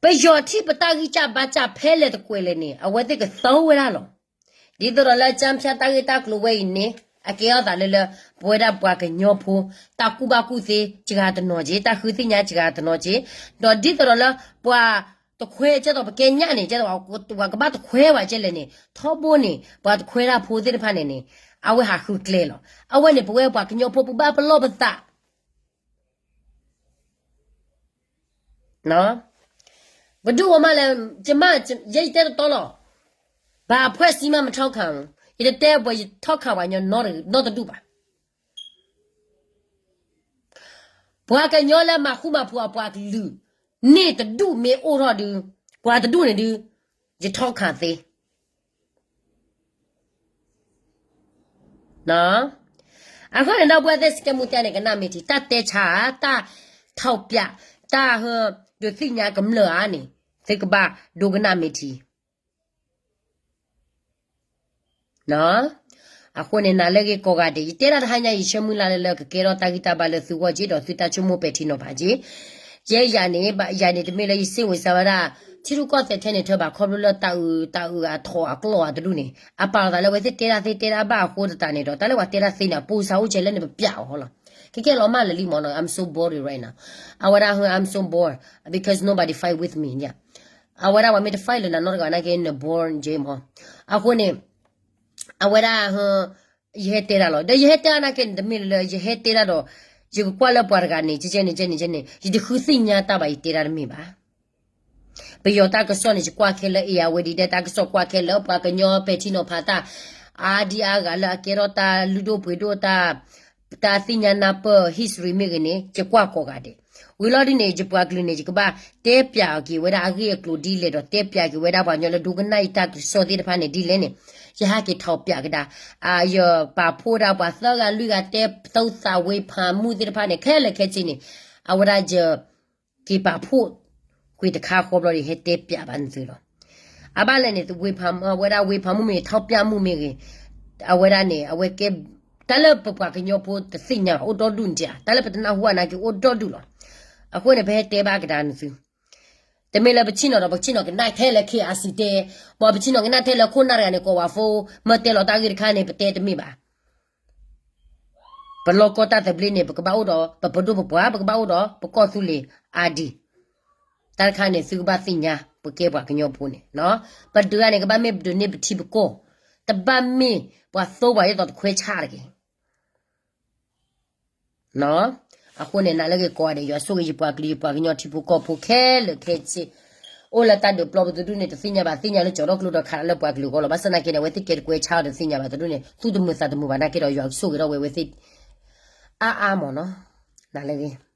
ပယီၤထံၣ်ပတၢ်ဂံၢ်စၢ်ဘါစၢ်ဖဲလဲၣ်တကွဲၤလဲၣ်န့ၣ် အဝဲသ့ၣ်ကသီဝဲဒၣ်လီၤ. ဒ်သိးဒီးလၢ ကၠၢဖၠါ တၢ်ဂ့ၢ်တၢ်ကျိၤဝဲအံၤန့ၣ် အကဲထီၣ်သးလၢလၢ ပဝဲဒၣ်ပှၤကညီဖိ တၢ်ကူၣ်ဘၣ်ကူၣ်သ့ စှၤတနီၤက့ၤ, တၢ်ဃုသ့ၣ်ညါစှၤတနီၤက့ၤ, ဒီးဒ်သိးဒီးလၢ ပှၤတခွဲကဲသိး ပကဲညၣ်န့ၣ် ကဲသိး ပှၤကဘၣ်တခွဲဝဲကဲလဲၣ်န့ၣ် ထီဘိန့ၣ် ပှၤတခွဲတၢ်ဖိသ့ၣ်တဖၣ်န့ၣ်န့ၣ် အဝဲဟးဃုကျဲလီၤ. အဝဲန့ၣ် ပဝဲပှၤကညီဖိ ပကဘၣ်ပလီၢ်ပသး ပဒူၣ်ဝဲမးလဲၣ်, ယမ့ၢ်ယဲယတဲတတီလီၤ. ဘာအဖွဲ့အစည်းမှမထောက်ခံဘူး, ယတတဲပှၤ ယထောက်ခံပှၤကညီနီတဒူၣ်ဘၣ်. ပှၤကညီလၢမၤဃူမၤဖိးအပှၤကလုာ် န့ၣ်တဒူၣ်မ့ၢ်အိၣ်ထီၣ်ဒုး ပှၤတဒူၣ်န့ၣ်ဒုး ယထောက်ခံသ့ အဃိန့ၣ်ဒီး ပဝဲသ့ၣ်စကဲမူတဲန့ၣ် ကနၣ်မ့ၢ်ထံ, တၢ်တဲဆါဧါ, တၢ်ထောက်ပြ, တၢ်ဟၢ ဒုးသ့ၣ်ညါကမျၢၢ်ဧါန့ၣ် သုကဘၣ်ဒိကနၣ်မ့ၢ်ထံ. အဃိန့ၣ် နၤလၢအဂ့ၤကိးဂၤဒဲး ယတဲဒၣ်တဟါညါ ယဆၢမုၢ်လၢ်လၢလၢကကဲထီၣ်တၢ်ဂံၢ်တၢ်ဘါလၢသုဂီၢ်က့ ဒီးသုတၢ်ဆိကမိၣ်ပဲာ်ထံနီၤဖးက့ ယဲယၤန့ၣ် ဘၣ်ယၤန့ၣ် တမ့ၢ်လၢယစ့ၣ်ဝံၤစါဝဲဒၣ် ထံရူၢ်ကီၢ်သဲးထဲန့ၣ် ထၢဘၣ်ခီဖျိလၢတၢ်အုးတၢ်အုးအထီၣ်အကျီၢ်အတဒူၣ်န့ၣ် အပာ်လီၤသးလၢအဝဲသ့ၣ်တဲတၢ်သ့တဲတၢ်ဘၣ်အဃိသတးန့ၣ်ဒီး တၢ်လၢပှၤတဲတၢ်သ့န့ၣ် အပူၤစၢ်အိၣ်ကဲလၢန့ၣ် ပပျးအီၤလီၤ. ကကဲလီၤမၢ်လၢာ်လံမ့ၢ်နီၤ I'm so boring right now. အဝဲဒၣ် I'm so bored because nobody fight with me န့ၣ် အဝဲဒၣ်ပှၤမ့ၢ်တ fight လၢနၤနီတဂၤနာ်က့ န boring က့မ့ၢ် အဃိန့ၣ် အဝဲဒၣ် ယဟဲတဲဒၣ်လီၤ. ဒီးယဟဲတဲဒၣ်နာ်က့န့ၣ် တမ့ၢ်လၢယဟဲတဲဒၣ်ဒီး ယကကွၢ်လၢပှၤတဂၤန့ၣ် ကဲန့ၣ် ကဲန့ၣ် ကဲန့ၣ် ယတဃုသ့ၣ်ညါတၢ်ဘၣ် ယတဲဒၣ်တမ့ၢ်ဘၣ်. ပယီၤတၢ်ကစီၣ်န့ၣ် ယကွၢ်ခဲလၢာ် အ့ၣ် အဝဲဒ်တဲတၢ်ကစီၣ် ကွၢ်ခဲလၢာ် ပှၤကညီပဲာ်ထံနီၤဖးတၢ် အါဒံအါဂၤလၢအကဲထီၣ်တၢ်လုၢ်ဒိၣ်ပှ့ၤဒိၣ်တၢ် တၢ်သ့ၣ်ညါနၢ်ပၢၢ် history မ့ၢ်ဂ့ၤန့ၣ် ယကွၢ်ကိးဂၤဒဲး. ဝံၤလီၤဒ်န့ၣ် ယပှၤကလုာ်န့ၣ် ယကဘၣ်တဲပျးက့ၤဝဲဒၣ်အဂ့ၢ်အကျိၤဒ်လဲၣ်ဒီး တဲပျးက့ၤဝဲဒၣ်ပှၤကညီလၢဒိကနၣ်အံၤတၢ်ကစီၣ်သ့ၣ်တဖၣ်န့ၣ်ဒ်လဲၣ်န့ၣ် ယဟးက့ၤထီၣ်ပျးကဒါ ယပာ်ဖှိၣ်ဒၣ်ပှၤသၢဂၤလွံၢ်ဂၤတဲသီသးဝ့ဖးမူသ့ၣ်တဖၣ်န့ၣ် ခဲလၢာ်ခဲဆ့န့ၣ် အဝဲဒၣ်ယ က့ၤပာ်ဖှိၣ်ကွံာ်တခါဃီဘျီဒီး ဟဲတဲပျးဘၣ်နသုလီၤ. အဘၣ်လဲၣ်န့ၣ် ဝ့ဖးမူ အဝဲဒၣ်ဝ့ဖးမူမ့ၢ်ဂ့ၤ ထောက်ပြမှုမ့ၢ်ဂ့ၤ အဝဲဒၣ်န့ၣ် အဝဲကဲ တၢ်လၢပပှၤကညီဖိတသ့ၣ်ညါဘၣ် အိၣ်ဒီဒူၣ်န့ၣ်ဧါ တၢ်လၢပတနၢ်ဟူဘၣ်နာ်က့အိၣ်ဒီဒူၣ်လီၤ. အဃိန့ၣ် ပဟဲတဲဘၣ်ကဒါနသု တမ့ၢ်လၢပဆ့ၣ်နီၤဒီး ပဆ့ၣ်နီၤကနၣ်ထဲလၢ K R C တဲ, ပှၤပဆ့ၣ်နီၤကနၣ်ထဲလၢခိၣ်နၢ်တဂၤန့ၣ် ကိးဝဲဖိ မၢတဲလီၤတၢ်ဂ့ၢ်တခါန့ၣ် ပတဲတမ့ၢ်ဘၣ်. ပလီၢ်ကီၢ်တၢ်သဘျ့န့ၣ် ပကဘၣ်အိၣ်ဒီး ပပဒိၣ်ပပှၢ် ပကဘၣ်အိၣ်ဒီး ပကီၢ်သူလ့ၤ အါဒံ တၢ်တခါန့ၣ် သုကဘၣ်သ့ၣ်ညါ ပကဲပှၤကညီဖိန့ၣ်, ပဒုးဂၤန့ၣ် ကဘၣ်မ့ၢ်ပဒုးန့ၢ်ပထံပကီၢ်, တဘၣ်မ့ၢ်ပှၤသိပှၤယဲၢ်သိးတခွဲးဆါတဂ့ၤ. အဃိန့ၣ် နၤလၢဂ့ၤကိးဂၤဒဲး ယွၤဆိၣ်ဂ့ၤယပှၤကလုာ် ယပှၤကညီထံဖိကီၢ်ဖိခဲလၢာ်ခဲဆ့, အိၣ်လၢတၢ်ဒုးပျီပူၤတဒူၣ်န့ၣ် တသ့ၣ်ညါဘၣ် သ့ၣ်ညါလၢကၠီၤထီၣ်ကျိဒီးခးလၢပှၤကလုာ်အဂီၢ်လီၤ. ဘၣ်ဆၣ်သနာ်က့န့ၣ် အဝဲသ့ၣ်ကဲတကွဲးဆါအီၤတသ့ၣ်ညါဘၣ်တဒူၣ်န့ၣ် သူၣ်တမုာ်သးတမုာ်ဘၣ်နာ်က့ဒီး ယွၤကဆိၣ်ဂ့ၤထီၣ်ဝဲ အဝဲသ့ၣ် အါအါမ့ၢ်နီၤ, နၤလၢဂ့ၤ